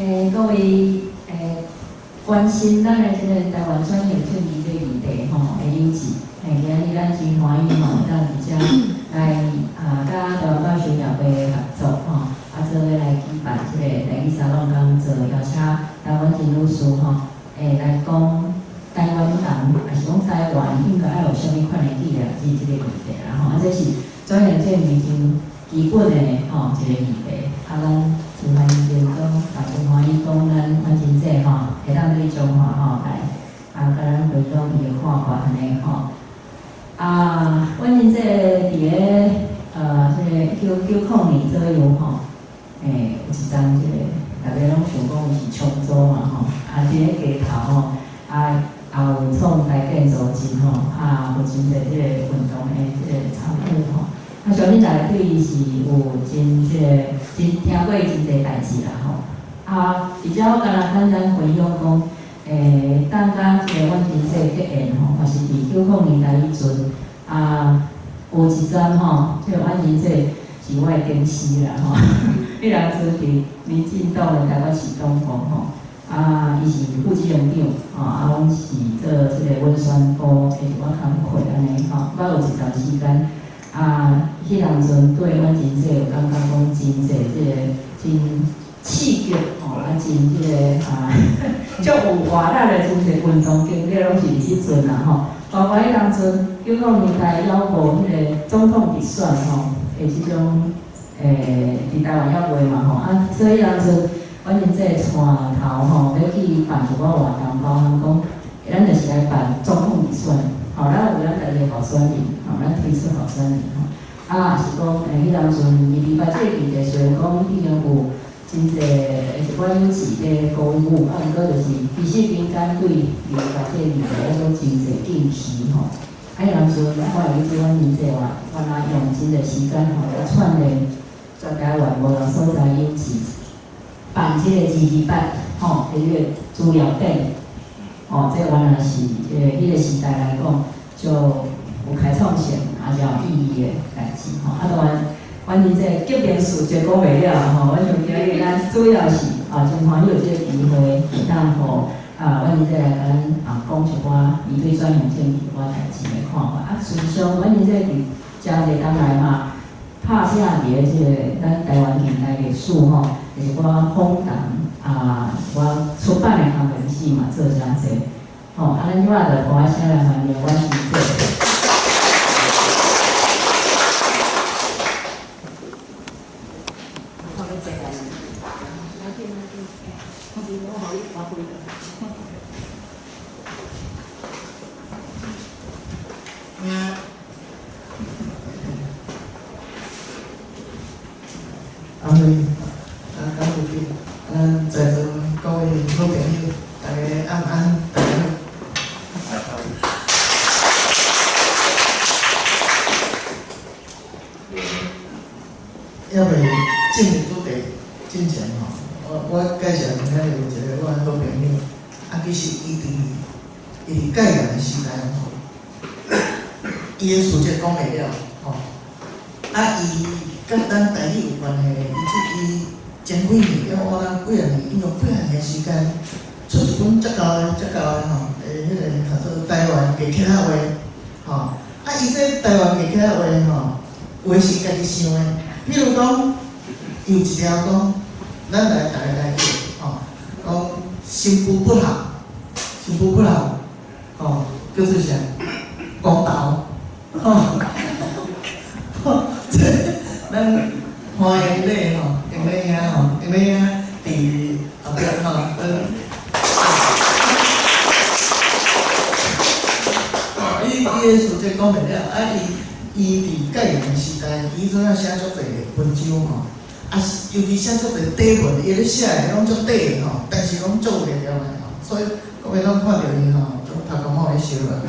各位關心咱的這個台灣轉型正義這個議題吼的友志，今日咱真歡喜吼，會當佇遮來啊，佮台灣教育協會合作吼，啊，做伙來舉辦這個台語沙龍講座，邀請台灣陳女士吼，來講台灣人，抑是講台灣應該愛有啥物款的紀念日這個議題啦吼，啊，這是轉型正義真基本的吼一個議題，啊，咱真歡迎講，也真歡喜講咱阮真濟吼，會當對彰化吼來啊，佮咱分享伊的看法按呢吼。啊，阮真濟佇咧這個1990年左右吼，有一陣這個大家攏想講是重組嘛吼，啊，佇咧街頭吼，啊，也有創台建組織吼，啊，有真濟這個運動的這個參與吼。啊，相信大家對伊是有真這個真聽過伊真濟代誌啦吼。啊，而且我敢若簡單分享講，當佮這個阮真濟結緣吼，嘛是佇90年代彼陣，啊，有一陣吼，這個阮真濟是我的講師啦吼。彼當陣佇民進黨的台北市黨部吼，啊，伊是副執行長，吼，啊，阮是做這個文宣部的一寡工課按呢吼，捌有一段時間。啊，彼當陣對阮真濟有感覺講真濟這個真刺激吼，啊真這個啊，足有活力的真濟運動經歷攏是佇彼陣啦吼。包括彼當陣90年代猶無彼個總統直選吼，的這種佇台灣猶未嘛吼，啊，所以彼當陣阮真濟帶頭吼，欲去辦一寡活動，包含講，咱就是來辦總統直選。吼，咱有咱家己的候選人，吼，咱推出候選人吼。啊，是講，彼當陣228這個議題，雖然講已經有真濟一寡有志咧鼓舞，啊，毋過就是其實民間對二二八這個議題，猶閣真濟興趣吼。啊，彼當陣我會記得阮真濟話，原來用真濟時間吼來串聯全台灣無仝所在有志辦這個228吼的彼個資料展。哦，這原來是這個彼個時代來講，就有開創性，也是有意義的代誌吼。啊，當然，反正這個革命事蹟講袂了吼。我想今日咱主要是啊，真歡喜有這個機會，會當予啊，阮這來共咱啊講一寡伊對轉型正義一寡代誌的看法。啊，事實上，阮這佇誠濟冬來嘛，拍拼佇咧這個咱台灣近代歷史吼，一寡訪談啊，一寡出版的工作是嘛做誠濟。吼，啊，咱這擺就歡聲來歡迎阮真濟。阿辉，啊，感謝你，咱在座各位好朋友，大家晚安，大家好。猶未進入主題進前吼，我介紹今仔日有一個我的好朋友，啊，其實伊佇戒嚴的時代吼，伊的事蹟講袂了吼，啊，伊佮咱台語有關係，伊前幾年，我咱幾仔年，伊用幾仔年的時間出一本遮厚的、遮厚的吼，彼個叫做台灣客家話，吼，啊，伊這台灣客家話吼，話是家己想的。比如講，有一條講，咱來逐家來記，吼，講新婦不好，新婦不好，吼，叫做啥？公道，吼，這咱歡迎你吼，迎你兄吼，迎你兄佇後壁吼，伊的事蹟講袂了，啊伊。伊佇戒嚴時代，伊陣仔寫足濟文章吼，啊，尤其寫足濟短文，伊咧寫的攏足短的吼，但是攏足有力量的吼，所以各位攏看著伊吼，總頭殼毛咧燒啦。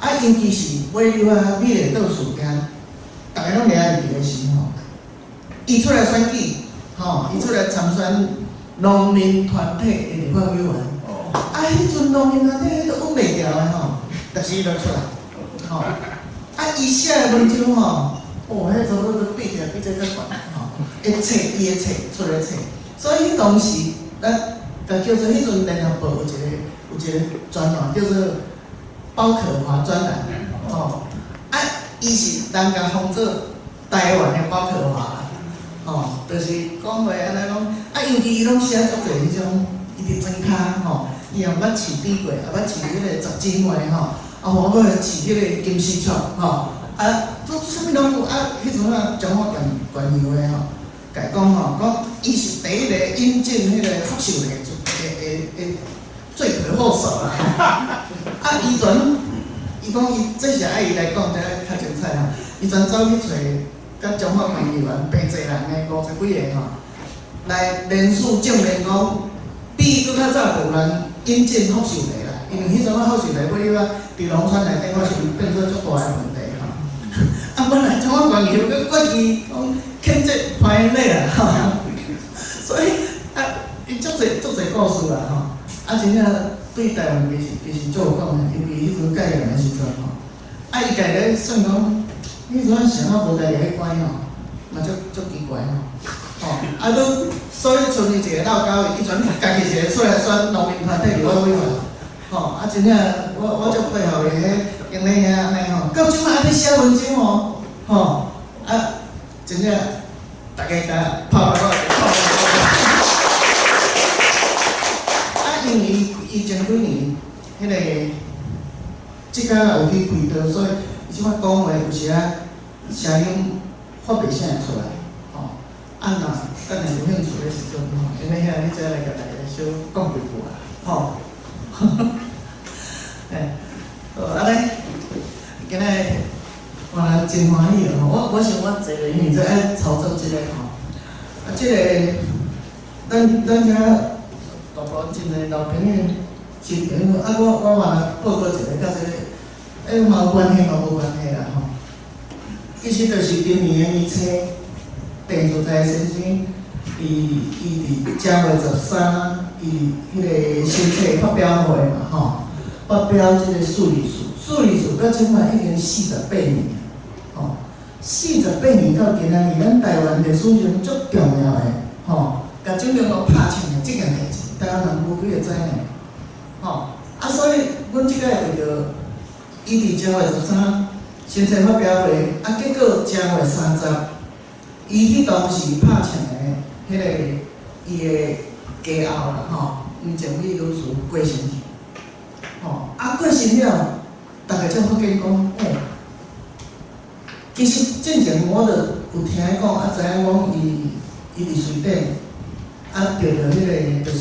啊，尤其是尾溜啊，美麗島事件，逐家攏掠入去的時吼，伊出來選舉，吼，伊出來參選農民團體的立法委員。啊，彼陣農民團體彼都穩袂牢的吼，但是伊就出來，吼。啊，伊寫的文章吼，哦，彼差不多比起來比這閣懸吼，會冊伊會冊出來冊，所以彼當時咱共叫做彼陣聯合報有一個專欄叫做包可華專欄，吼，啊，伊是人共封做台灣的包可華啦，吼，就是講話按呢講，啊，尤其伊攏寫足濟彼種，伊佇莊跤吼，伊也毋捌飼豬過，也捌飼彼個十姊妹吼，啊，無閣飼彼個金絲雀吼，啊，做啥物攏有，啊，彼陣啊，彰化縣縣議會吼，共講吼，講伊是第一個引進彼個福壽螺的罪魁禍首啦。啊，伊陣伊講伊這是愛伊來講才較精彩吼。伊陣走去揣佮彰化縣議員白濟人的50幾个吼，來連署證明講，比伊閣較早無人引進福壽螺啦。因為彼陣啊福壽螺尾仔佇農村內底，我是變做足大的問題吼。啊，本來彰化縣議員閣過去講譴責潘英麗啦，吼。所以啊，伊足濟足濟故事啦吼。啊，真正對台灣其實足有貢獻，尤其彼陣戒嚴的時陣吼。啊，伊家咧算講，彼陣啥物無家己去關吼，嘛足足奇怪吼。吼，啊，拄所以賰伊一個鬧交，伊全家己一個出來選農民團體立法委員。吼，啊，真正我足佩服伊彼英禮兄按呢吼，到這擺還佇寫文章哦，吼，啊，真正逐家共拍拍手。啊，因為伊前幾年彼个這工有去開刀，所以伊這擺講話有時仔聲音發袂啥會出來，吼。啊，若等下有興趣的時陣吼，英禮兄你再來共大家小講幾句啊，吼。欸，好，按呢，今仔日我真歡喜哦！我想我坐咧，因為這愛操作這個吼，啊，這個咱遮大部分真濟老朋友、新朋友，啊，我嘛報告一個，佮這個，欸，嘛有關係嘛無關係啦吼。其實就是今年的年初，鄭自在先生，伊佇正月13，伊彼個新冊發表會嘛吼，發表這個四二四，四二四到這擺已經48年，吼，四十八年到今仔日，咱台灣歷史上足重要的，吼，共蔣經國拍槍的這件代誌，台灣人無幾个知呢，吼，啊，所以阮這擺為著伊佇正月十三新冊發表會，啊，結果正月30，伊彼當時拍槍的彼个伊的家後啦，吼，吳靜美女士過身去，吼，啊過身了，逐家才發現講，哦，其實進前我就有聽伊講，啊知影講伊佇瑞典，啊得著彼个就是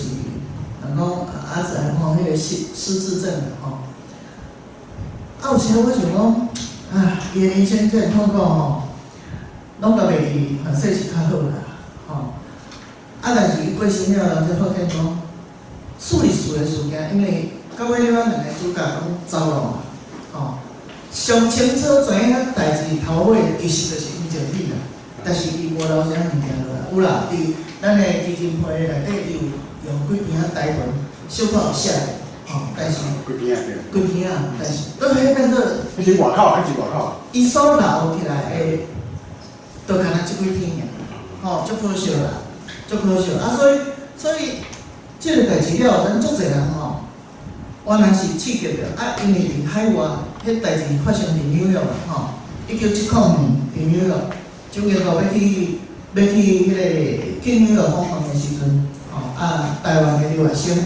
人講啊知影講彼个失智症啦，吼，啊有時我想講，啊，伊的人生這个痛苦吼，攏共袂記，反正是較好啦，吼。啊，但是伊過身了，人才發現講，四二四的事件，因為到尾了，兩个主角攏走了嘛，吼。上清楚知影遐代誌頭尾，其實就是吳靜美啦。但是伊無留啥物件落來，有啦，佇咱的基金會內底，伊有用幾篇仔台文，小可有寫，吼，但是幾篇仔對。幾篇仔，但是都彼變做。彼是外口，彼是外口。伊所留起來的，就干焦這幾篇爾，吼，足可惜啦，足可惜。啊，所以這个代誌了，咱足濟人吼，原來是刺激著，啊，因為佇海外，彼代誌發生佇紐約嘛，吼，1970年佇紐約，蔣經國欲去彼个去紐約訪問的時陣，吼，啊，台灣的留學生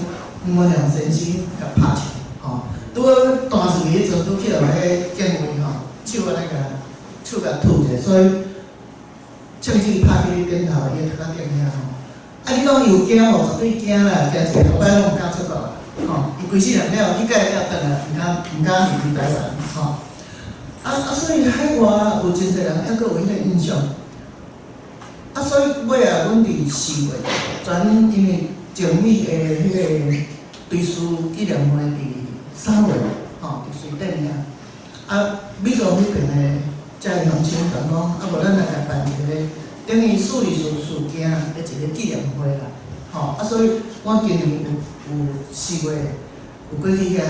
吳文良先生共拍槍，吼，拄好彈出去彼陣，拄去予彼个警衛吼，手按呢共手共吐者，所以槍支拍去頂頭，伊的頭殼頂遐吼。啊，你講伊有驚無？絕對驚啦，驚一个禮拜攏毋敢出國啦，吼！伊規世人了，去改了轉來，毋敢離開台灣，吼。啊，所以海外有真濟人猶閣有彼个印象。啊，所以尾仔阮佇4月，轉因為靜美的彼个追思紀念會佇3月，吼，佇瑞典遐。啊，美國彼邊的遮鄉親就講，啊，無咱來共辦一個等於四二四事件的一個紀念會啦，吼，啊，所以我今年有4月有過去遐，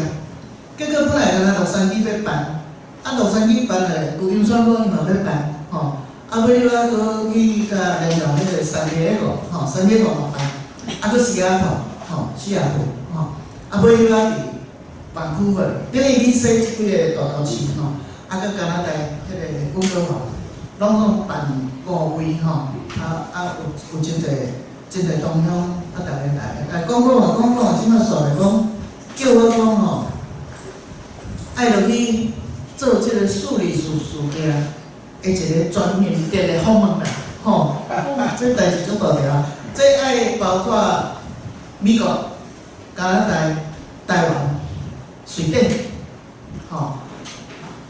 結果本來敢若洛杉磯欲辦，啊，洛杉磯辦咧，舊金山講伊嘛欲辦，吼，啊，尾仔閣去共聯絡彼個三地個，吼，三地個嘛辦，啊，閣西雅圖，吼，西雅圖，吼，啊，尾仔佇萬科會，等於你說這幾个大都市吼，啊，閣加拿大彼个溫哥華，攏總辦五位吼，啊啊有真濟真濟同鄉啊，逐家來，來講講啊講講啊，這擺煞來講，叫我講吼，愛落去做這个數理事事件的一个全面的訪問啦，吼，這代誌足大條，這愛包括美國、加拿大、台灣、瑞典，吼，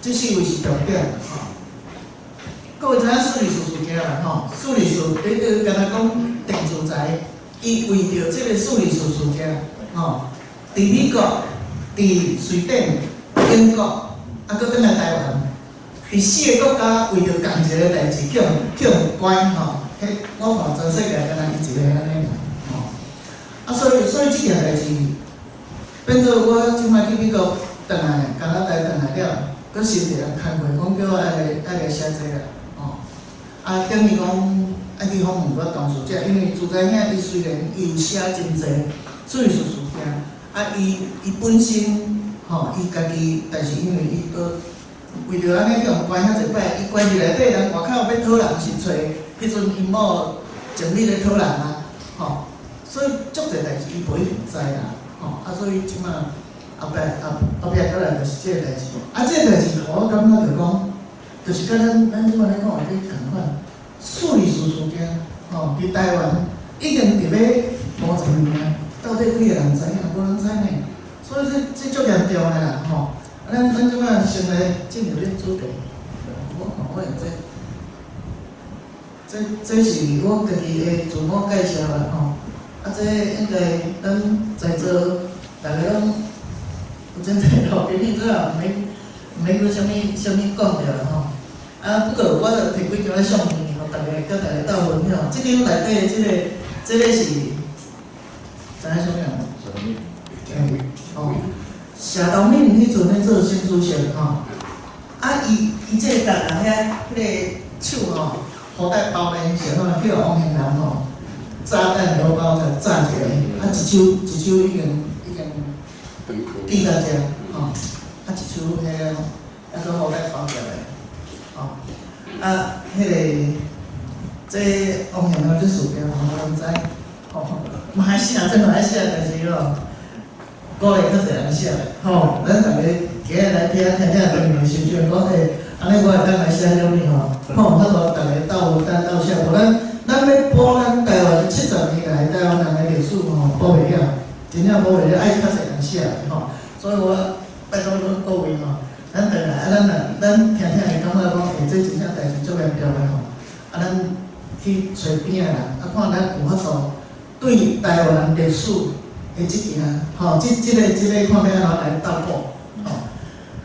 這四位是重點，吼。各位知影蘇黎世事件啦，吼，蘇黎世，你你敢若講鄭自才，伊為著這個蘇黎世事件，吼，佇美國、佇瑞典、英國，啊，閣轉來台灣，佇四个國家為著仝一个代誌，去予去予關吼，彼我看全世界敢若伊一个按呢爾，吼。啊，所以這件代誌，變做我這擺去美國轉來，加拿大轉來了，閣收一个工課，講叫我愛來寫這啦，吼。啊，等於講愛去訪問我同事者，因為自在兄伊雖然伊有寫真濟蘇黎世事件，啊，伊本身吼，伊家己，但是因為伊閣為著按呢去予關遐濟擺，伊關佇內底人外口欲討人是揣，彼陣𪜶某情侶咧討人啊，吼，所以足濟代誌伊無一定知啦，吼，啊，所以這擺後壁後後壁閣來就是這个代誌，啊，這个代誌予我感覺就講，就是佮咱這擺咧講的彼仝款，蘇黎世事件，吼，佇台灣已經佇咧50年啊，到底幾个人知影？無人知呢，所以這足嚴重的啦，吼。啊，咱這擺先來進入恁主題，我看我用這，這是我家己的自我介紹啦，吼。啊，這應該咱在座逐个攏有真濟老朋友，這也毋免毋免閣啥物啥物講著啦，吼。啊，不過我就提幾張咧相片，予逐家佮逐家鬥分享。這張內底這个這个是知影啥物人？哦，謝東閔彼陣咧做省主席吼，啊，伊這个逐个遐彼个手吼，布袋包連成吼，去予王興南吼，炸彈荷包共炸一个，啊，一手一手已經記到這，吼，啊，一手彼个抑閣布袋包起來，吼，啊，彼个這王興南這事件吼，我攏知，吼，嘛愛寫，這嘛愛寫，但是吼，鼓勵較濟人寫，吼，咱逐家今日來聽聽聽當面時陣講，欸，按呢我會當來寫啥物吼？吼，較無逐家鬥擔鬥寫，無咱咱欲補咱台灣70年來台灣人的歷史吼，補袂了，真正補袂了，愛較濟人寫吼。所以我拜託恁各位吼，咱轉來啊，咱若咱聽聽會感覺講，欸，這真正代誌足嚴重的吼。啊，咱去揣邊仔人，啊，看咱有法度對台灣歷史的這件，吼，這個看欲按怎來鬥補，吼。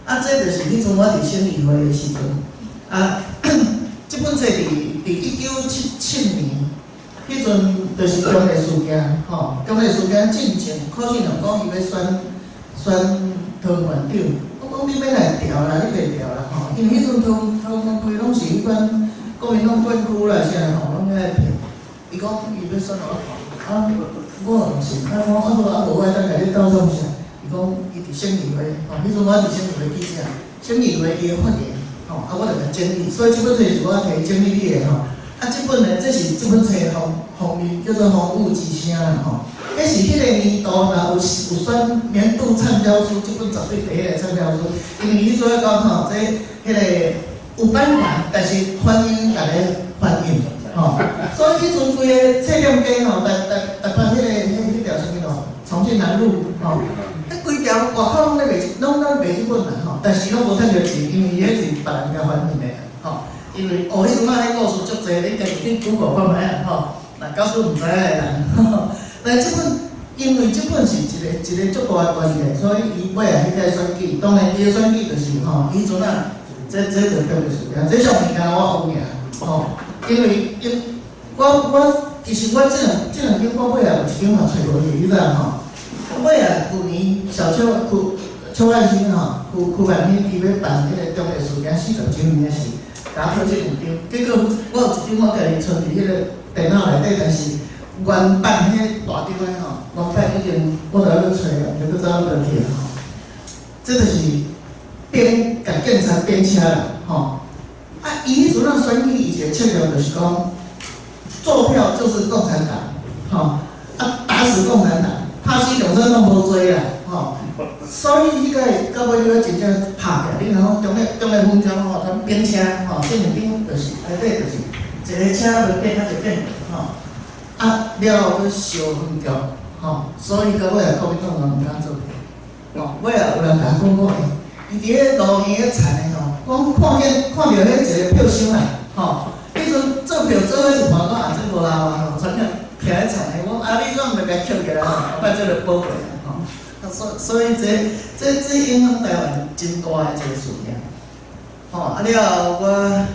啊，這就是彼陣我佇省議會的時陣，啊，這本冊佇1977年，彼陣就是中壢事件，吼，中壢事件進前，柯信良講伊欲選湯縣長，我講你欲來調啦，你袂調啦，吼，因為彼陣湯湯溪攏是彼款國民黨管區啦啥吼，攏遐票。伊講伊欲選予我看，啊，我毋信，啊，我啊無啊無，我會當共你鬥創啥？伊講伊佇省議會，吼，彼陣我佇省議會記者，省議會伊的發言，吼，啊，我就共整理，所以這本冊是我提整理你的吼。啊，這本呢，這是這本冊封面叫做《風雨之聲》啦，吼。彼是彼個年度若有選年度暢銷書，這本絕對第一個暢銷書，因為彼陣講吼，這彼個有版權，但是歡迎大家翻印，吼。所以彼陣規个冊店家吼，台北彼條啥物路，重慶南路吼，彼規條外口攏咧賣，攏賣這本啦吼，但是攏無趁著錢，因為彼是別人共翻印的吼。因為哦，彼陣仔彼故事足濟，你家己去 Google 看覓啊吼。若假使毋知影的人，但這本因為這本是一個足大的關鍵，所以伊尾仔彼屆選舉，當然伊的選舉就是吼，彼陣仔這就特別事件，這上物件我有爾吼，因為因我其實我這兩間我尾仔有一間嘛揣無去，你知影吼？尾仔舊年小邱邱邱愛心吼，邱邱萬興伊欲辦彼個中壢事件40週年的時，共我討這兩張，結果我有一張我家己存佇彼個電腦內底，但是原版彼大張的吼，原版已經我著愛去揣啊，毋知閣走佗去啊吼。這就是編共警察編車啦，吼。啊，伊彼陣仔選舉，伊一个策略就是講，做票就是共產黨，吼，啊打死共產黨，拍死共產黨無罪啦，吼。所以彼個到尾你真正拍起來，你若講中立分鐘吼，他編車吼，進前頂就是內底就是一個車無變，啊一變吼，啊了後閣燒分局，吼，所以到尾啊國民黨人毋敢做票，吼，尾啊有人共我講講，欸，伊佇咧路邊咧田的吼，講看見看著彼一個票箱啦，吼，彼陣做票做彼一半講啊，這無流啊吼，全部徛咧田的，我講啊，你怎毋共抾起來吼？後擺這就保過啊，吼。所以這影響台灣真大的一個事件，吼啊了後我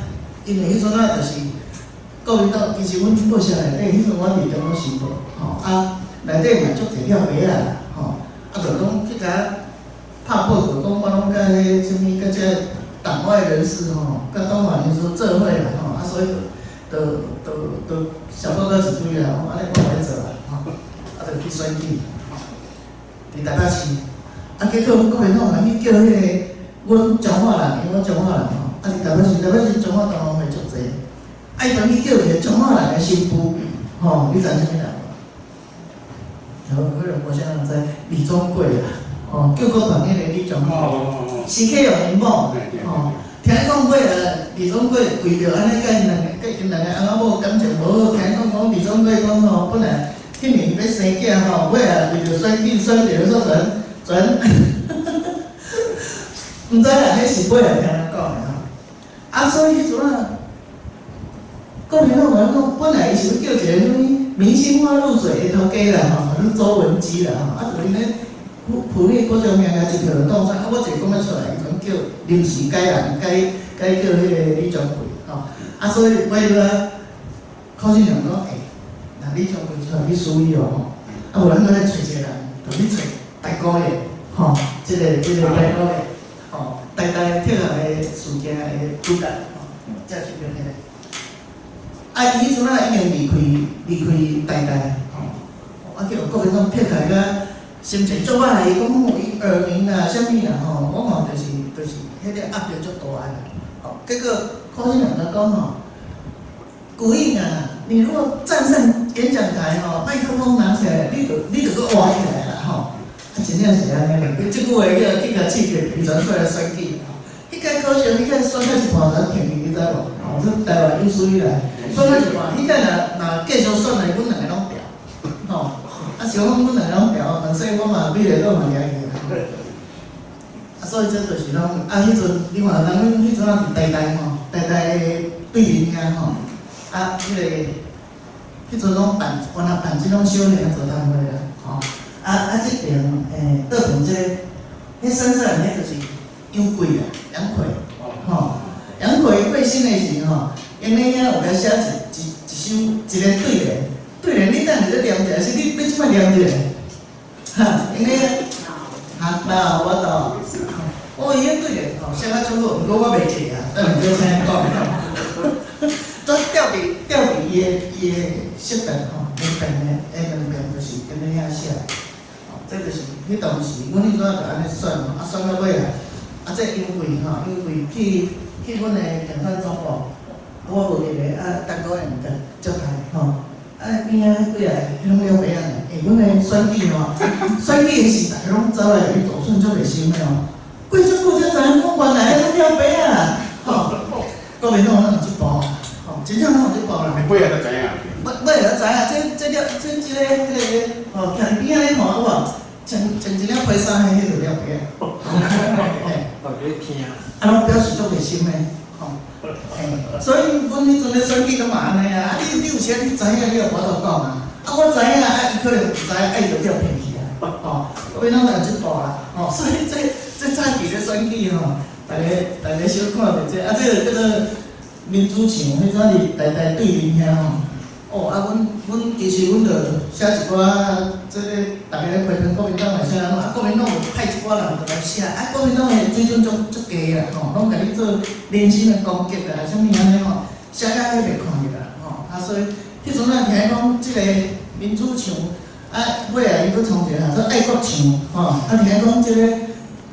因為彼陣仔就是國民黨，其實阮報社內底，彼陣我佇中央時報，吼啊內底嘛足濟了白仔啦，吼啊就講去共拍報告，講我攏佮彼啥物佮這黨外人士吼，佮黨外人士做伙啦，吼啊所以就寫報告一堆啦，講按呢我無咧做啦，吼啊就去選舉。佇台北市，啊，結果阮國民黨人去叫彼個阮彰化人，因為阮彰化人吼，啊佇台北市，台北市彰化同鄉會足濟，啊伊就去叫一個彰化人的新婦，吼，你知啥物人無？好，可能無啥人知，李宗貴啦，吼，救國團彼個李宗貴，施啟榮𪜶某，吼，聽講尾啊，李宗貴為著按呢，佮𪜶兩個，佮𪜶兩個翁仔某感情無好，聽講講李宗貴講吼，本來。彼年欲生囝吼，尾仔為著選舉選著煞全全，毋知啦，彼是尾仔聽人講的吼。啊，所以彼陣仔，國民黨人講，本來伊是欲叫一個啥物明星花露水的頭家啦吼，周文基啦吼，啊，就𪜶咧埔里郭台銘啊，一票就當選，啊，我一個講欲出來，伊全叫臨時改人，改改叫彼個李宗貴吼。啊，所以尾仔柯信良講，欸，若李宗貴出來去輸伊哦吼，啊無咱閣來揣一個人，就去揣大哥的，吼，這個大哥的，吼，台大鐵學的事件的主角，吼，這是邊彼個。啊，伊彼陣仔已經離開台大，吼，啊叫國民黨撇開甲心情足歹，伊講伊耳鳴啦，啥物啦，吼，我看就是彼個壓力足大的啦，吼，結果柯信良就講吼，古應啊，你如果站上演講台吼，麥克風拿起來，你就閣活起來啦吼！啊，真正是按呢，這句話叫去共刺激，伊全出來選舉吼。彼屆考試，彼屆選到一半就停去，你知無？吼，這台灣有史以來選到一半，彼屆若繼續選來，阮兩个攏掉，吼。啊，是講阮兩个攏掉，但說我嘛美麗島嘛掠去啦。啊，所以這就是攏啊，彼陣你看，人阮彼陣仔佇台大吼，台大對面遐吼。啊，彼個彼陣攏辦，原來辦這種小型座談會啦，吼。啊啊，這邊欸，倒邊這個，彼山上彼就是楊貴啦，楊奎，吼。楊奎過身的時吼，𪜶咧遐有共寫一首一個對聯，對聯你等下咧念者，是你欲這擺念者？哈，𪜶咧哈，那我到，哦，伊彼對聯吼寫甲足好，毋過我袂記啊，等下叫請講。都吊佇伊的飾品吼，兩邊就是按呢遐寫，吼，這就是彼當時，阮彼陣仔就按呢選，啊選到尾啊，啊這楊貴吼，楊貴去阮的競選總部，啊我無佇咧，啊陳國榮共接待吼，啊邊仔彼幾個彼攏了白仔呢，欸，阮的選舉吼，選舉的時，逐家攏走來去做選足熱心的哦，過足久才知影講原來彼攏了白仔啦，吼，國民黨攏有這步。真正攏有這步啦。尾仔才知影。尾仔才知影，這這了這這個彼個吼，徛佇邊仔咧看有無？穿一領皮衫彼彼就了白仔。嘿。哦，咧聽。啊，攏表示足熱心的，吼。嘿，所以阮彼陣咧選舉攏嘛按呢啊，啊你有時你知影，你就無法度講啊。啊，我知影，啊伊可能毋知影，啊伊就叫騙去啊，吼。變攏有這步啦，吼。所以這早期咧選舉吼，逐家小看著這，啊這個叫做民主牆，彼陣佇台大對面遐吼。哦，啊，阮其實阮著寫一寡，這個逐家咧批評國民黨來寫，啊，國民黨有派一寡人就來寫，啊，國民黨的水準足低啦，吼，攏共你做人身的攻擊啊，啥物按呢吼，寫甲彼袂看入啦，吼，啊，所以彼陣仔聽講這個民主牆，啊，尾仔伊閣創一个叫做愛國牆，吼，啊，聽講這個原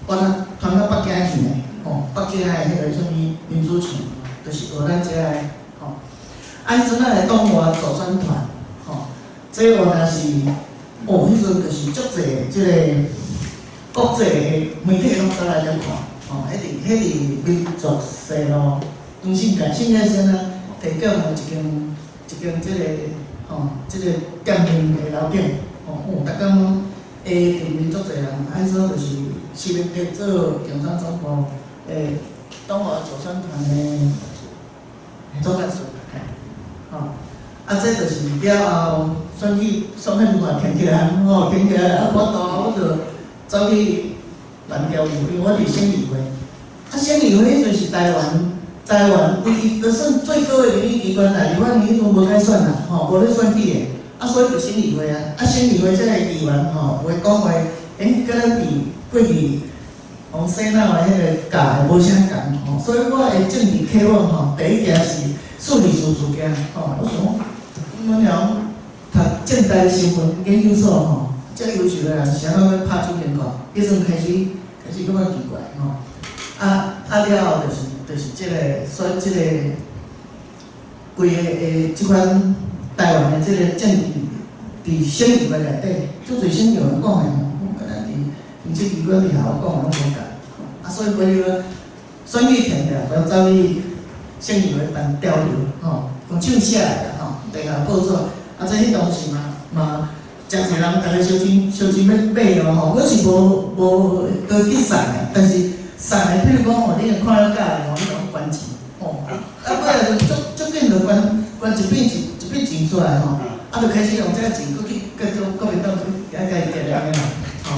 來傳到北京去呢，吼，北京的彼個啥物民主牆，就是學咱這个，吼。啊，彼陣仔的黨外助選團，吼，這原來是，哦，彼陣就是足濟這個國際的媒體攏走來遮看，吼，彼佇民族西路，黃信介，信介先生提供的一間這個，吼，這個店面的樓頂，吼，哦，逐工攏會佇面足濟人，啊，所以就是習近平做共產總部的黨外助選團的總幹事，吼，啊，這就是了後選舉選彼嘛停起來，吼，停起來，啊，無度，我就走去南調因為我佇省議會，啊，省議會彼陣是台灣唯一就算最高的民意機關啦，立法院彼陣無改選啦，吼，無咧選舉的，啊，所以就省議會啊，啊，省議會這個議員吼，有會講話，欸，佮咱佇過去予洗腦的彼個教的無啥仝吼，所以我的政治啟蒙吼，第一件是數理事事件吼，我想講，阮娘讀政大新聞研究所吼，遮優秀的人是按怎欲拍蔣經國？彼陣開始感覺奇怪吼，啊了後就是這個，所以這個規个的這款台灣的這個政治，佇省議會內底，足濟省議員講的吼，敢若佇行政機關佇校講的攏無仝，啊，所以尾仔選舉停掉，就走去省議會辦調流，吼，用手寫的啦，吼，地下報紙，啊，這彼當時嘛，誠濟人逐个相親相親欲買哦，吼，阮是無倒去送的，但是送的，比如講吼，你若看了佮意吼，你就捐錢，吼，啊，尾仔就足足緊就捐捐一筆錢出來吼，啊，就開始用這個錢閣去繼續國民黨去遐共伊結按呢啦，吼，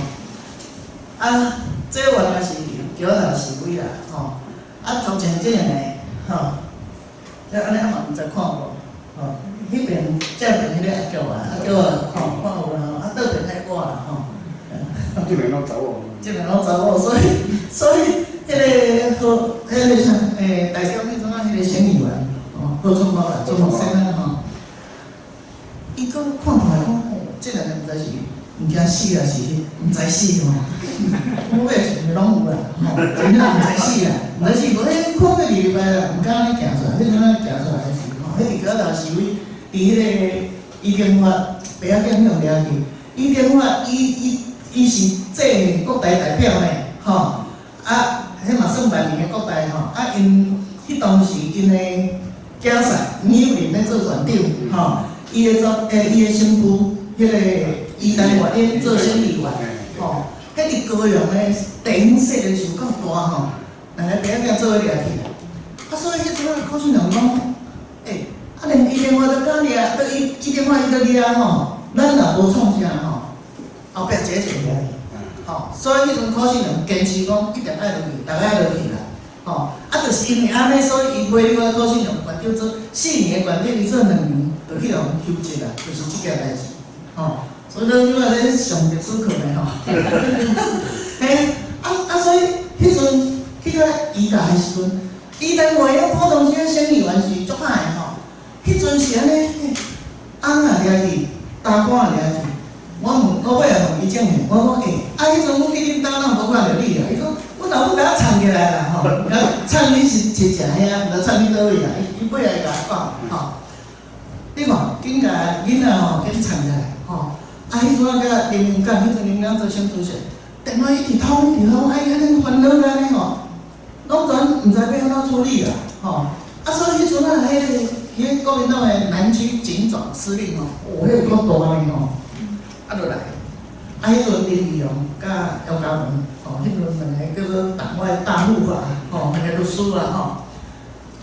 啊，這原來是橋頭示威啦，吼，啊，頭前這兩个，吼，這按呢啊嘛毋知看無，吼，彼邊正邊彼个阿嬌啊，阿嬌啊，看看有啦吼，啊倒邊彼我啦，吼。這邊攏查某。這邊攏查某，所以彼個何，彼個啥，欸，大將彼陣仔彼個省議員，吼，何春茂啦，春茂先生吼，伊閣看看講，哦，這個人毋知是毋驚死啊，是毋知死吼。我尾是毋攏有啦，吼，真正毋知死啦，毋知死，無彼看過二禮拜啦，毋敢按呢行出來，彼陣仔行出來時，吼，彼佇橋頭示威，佇彼個伊經發白仔囝彼互掠去，伊經發伊是正國大代表呢，吼，啊，彼嘛算萬年的國大吼，啊，𪜶彼當時𪜶的囝婿吳幼霖咧做縣長，吼，伊的做欸，伊的新婦，彼個余台月咧做省議員，吼，彼佇高雄的地方勢力是有夠大吼，兩个白仔囝做伙掠去，啊，所以彼陣仔柯信良講，欸，啊連伊電話都敢掠，都伊伊電話伊都掠吼，咱若無創啥吼，後壁一個一個掠去，吼，所以彼陣柯信良堅持講一定愛落去，逐个愛落去啦，吼，啊，就是因為按呢，所以伊尾仔柯信良縣長做4年的縣長，伊做2年就去予休職啦，就是這件代誌，吼，所以咱這擺咧上歷史課呢，吼，嘿，啊，所以彼陣去到宜大的時陣，宜大話啊，普通時省議員是足歹的吼，彼陣是按呢，翁仔掠去，大官掠去。我問，我尾仔問伊證明，我講欸，啊，彼陣阮去恁兜，哪有無看著你啊？伊講，阮老母共我藏起來啦，吼，藏你是親戚兄，毋知藏去佗位啦。伊伊尾仔會共我講，吼，你看，緊共囡仔吼，緊藏起來，吼，啊，彼陣仔佮林文港，彼陣林文港做省主席，電話一直通，一直通，啊，伊按呢煩惱按呢吼，攏總毋知欲按怎處理啦，吼，啊，所以彼陣仔彼個國民黨的南區警總司令吼，哦，彼個夠大呢吼。啊，就來，啊，彼陣林義雄佮姚嘉文，吼，彼陣兩个叫做黨外大護法，吼，兩个律師啦，吼。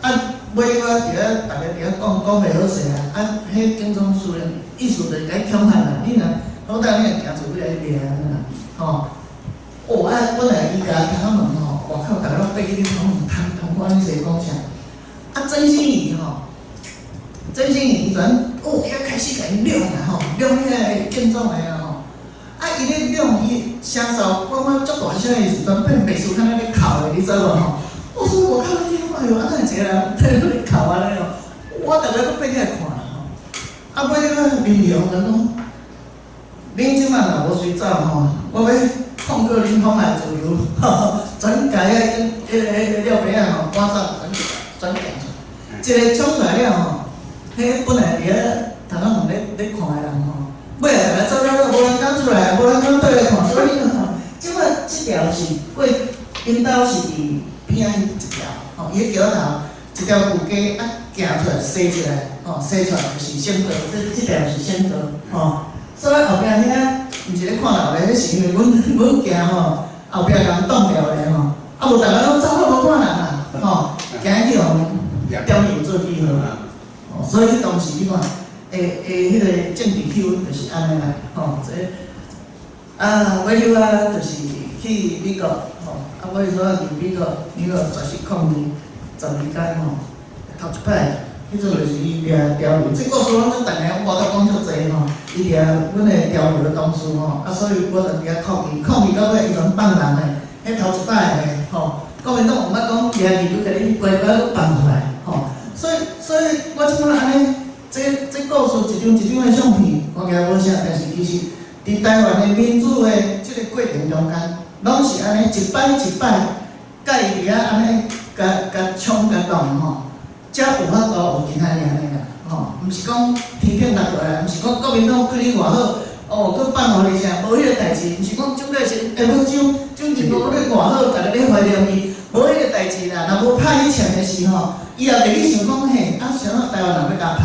啊，尾我佇遐，逐个佇遐講講袂好勢啊，啊，彼警總司令意思就是共伊恐嚇啦，你若好歹你若行出去來掠按呢啦，吼。哦，啊，本來伊共頭問吼，外口逐个攏爬去恁頭問，通通看恁說講啥。啊，曾心怡吼，曾心怡伊陣，哦，伊開始共𪜶量啦吼，量彼个警總的啊吼。啊，伊咧量伊聲嗽，講啊足大聲的時陣，變秘書囥咧哭的，你知無吼？我說我靠，你哎喲，啊哪會一個人佇咧哭按呢哦？我逐个閣爬起來看啦吼。啊，尾仔林義雄就講，恁這擺若無隨走吼，我欲控告恁妨礙自由，吼，全家仔跟彼个廖爸仔吼趕走，全全行出來。一个衝出來了吼，彼本來佇遐頭仔門咧看的人吼，尾仔逐家走了了，無人敢出來，無人敢對來看，所以吼，這擺這條是過𪜶兜是佇邊仔彼一條，吼，伊个橋仔頭一條舊街啊，行出來踅一來，吼，踅出來就是省道，這條是省道，吼。所以後壁遐毋是咧看鬧咧，彼是因為阮驚吼，後壁共擋牢咧吼，啊無逐家攏走了無看人啊，吼，驚去予點油做記號，哦，所以當時你看，會彼個政治氣氛就是按呢啦，吼，這啊，尾後啊，就是去美國，吼，啊，我彼陣佇美國，美國絕食抗議12工吼，頭一擺，彼陣就是伊掠潮流，這故事攏總逐个無得講足濟吼，伊掠阮的潮流的同事吼，啊，所以我就佇遐抗議，抗議到尾伊全放人的，彼頭一擺的吼，國民黨毋捌講掠去，閣共你乖乖閣放出來，吼，所以我這擺按呢，這故事一張一張的相片，看起來無啥，但是其實佇台灣的民主的這个過程中間，攏是按呢一擺一擺，佮伊佇遐按呢，共共衝共弄吼。才有法度有今仔日按呢啦，吼，毋是講天頂落來，毋是講國民黨對你偌好，哦，閣放予你啥，無彼个代誌，毋是講蔣介石，欸，無蔣經國你偌好，逐家咧懷念伊，無彼個代誌啦。若無拍彼場的時吼，伊也袂去想講嘿，啊，啥物台灣人欲共拍，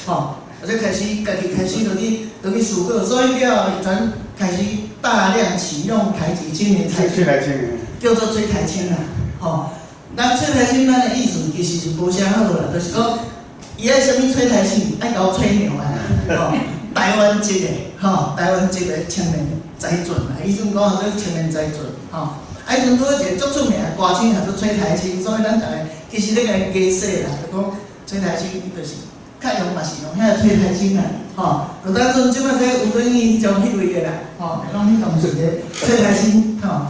吼，或者開始家己開始落去思考，所以了後伊全開始大量啟用台籍青年，叫做崔台青啦，吼。咱崔台青，咱的意思其實是無啥好啦，就是講，伊愛啥物崔台青，愛共吹牛啊，吼，台灣籍的，吼，台灣籍的青年才俊啦，伊陣講叫做青年才俊，吼，啊，彼陣拄好一個足出名的歌星叫做崔台青，所以咱逐家其實咧共伊解釋啦，就講崔台青伊就是較用嘛是用遐個崔台青啦，吼，就當陣這擺這吳敦義將彼位的啦，吼，攏彼當時的崔台青，吼，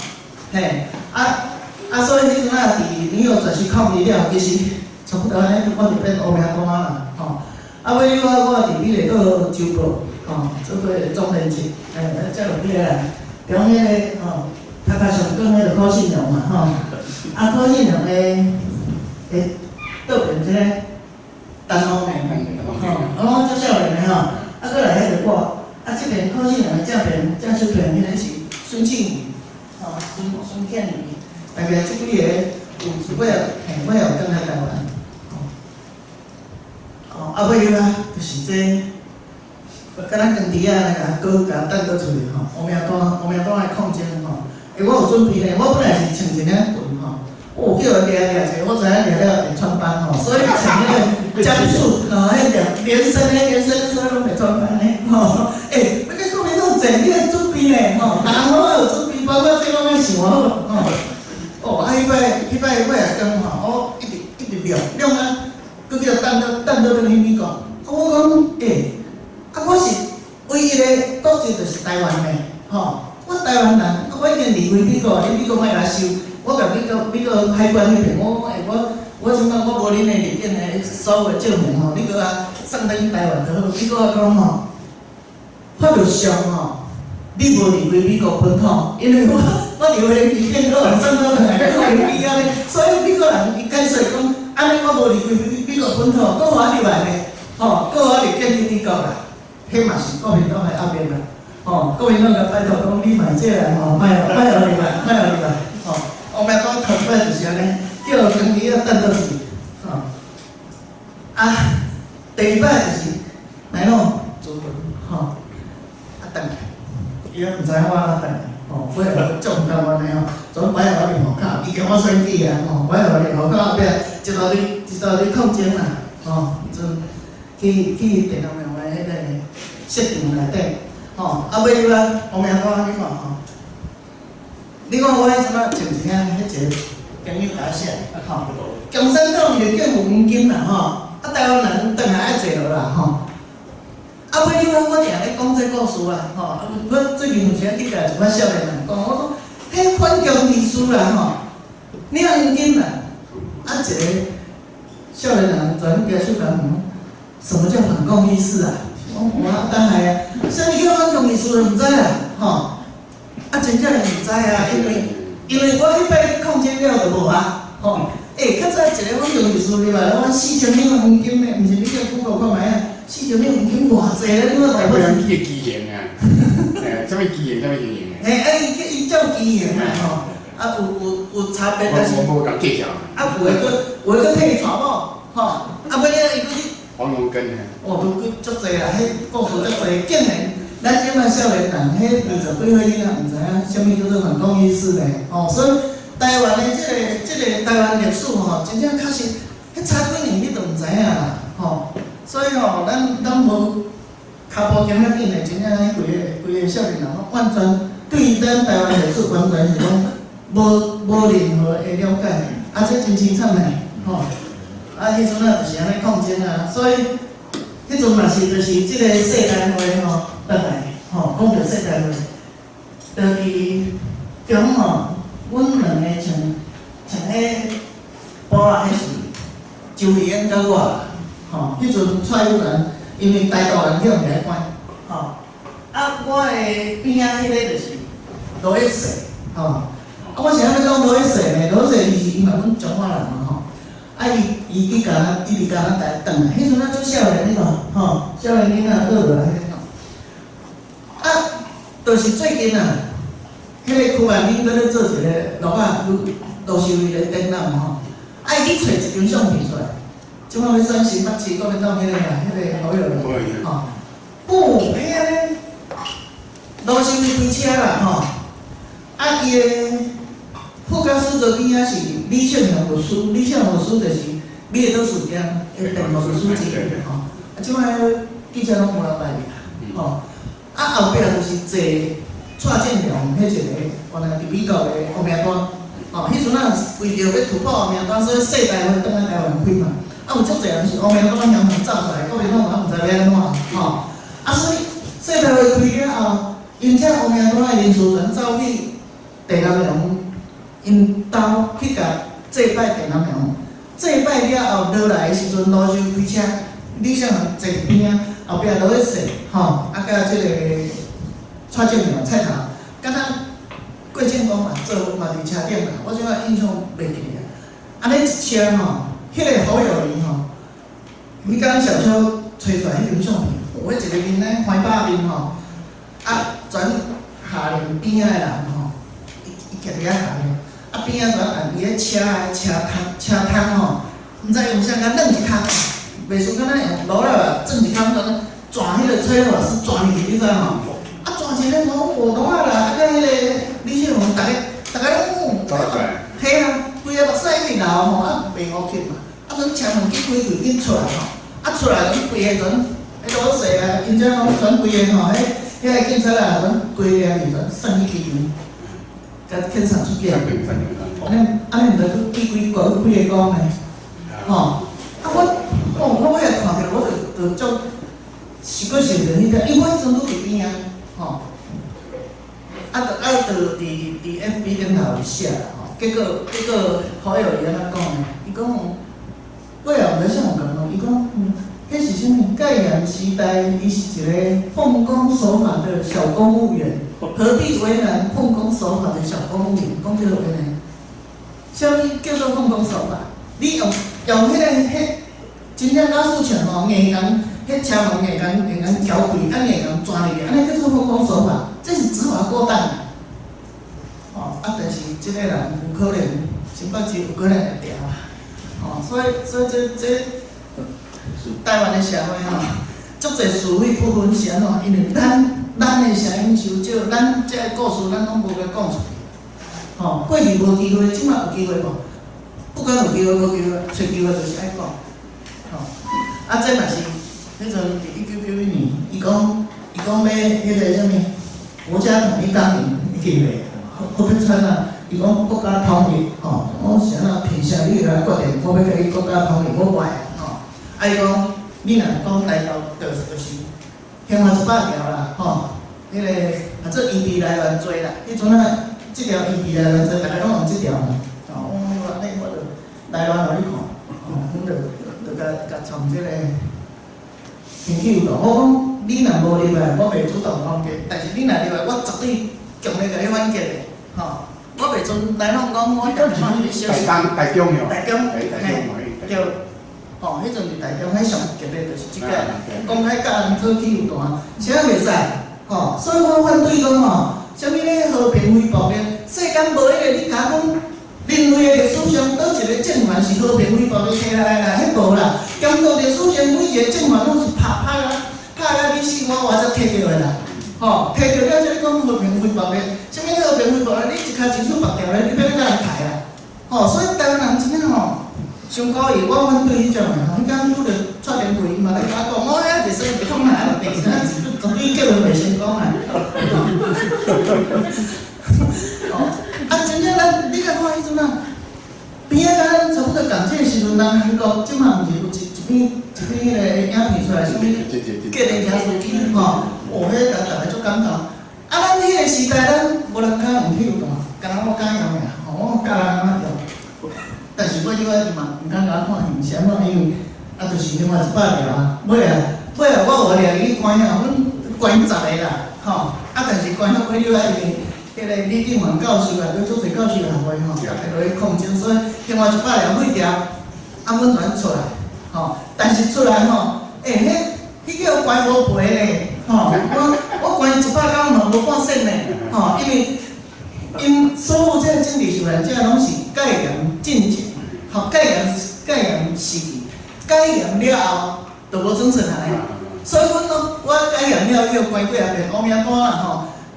嘿，啊。啊，所以彼陣仔佇紐約絕食抗議了，其實差不多按呢，我就變烏名單啦，吼。啊，尾我佇美麗島周報，吼，做過總編輯，欸，才有彼个啦。中彼个吼，較較上講彼个柯信良嘛，吼。啊，柯信良的倒邊這个陳鴻年，吼，啊，攏足少年的吼，啊，閣來彼個我，啊，這邊柯信良的正邊正手邊彼个是孫慶瑜，吼，孫慶瑜。大概這幾個有尾仔，嘿，尾仔有轉來台灣，吼，哦，啊尾仔就是這，敢若長弟仔那個閣共等倒出去吼，烏名單的抗爭吼，欸，我有準備咧，我本來是穿一領裙吼，哦，叫人掠掠者，我知影掠了會穿幫吼，所以穿彼個戰術吼，彼個連身的連身，所以攏袂穿幫的吼，欸，欲共國民黨戰，你愛準備咧吼，人攏愛有準備，包括這攏愛想好吼。哦，啊，彼擺我也講吼，我一直一直掠掠啊，閣叫等倒轉去美國。啊，我講，欸，啊，我是唯一的國籍就是台灣的，吼，我台灣人，啊，我已經離開美國，你美國莫來收。我共美國海關彼邊，我講，欸，我這擺我無恁的入境的所有的證明吼，你閣啊送轉去台灣就好。美國講吼，法律上吼，你無離開美國本土，因為我留的期間，閣予送倒轉來，閣袂記按呢，所以美國人伊解釋講，按呢我無離開美國本土，閣予我入來呢，吼，閣予我入境去美國啦，彼嘛是國民黨的壓力啦，吼，國民黨共拜託講，你莫這人吼，莫予莫予入來，莫予入來，吼，烏名單頭擺就是按呢，叫長期仔等倒去，吼，啊，第二擺就是來喏，自焚，吼，啊，轉來，伊也毋知影我按怎轉來。吼，尾仔足毋甘願的吼，總擺予我入戶口，伊叫我選舉啊，吼，擺予我入戶口後壁一大堆一大堆抗爭啦，吼，就去電腦廟的彼個設場內底，吼，啊尾仔烏名單你看吼，你看我彼陣仔穿一領彼一個朋友共我寫，吼，共產黨入境有黃金啦，吼，啊台灣人轉來愛坐牢啦，吼。啊，尾你看我定咧講這故事啊，吼！啊，我最近有時去共一寡少年人講，我講，彼反共義士啦，吼，領黃金啦，啊，一個少年人全舉手共問，什麼叫反共義士啊？我无等下啊，啥物叫反共义士就毋知啦，吼！啊，真正是毋知啊，因为我彼摆去抗争了就無啊，吼！欸，較早一个反共義士入來，我4000兩黃金的，毋是你叫 Google 看覓啊？四千兩黃金偌濟咧？你看台北市。伊個機型啊，啥物機型？啥物機型？嘿，啊，伊照機型啊，吼！啊，有差別，但是。無人介紹。啊，有的閣替伊娶某，吼！啊，尾仔伊閣去。黃龍根啊！哦，都閣足濟啦，彼故事足濟，竟然咱這擺少年人，彼20幾歲囡仔毋知影啥物叫做反共義士呢？吼，所以台灣的這個台灣歷史吼，真正確實，彼早幾年你都毋知影啦，吼。所以吼，咱無跤步行遐緊的，真正彼規個少年人，完全對咱台灣歷史完全是講無任何的了解，啊，這真凄慘的，吼。啊，彼陣啊就是按呢抗爭啊，所以彼陣嘛是就是這個世代會吼，轉來吼，講著世代會，就佇中吼，阮兩个像彼埔仔，彼是周麗英佮我，吼，彼陣蔡有全因為台獨人去予共關，吼，啊，我的邊仔彼個就是羅一世，吼，啊，我是按怎講羅一世呢？羅一世伊是伊嘛阮彰化人嘛，吼。啊！伊伊去加拿，伊佇加拿大轉來，彼陣啊足少年你看，吼，少年囡仔倒落來彼個吼。啊，就是最近啊，彼個柯萬敏閣咧做一個羅仔羅秀慧的展覽吼，啊，伊去揣一張相片出來，這擺欲選新北市國民黨彼個啦，彼個侯友宜，吼，哦，彼按呢，羅秀慧開車啦，吼，啊，伊的副駕駛座邊仔是李勝雄律師，李勝雄律師就是美麗島事件的辯護律師之一吼。啊，這擺記者攏無人來去吼。啊，後壁就是坐蔡正良彼一個，原來佇美國的烏名單，吼，彼陣啊為著欲突破烏名單，所以世大會轉來台灣開嘛。啊，有足濟人是烏名單雄雄走出來，國民黨嘛毋知欲按怎吼。啊，所以世大會開了後，𪜶這烏名單的人士全走去鄭南榕𪜶兜去共祭拜鄭南榕，祭拜了後落來的時陣，羅秀開車，李勝雄坐邊仔，後壁羅一世吼，啊，佮這個蔡正良蔡頭，敢若郭正光嘛做嘛佇車頂啦，我這擺印象袂記啊。按呢一車吼，彼個侯友宜吼，彼工小邱揣出來彼張相片，有彼一個面咧歡百面吼，啊，全下面邊仔的人吼，伊徛佇遐下面。啊，邊仔全按伊咧車的車窗吼，毋知用啥共軟一空，袂輸敢若用爐仔轉一空，安呢轉彼個吹瓦斯轉入去，你知無？啊，轉一个吼，無爐仔啦，啊，佮彼個李勝雄，逐家攏，嘿啊，規个目屎一直流吼，啊，袂烏去嘛，啊，陣車門緊開開緊出來吼，啊，出來陣規个陣，彼老勢啊，𪜶遮攏全規个吼，彼遐個警察啊，陣規个去陣送去機場。共遣送出去，按呢按呢，毋知閣記幾個幾个講呢？吼！啊我，哦，我尾仔看著我就足，是閣想著彼個，因為我彼陣拄佇邊仔，吼。啊，就佇 FB 頂頭有寫啦，吼。結果侯友宜按怎講呢？伊講，我也毋知啥有共講，伊講，彼是啥物？戒嚴時代，伊是一個奉公守法的小公務員。何必為難奉公守法的小公務員？講這個話呢？啥物叫做奉公守法？你用彼個真正老師像吼，硬共彼車門硬共撬開，啊硬共鑽入去，按呢叫做奉公守法？這是執法過當。吼啊！但是這個人有可能新北市有可能會調啊。吼，所以這台灣的社會吼，足濟是非不分是按怎？因為咱的聲音傷少，咱這個故事咱攏無共講出去。吼，過去無機會，這擺有機會無？不管有機會無機會，揣機會就是愛講。吼，啊，這嘛是彼陣佇1991年，伊講欲彼個啥物國家統一綱領，你記袂？何必川啊，伊講國家統一，吼，我是按怎憑啥你來決定我欲共你國家統一？我無愛，吼。啊，伊講你若講台獨，就是刑法100條啦，吼，彼個啊做伊比來源罪啦，彼陣啊，這條伊比來源罪，逐家攏用這條嘛，吼，我按呢我就來源予你看，吼，阮就共創這個天氣有我講，你若無入來，我袂主動攻擊；但是你若入來，我絕對強烈共你反擊的，吼。我袂准來弄講，我台東台中哟，台中，台中對，吼，彼陣佇台中，彼上特別就是這個，公開佮人做汽油彈，啥袂使，吼，所以我反對講吼，啥物咧和平非暴力，世間無彼個，你敢講人類的歷史上佗一個政權是和平非暴力起來啦？彼無啦，中國歷史上每一個政權攏是拍拍啊，拍啊你死我活才摕著的啦。吼，摕著了才咧講和平非暴力，啥物和平非暴力？你一跤一手縛掉咧，你欲按怎人刣啊？吼，所以台灣人真正吼，傷古意，我反對彼種的吼。彼工拄著蔡連貴伊嘛來共我講，我遐袂使袂通來，電視啊，絕對結論袂成功啊。吼，啊，真正咱你來看彼陣啊，邊仔佮咱差不多仝這個時陣，咱韓國這馬毋是有一篇彼個影片出來，啥物計程車司機吼，哦，彼個共逐家足感動。啊，咱彼個時代，咱無人敢用汽油彈，敢若我敢用爾，吼，我教人按怎用。但是尾尾伊嘛毋敢共我判刑，是按怎？因為啊，就是另外100條啊，尾啊，尾啊，我有掠伊去關啊，阮關10個啦，吼，啊，但是關到尾了啊，因為彼個李炳環教授啊，閣足濟教授學會吼，逐家落去抗爭，所以另外100條廢掉，啊，阮全出來，吼，但是出來吼，欸，彼叫關無賠咧，吼，我關100工嘛無半仙咧，吼，因為𪜶所有這個政治受難者攏是戒嚴進前，吼，戒嚴時期，戒嚴了後就無準出來，所以阮攏我戒嚴了以後關幾仔遍烏名單啦吼，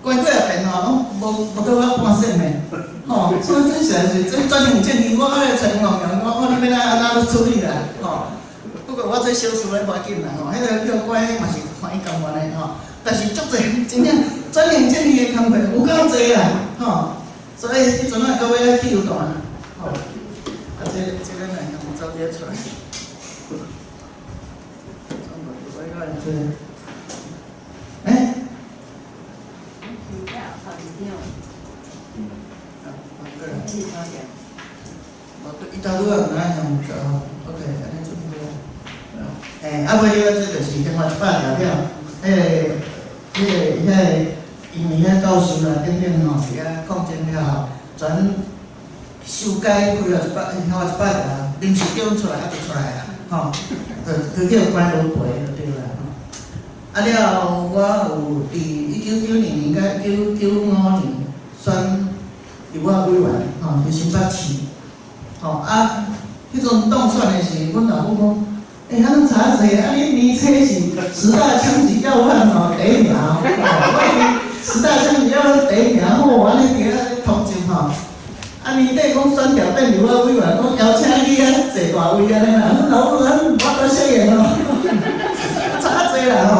關幾仔遍吼，攏無予我半仙咧，吼，所以這實在是這轉型正義，我愛來找黃陽，我看你欲按怎處理啦，吼。不過我這小事咧無要緊啦，吼，彼個叫關嘛是歡喜甘願的吼，但是足濟真正轉型正義的工課有夠濟啦，吼。所以彼陣啊，到尾仔汽油彈，吼，啊，這咱來用走這出來，這，欸？無，伊頭拄仔毋知用做吼，OK，按呢準備。欸，啊，尾了這就是另外100條了，彼個，因為遐教授啦等等吼，佇遐抗爭了後，全修改開了一百，另外100條，臨時叫阮出來，啊，就出來啊，吼，就叫關無賠就對啦。啊了後，我有佇1990年佮1995年選立法委員，吼，佇新北市，吼啊，彼陣當選的時，阮老母講，欸，啊攏查濟，啊你年初是十大槍擊要犯吼第一名，吼，我十大槍擊要犯第一名，吼，按呢佇遐通緝吼。啊年底講選調變立法委員，講邀請你去遐坐大位按呢啦，阮老母咱無法度適應吼，差濟啦吼。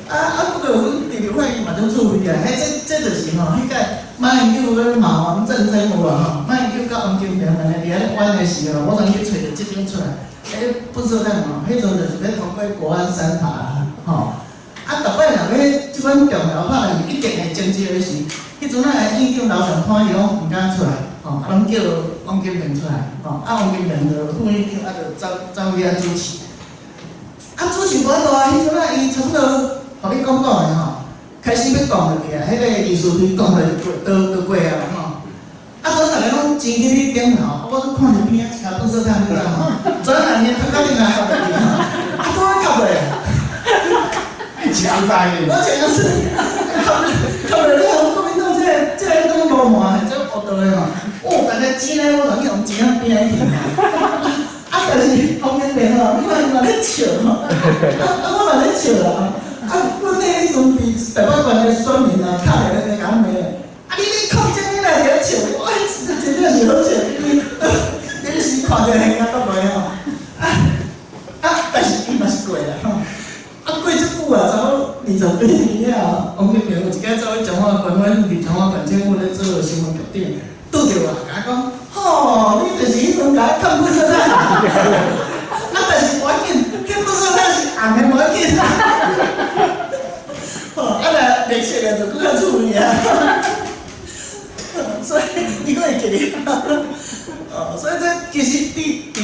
啊，不過阮佇立法院嘛足趣味啊，彼這就是吼，彼屆馬英九咧馬王戰爭有無吼？馬英九佮王金平兩個佇遐咧玩的時候，我曾去揣著這張出來，彼不說咱吼，彼陣就是欲通過國安三法吼。啊，逐擺若欲這款重要拍是一定會爭執的時，彼陣仔的院長劉尚寬伊攏毋敢出來，吼，啊，攏叫王金平出來，吼，啊，王金平就副院長，啊，就走走去遐主持。啊，主持無法度啊，彼陣仔伊差不多，予你講講的吼，開始欲講落去啊，彼個議事會講落就過，都過啊吼。啊，陣逐家攏擠去彼頂頭，啊，我閣看著邊仔一跤垃圾桶，你知無？轉人的頭殼頂來合落去吼，啊，拄好合落。你強在。我強是，合合落了後，國民黨這個攏無換，這學道的吼。哦，逐家錢咧，我就去予錢仔邊仔去。啊，但是王金平吼，你看伊嘛咧笑吼，啊，我嘛咧笑啦。啊，阮彼彼陣佇台北縣的選民啊，敲電話來共阮罵，啊，你咧抗爭，你來佇遐笑，我真正是好笑，因為臨時看著現啊，都袂吼。啊，但是伊嘛是過啦吼。啊，過這久啊，差不多20幾年了後，王金平有一擺走去彰化縣，阮佇彰化縣政府咧做新聞局長，拄著我，共我講，吼，你就是彼陣共我崁垃圾桶。啊，但是無要緊，崁垃圾桶是紅的無要緊。吼，啊若綠色的就閣較趣味啊。所以伊閣會記得。哦，所以這其實佇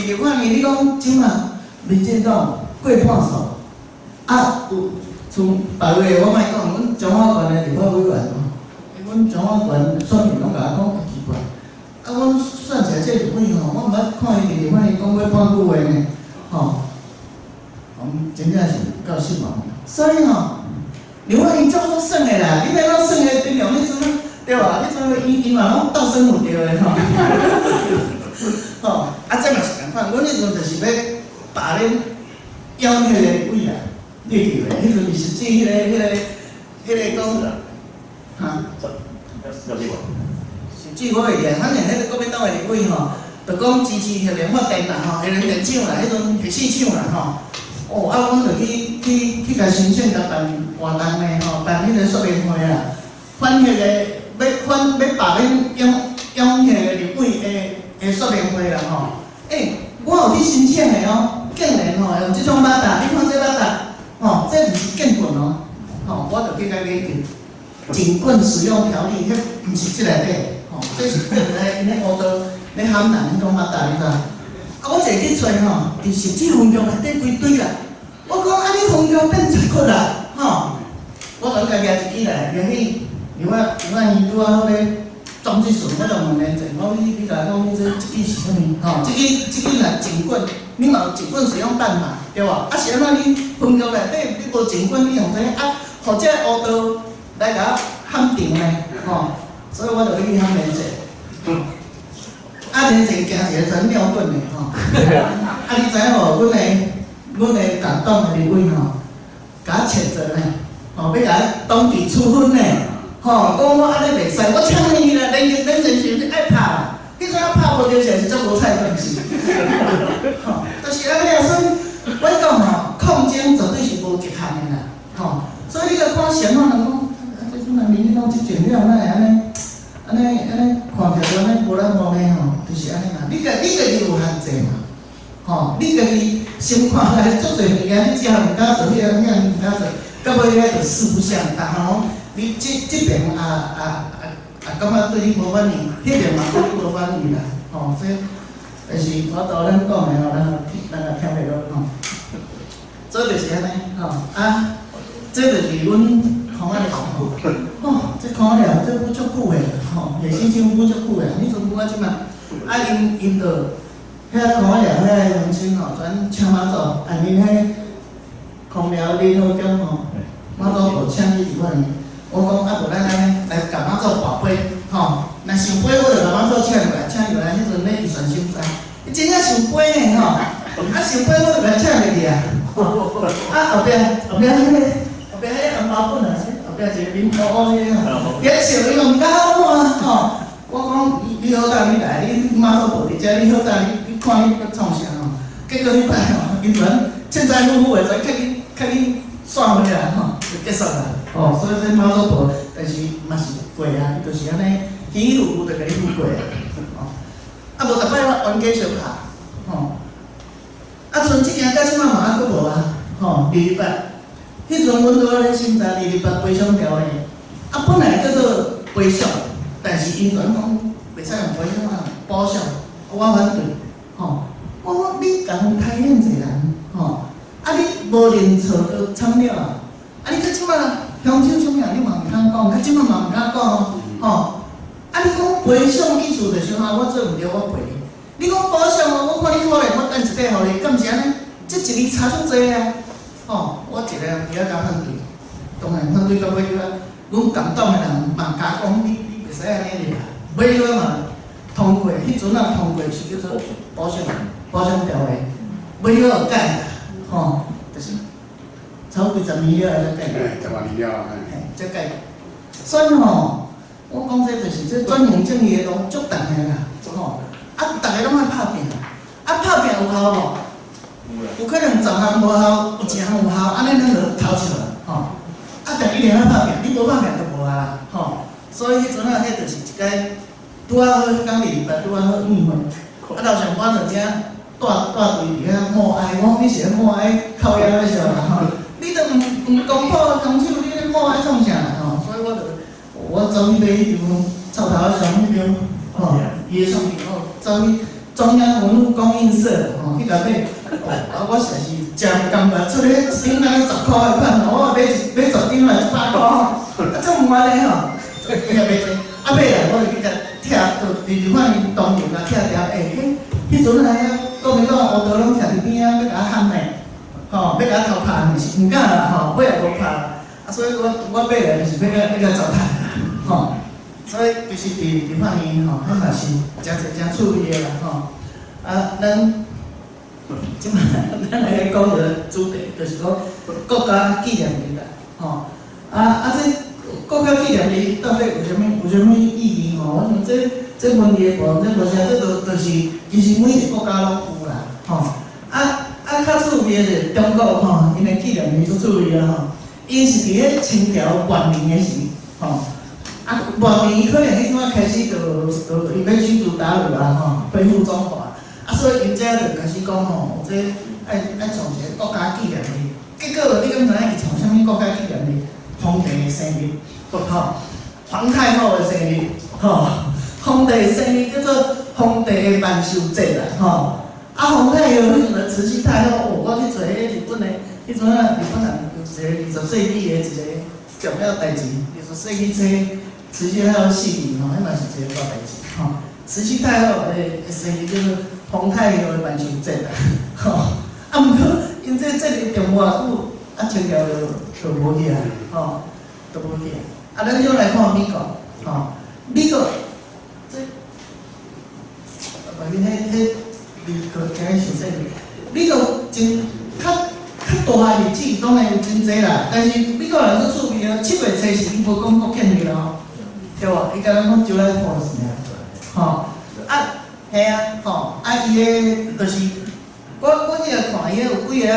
立法院，你講這馬民進黨過半數，啊有像别位的我莫讲，阮彰化县的立法委员吼，阮彰化县选民拢共我讲奇怪，啊，阮选一个这立委吼，我毋捌看伊伫立法院讲过半句话呢，吼，真正是够失望。所以吼，立法院足好耍的啦，你欲按怎耍的，平常彼阵对无？彼阵伊伊嘛拢斗耍有著的吼。吼，啊，这嘛是仝款，阮彼阵就是欲罢免邀彼个立委啦，你会记袂？彼阵是实际彼个讲，哈？实际我会记，反正彼个国民党的立委吼，就讲支持核能发电啦，吼，核能电厂啦，彼阵核四厂啦，吼。哦，啊，阮就去共申请，共办活动呢，吼，办彼个说明会啦，反彼个欲反欲罢免杨杨彼个立委的说明会啦，吼。欸，我有去申请的哦，竟然吼用这种马达，你看这马达，吼，这毋是警棍哦，吼，我就去共研究。警棍使用条例，彼毋是这内底，吼，这是这是咧𪜶咧乌道咧喊人彼种马达，你知？啊，我坐去揣吼，伫十指分局内底规堆啦。我讲啊，你分局变贼骨啦，吼！我就共举一支来，举去立法院拄仔好咧总质询，我就问连正，我讲你共我讲，你这支是啥物？吼，这支若警棍，你嘛有警棍使用办法，对无？啊是按怎你分局内底你无警棍，你用这啊，予这乌道来共我喊场呢？吼，所以我就去喊连正。啊，连正行一个全尿棍的吼，啊，你知影无？阮的共党的立委吼，共我谴责呢，吼，欲共我党纪处分呢，吼，讲我按呢袂使，我呛伊啦，连连正是爱拍啦，彼阵仔拍无著是足无彩本事，吼，就是按呢啊，所以我讲吼，抗争绝对是无极限的啦，吼，所以你共看谁人讲，啊，这阵人民进党执政了，哪会按呢？按呢按呢，看起来按呢无咱无呢吼，就是按呢啦。你家己有限制嘛，吼，你家己先看来足济物件，你这项毋敢做，彼项彼项毋敢做，到尾遐就四不像。逐项拢你这边也感觉对你无满意，彼边嘛对你无满意啦，吼，所以，但是我头咱讲的吼，咱也听袂落吼。所以就是按呢，吼啊，这就是阮空仔寮吼，哦，这空仔寮这舞足久的吼，艺术厂舞足久的，彼阵舞到这马，啊𪜶𪜶就遐空仔寮遐个乡亲吼，全请妈祖，啊𪜶彼空寮林和中吼，妈祖婆请去立法院，我讲啊，无咱按呢来共妈祖跋杯，吼，若圣杯我就共妈祖请入来，请入来，彼阵咧预算审查，伊真正圣杯呢吼，啊圣杯我就共请入去啊，啊后壁彼个后壁彼个红包本啊，后壁一个面乌乌彼个吼，伊咧笑伊嘛毋敢好看吼。我讲你好胆你来，你妈祖婆伫遮，你好胆你看你欲创啥吼？结果彼摆吼，𪜶全千载夫妇的全较紧较紧散回来吼，就结束啦。吼，所以这妈祖婆，但是嘛是过啊，伊就是按呢，起起伏伏就共你付过啊。吼，啊无逐摆我冤家相拍，吼，啊賰这件到这摆嘛犹阁无啊，吼，228，彼阵阮拄仔咧审查二二八赔偿条例，啊本来叫做赔偿。但是𪜶全讲袂使用赔偿啊，补偿，我反对，吼，我讲你共刣遐济人，吼，啊你无认错就惨了啊！啊你到这摆乡亲啥物啊，你嘛毋敢讲，到这摆嘛毋敢讲哦，吼，啊你讲赔偿意思就是讲我做毋对，我赔你。你讲补偿哦，我看你可怜，我等一块予你，敢毋是按呢？这一字差足济啊！吼，我一个人伫遐共反对，当然反对到尾仔，阮共党的人嘛共讲你。袂使按呢入来，尾仔嘛通过，彼阵仔通过是叫做补偿条例，尾仔有改，吼，就是超过十年了才改。嘿，10外年了，嘿，才改。所以吼，我讲这就是这转型正义的路足重的啦，吼，啊，逐家拢爱拍拼，啊，拍拼有效无？有可能10项无效，有一项有效，按呢咱就偷笑啦，吼。啊，但一定爱拍拼，你无拍拼就无啊，吼。所以彼阵仔，彼就是一摆拄仔好，彼工228拄仔好宴会，啊，楼上我就遮带带队伫遐默哀，我讲你是咧默哀哭枵咧笑啦吼，你都毋公布空手，你咧默哀创啥啦吼？所以我就我走去买彼张臭头仔相彼张吼，伊的相片吼，走去中央文物供应社吼去共买，啊，我實在是誠甘願出咧一張敢若10箍彼款吼，我買一買10張來100箍吼，啊，這毋安尼吼，伊也袂濟。啊，尾來我就去共拆，就佇立法院當場共拆掉，欸，彼陣來啊，國民黨烏刀攏徛佇邊仔，欲共我喊呢，吼，欲共我偷拍呢，是毋敢啦，吼，尾也無拍。啊，所以我尾來就是欲共糟蹋啦，吼。所以其實佇立法院吼，彼嘛是誠濟誠趣味的啦，吼。啊，咱這擺咱來講一個主題，就是講國家紀念日啦，吼。啊，這國家紀念日到底有啥物意義吼？我想這問題無，這無啥，這就是其實每一個國家攏有啦，吼。啊，較趣味的是中國吼，𪜶的紀念日足趣味啊吼。𪜶是佇咧清朝末年的時，吼。啊，末年可能彼陣仔開始就伊欲驅逐韃虜啊，吼，恢復中華。啊，所以𪜶這就開始講吼，這愛創一個國家紀念日。結果你敢知影伊創啥物國家紀念日？皇帝的生日，吼，皇太后的生日，吼，皇帝的生日叫做皇帝的萬壽節啦，吼。啊，皇太后彼陣慈禧太后，哦，我去揣彼日本的，彼陣仔日本人有一個20世紀的一個重要代誌，20世紀初慈禧太后死去吼，彼嘛是一個大代誌，吼。慈禧太后的生日叫做皇太后的萬壽節啦，吼。啊，毋過𪜶這節日重無偌久，啊，清朝就無去啊，吼，就無去啊。啊，咱再來看美國，吼，美國這，啊，你彼美國今日想說，美國真較大的日子當然有真濟啦，但是美國人足趣味啊，7月初四𪜶無講國慶日咯，對無？伊敢若講 July 4 爾，吼，啊，嘿啊，吼，啊，伊的就是。我彼個看伊有幾个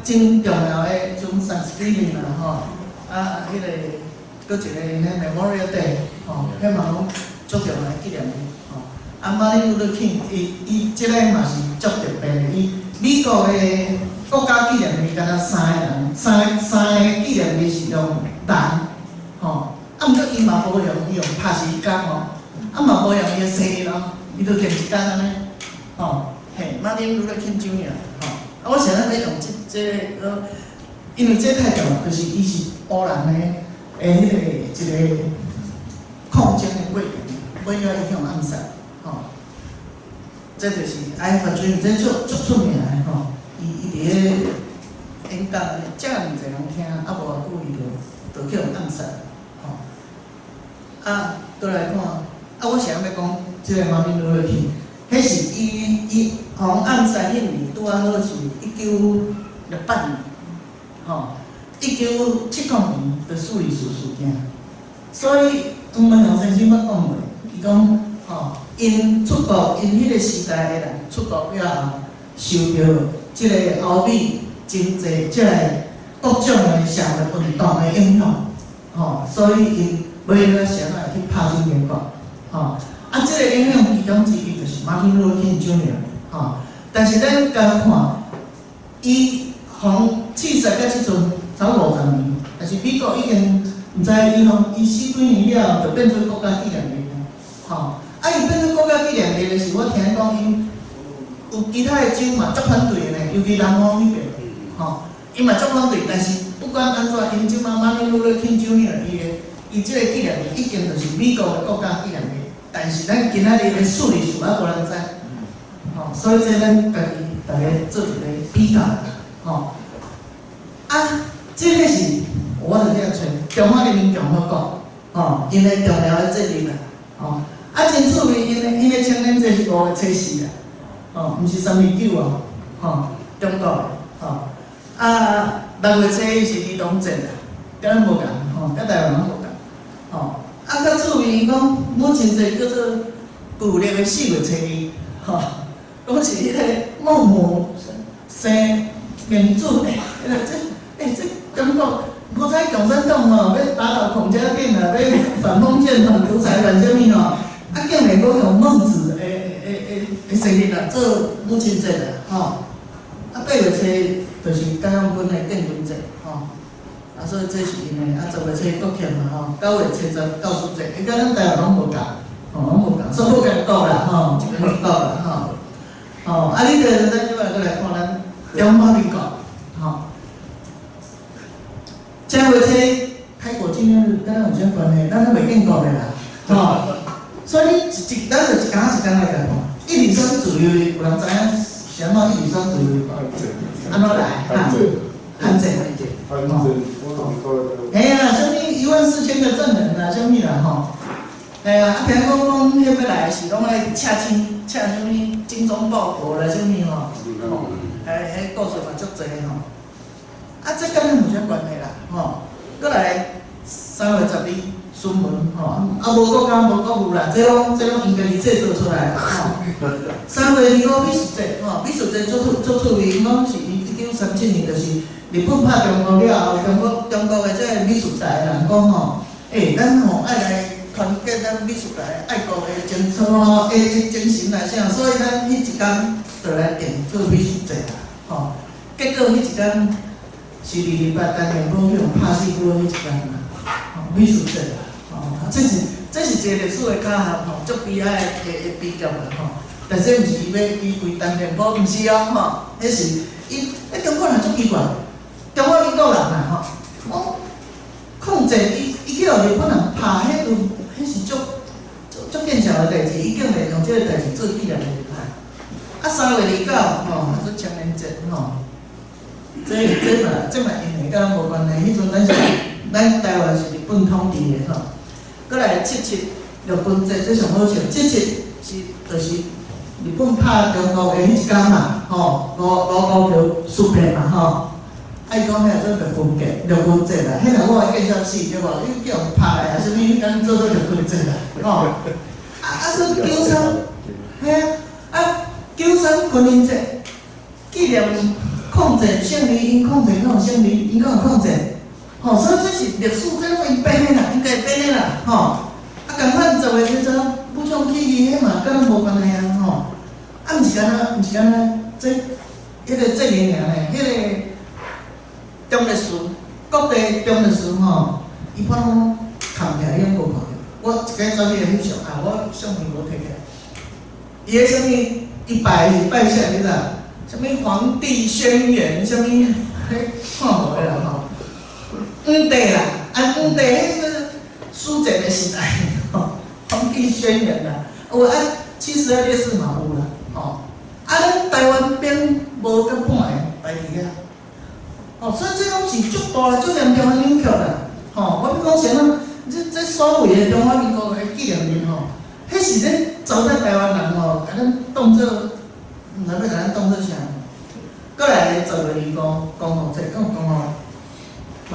真重要的，像 Thanksgiving 啦吼，啊，彼個閣一個彼 Memorial Day 吼，彼嘛攏足重要的紀念日吼。啊，馬丁路德金伊這個嘛是足特別的，伊美國的國家紀念日敢若三個人，三個紀念日是用人，吼，啊，毋過伊嘛無用，伊用拍時工吼，啊嘛無用伊的生日咯，伊就定一工按呢，吼。嘿，馬丁路德金 Junior 吼，啊，我想欲用這個，因為這太重要，就是伊是烏人的彼個一個抗爭的過程，尾仔伊予暗殺，吼，這就是愛華追，這足出名的吼，伊佇咧演講，遮爾濟人聽，啊無偌久伊就去予暗殺，吼，啊，閣來看，啊，我想欲講這個馬丁路德金。彼是伊予暗殺彼年，拄仔好是1968年，吼，1970年就4·24事件，所以黃文雄先生捌講過，伊講吼，𪜶出國，𪜶彼個時代的人出國了後，受著這個歐美經濟、這個各種的社會運動的影響，吼，所以𪜶尾仔想來去拍中間國，吼。啊，這個影響其中之一就是馬丁路德金 Junior，吼。但是咱共看，伊予刺殺到這陣才50年，但是美國已經毋知伊予伊死幾年了後，就變做國家紀念日吼。啊，伊變做國家紀念日的時，我聽講𪜶有其他的州嘛足反對的呢，尤其南方彼邊，吼，伊嘛足反對。但是不管按怎，𪜶這擺馬丁路德金 Junior 伊的伊這個紀念日已經就是美國的國家紀念日。但是咱今仔日的4·24猶無人知，吼，所以這咱家己逐家做一個比較，吼。啊，這個是我佇遮揣中華人民共和國，吼，𪜶的重要的節日啦，吼。啊，真趣味，𪜶的青年節是5月初4啦，吼，毋是3·29哦，吼，中國的，吼。啊，6月初1是兒童節啦，佮咱無仝，吼，佮台灣攏無仝，吼。啊，較趣味，伊講母親節叫做舊曆的4月初2，吼，講是彼個孟母生孟子，欸，這，欸，這感覺無彩共產黨吼，欲打倒孔家店啊，欲反封建、反獨裁、反啥物吼，啊，竟然閣用孟子的生日啊做母親節啊，吼，啊，8月初就是解放軍的建軍節，吼。啊，所以這是𪜶的，啊，10月初國慶嘛，吼，9月初十教師節，欸，佮咱台灣攏無仝，吼，攏無仝，所以無共國啦，吼，一邊一國啦，吼，吼，啊，你這咱這擺閣來看咱中華民國，吼。正月初開國紀念日，佮咱有啥關係？咱攏袂建國的啦，吼。所以你一，咱就一工一工來共看。一二三自由日，有人知影是按怎一二三自由日無？按怎來？哈？韓戰。嘿啊，啥物14000個證人啊，啥物啦吼？嘿啊，啊聽講講彼欲來是攏愛請親請啥物精忠報國啦，啥物吼？吼，哎，彼故事嘛足濟吼。啊，這佮咱有啥關係啦？吼，閣來3月12孫文吼，啊無國家無國父啦，這攏𪜶家己製造出來啦吼。3月25美術節吼，美術節足趣味，𪜶講是1937年，就是日本拍中國了後，中國的這个美術界的人講吼，欸，咱吼愛來團結咱美術界愛國的精神吼，的精神來啥，所以咱彼一工就來定做美術節啦，吼。結果彼一工是228陳年寶去予拍死過彼一工啦，吼，美術節啦，吼，這是一個歷史的巧合吼，足悲哀的悲劇啦吼。但這毋是伊欲伊為陳廉寶，毋是哦吼，彼是伊，彼中國人足奇怪，中華民國人啦吼，講抗戰伊去予日本人拍，彼陣彼是足見笑的代誌，伊竟然用這個代誌做紀念日啦。啊，3月29吼，啊做青年節吼，這嘛因為佮咱無關係，彼陣咱台灣是日本統治的吼。閣來七七陸軍節，這上好笑，七七是就是日本拍中國的彼一工嘛，吼，盧溝橋事變嘛，吼。啊，伊講彼個做陸軍節，陸軍節啦，彼若我會見笑死對無？你叫予拍來啊，啥物？彼工做做陸軍節啦，吼。啊，說93，嘿啊，啊93軍人節，紀念抗戰勝利，𪜶抗戰敢有勝利？𪜶敢有抗戰？吼，所以這是歷史，這攏𪜶編的啦，𪜶家己編的啦，吼。啊，仝款10月7武昌起義，彼嘛佮咱無關係啊，吼。啊，毋是敢若，這彼個節日爾呢，彼個中律師，國地中律師吼，伊本攏藏起來，你攏無看著。我一擺走去翕相，啊，我相片無摕起來。伊彼啥物？伊拜是拜啥？你知？啥物皇帝宣言？啥物？彼看無的啦吼。五帝啦，啊五帝彼是史前的時代吼，皇帝宣言啦，有啊，72烈士嘛有啦，吼。啊，咱台灣兵無甲半个排佇遐，吼，所以這攏是足大足嚴重的扭曲啦，吼。我欲講啥物？這所謂的中華民國的紀念日吼，彼是咧糟蹋台灣人吼，共咱當做，毋知欲共咱當做啥。閣來10月25光復節，敢有光復？吼，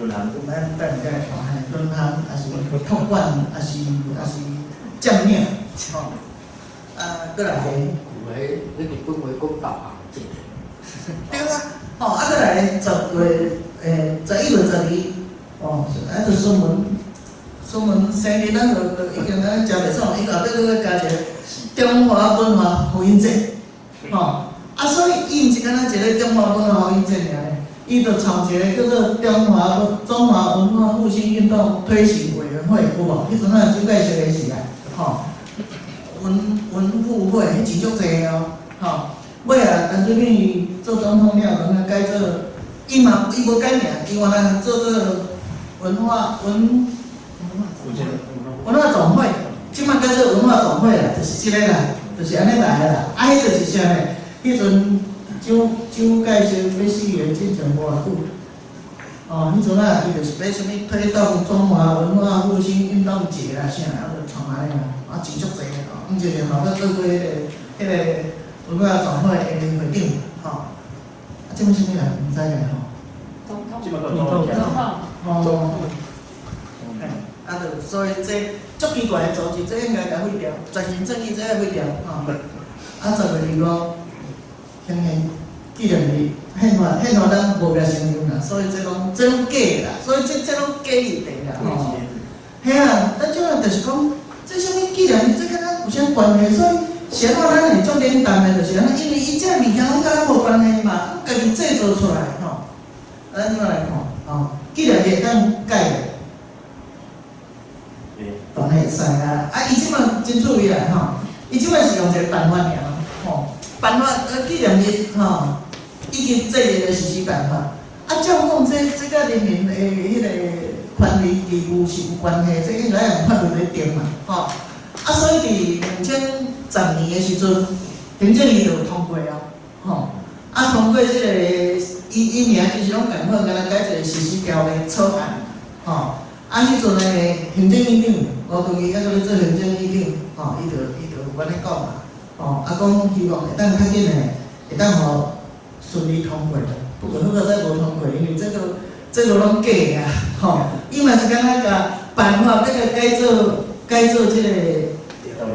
淪陷。咱等下來看，嘿，淪陷，抑是託管，抑是佔領，吼。啊，閣來。有彼，日本話講導航節。對啊，吼，啊，閣來10月，11月12，哦，啊，就孫文，孫文生日，咱就已經咱誠袂爽，伊後壁閣閣加一个中華文化復興節，吼，啊，所以伊毋是干焦一个中華文化復興節爾呢，伊就創一個叫做中華文化復興運動推行委員會，有無？彼陣啊，蔣介石的時代，吼，文復會，彼錢足濟哦，吼，尾啊，陳水扁伊做總統了後，改做，伊嘛伊無改名，伊原來做這個文化總會，這擺改做文化總會啦，就是這個啦，就是按呢來的啦。啊，彼就是啥呢？彼陣蔣介石欲死的之前無偌久，哦，彼陣啊，伊就是欲啥物推動中華文化復興運動節啊啥，啊，就創按呢啦，啊，錢足濟的哦，毋就是嘛，閣做過彼個文化總會的會長，吼。啊，這擺啥物人毋知咧吼？總統。這擺總統。哦。啊，就所以這足奇怪的組織，這應該共廢掉，轉型正義這個廢掉，吼。啊，10月25，憲憲紀念日，憲法咱無共承認啦，所以這攏假的啦，所以這攏假議題啦，吼。嘿啊，咱這擺就是講，這啥物紀念日，這佮咱有啥關係？所以，是按怎咱會足冷淡的，就是按呢，因為伊這个物件攏佮咱無關係嘛，家己製造出來，吼。啊，咱這擺來看，吼，紀念日會當改無？當然會使啊！啊，伊這擺真趣味啦，吼！伊這擺是用一個辦法爾，吼，辦法紀念日，吼，以及制定的實施辦法。啊，照講這佮人民的彼個權利義務是有關係，這應該用法律來定嘛，吼。啊，所以佇2010年的時陣，行政院就有通過啊，吼。啊，通過這個伊伊名其實攏仝款，敢若改一個實施條例草案，吼。啊，彼陣的行政院長吳敦義猶閣咧做行政院長，吼，伊就有按呢講嘛，吼，啊，講希望會當較緊的，會當予順利通過。不過好佳哉無通過，因為這個攏假的啊，吼！伊嘛是敢若共辦法欲共改做這個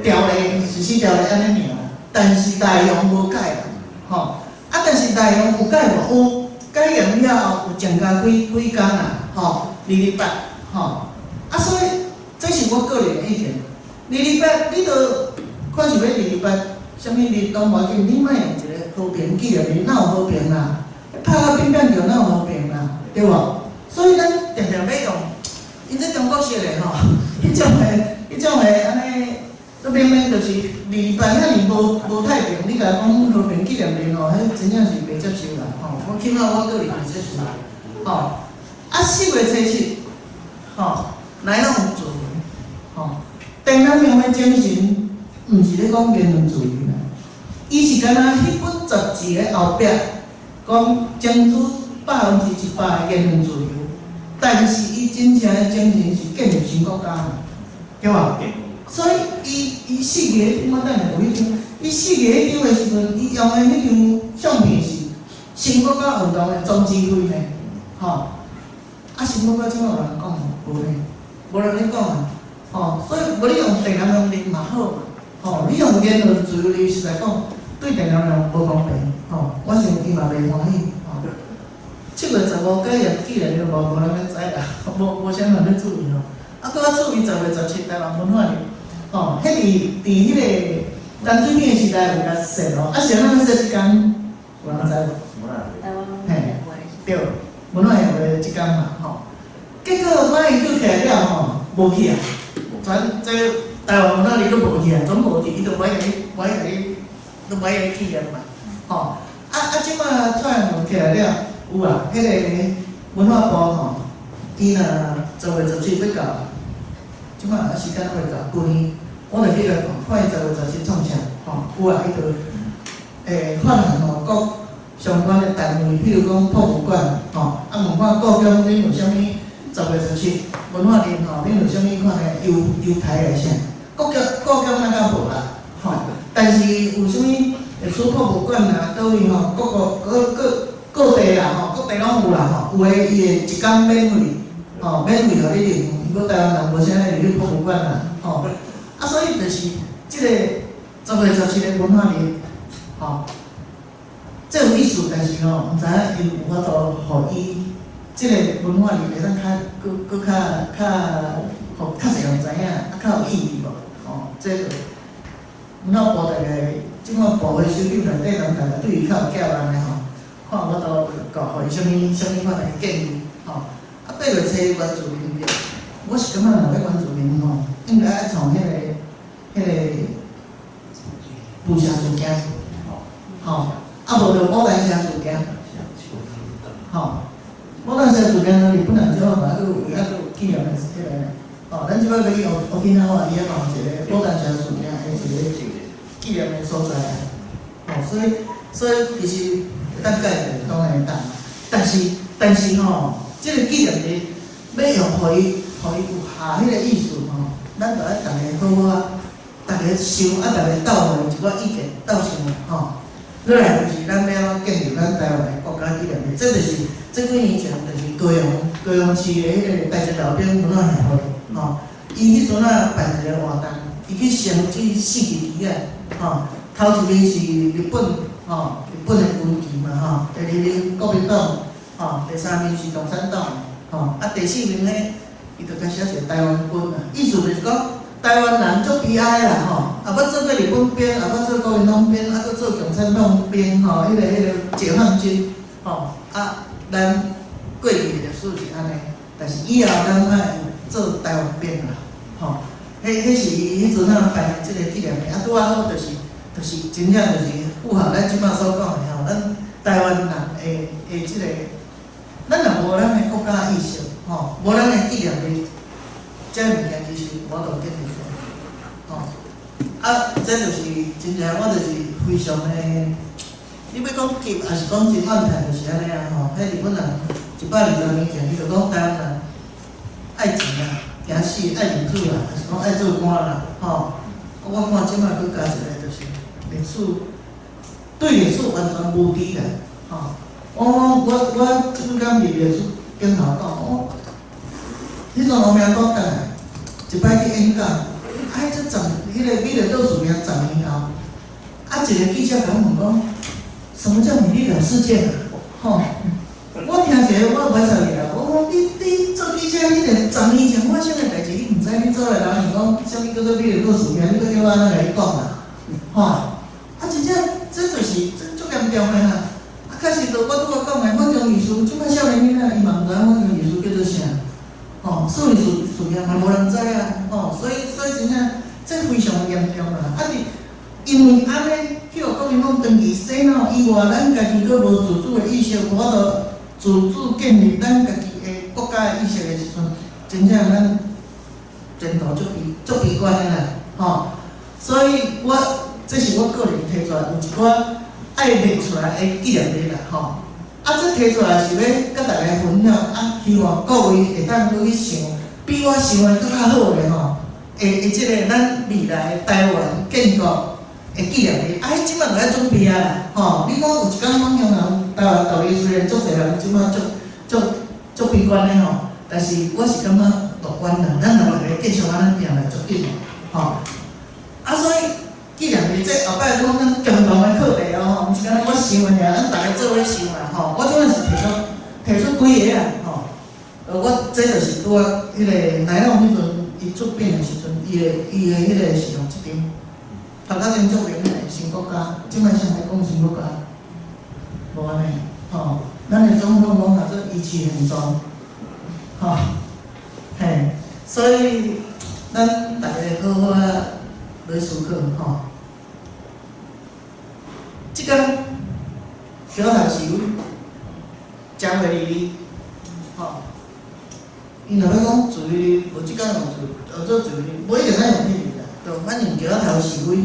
條例，實施條例按呢爾，但是內容無改啦，吼！啊，但是內容有改無？有改完了後有增加幾幾工啦，吼，228，吼！啊，所以這是我個人的意見。二二八，你著看是欲二二八，啥物日攏無要緊，你莫用一個和平紀念日，哪有和平啦？拍甲乒乒叫，哪有和平啦？對無？所以咱定定欲用，𪜶這中國式的吼，彼種的按呢，都明明就是二二八遐爾無太平，你共講和平紀念日吼，彼真正是袂接受啦吼。我起碼我個人袂接受啦，吼。啊，4月初7，吼，來攏有自由，吼。陳南苗的精神，毋是咧講言論自由啦，伊是敢若彼本雜誌的後壁講爭取100%的言論自由，但是伊真正的精神是建立新國家嘛，對無？所以伊四月，我等下有彼張，伊四月彼張的時陣，伊用的彼張相片是新國家運動的總指揮呢，吼。啊，新國家這擺有人講無？無呢，無人咧講啊，吼。所以無你用陳南苗日嘛好嘛，吼，你用言論自由日實在講對陳南苗無公平，吼。我想伊嘛袂歡喜，吼。7月15改日紀念日無人咧知啦，無啥人咧注意吼。啊，閣較注意10月17台灣文化日，吼，彼佇彼個陳水扁的時代有共設咯，啊，是按怎設這工？有人知無？嘿，對，文化協會這工嘛，吼。結果馬英九起來了吼，無去啊，全這台灣文化日閣無去啊，總無去，伊就無愛共你，無愛共你，都無愛共你紀念嘛，吼。啊，這擺蔡英文起來了，有啊，彼個文化部吼，伊若10月17欲到，這擺時間猶未到，舊年我就去來看，看伊10月17創啥，吼，有啊，伊就發函予各相關的單位，比如講博物館，吼，啊問看故宮恁有啥物10月17文化日吼，恁有啥物款的優優待的啥？故宮那較無啦，吼，但是有啥物歷史博物館啊，佗位吼，各個各各各地啦吼，各地攏有啦吼，有的伊會一工免費，吼，免費予你入，毋過台灣人無啥咧入去博物館啦，吼，啊，所以就是這個10月17的文化日，吼，這有意思，但是吼，毋知影𪜶有法度予伊這個文化日會當較閣閣較較，予較濟人知影，啊，較有意義無？吼，這個文化部大概這擺部會首長內底人大概對伊較有價值的吼，看有法度予伊啥物啥物款的建議，吼。啊，8月初原住民日，我是感覺若欲原住民吼，應該愛創彼個霧社事件，吼，啊無就牡丹社事件，吼，牡丹社事件日本人這擺嘛閣有猶閣有紀念的彼個，吼，咱這擺欲去沖繩，伊遐嘛有一個牡丹社事件的一個紀念的所在啊，吼，所以其實會當改變當然會當，但是吼，這個紀念日欲用予伊有合彼個意思吼，咱著愛逐个好好啊，逐个想啊，逐个鬥予一寡意見鬥想吼。落來就是咱欲按怎建立咱台灣的國家紀念日，這就是這幾年前就是高雄市的彼個大直老兵文化協會，吼，伊彼陣仔辦一個活動，伊去升這四支旗仔，吼，頭一面是日本，吼，日本的軍旗嘛，吼，第二面國民黨，吼，第三面是共產黨，吼，啊，第四面呢，伊就共寫一個台灣軍啊，意思就是講台灣人足悲哀啦，吼，也捌做過日本兵，也捌做國民黨兵，啊，閣做共產黨兵，吼，彼個解放軍，吼，啊，咱過去的歷史是按呢，但是以後咱愛做台灣兵啦，吼，彼是伊彼陣仔辦的這個紀念日，啊，拄仔好就是真正就是符合咱這擺所講的吼，咱台台灣人的這個，咱若無咱的國家意識，吼，無咱的紀念日，這物件其實無法度建立起來，吼。啊，這就是真正我就是非常的，你欲講急，抑是講真怨嘆，就是按呢啊吼。彼日本人120年前，伊就講台灣人愛錢啊，驚死，愛民主啦，抑是講愛做官啦，吼。我看這擺閣加一個，就是歷史，對歷史完全無知啦，吼。我這幾工佇歷史鏡頭講，我彼陣王明國轉來，一擺去演講，啊，彼這十，彼個美麗島事件10年後，啊，一個記者共我問講，什麼叫美麗島事件啊？吼，我聽一个我袂使去啊！我講你做記者，你連10年前發生的代誌你毋知，你做來人問講啥物叫做美麗島事件，你閣叫我按怎共你講啊？吼！啊，真正這就是這足嚴重的啦！啊，確實就我拄仔講的反中義士，這擺少年囡仔伊嘛毋知影反中義士叫做啥，吼，四二事件嘛無人知啊，吼，所以真正這非常嚴重啦！啊，佇因為按呢，去予國民黨長期洗腦以外，咱家己閣無自主的意識，無法度自主建立咱家己的國家的意識的時陣，真正咱前途足悲足悲觀的啦，吼！所以我這是我個人提出來有一寡愛列出來的紀念日啦，吼！啊，這提出來是欲佮大家分享，啊，希望各位會當閣去想，比我想的閣較好的吼，會這個咱未來台灣建國的紀念日，啊，彼這擺就愛準備啊啦，吼！你講有一工講香港台灣獨立雖然足濟人這擺足足足悲觀的吼，但是我是感覺樂觀啦，咱若逐个繼續按呢拼來足緊吼。啊，所以紀念日這後擺講咱共同的課題哦，吼，毋是干焦我想的爾，咱逐个做伙想啦，吼。我這擺是提出幾個啊，吼。我這就是拄仔彼個乃朗彼陣伊出版的時陣，伊的彼個是用這張。頭殼頂著名的新國家，這擺誰來講新國家？無按呢，吼，咱的總統攏叫做維持現狀，吼，嘿，所以咱逐个好好仔來思考，吼。這工橋頭示威，1月22，吼，伊若欲講自由日，無這工用自，學做自由日，無一定愛用彼日啦，就反正橋頭示威。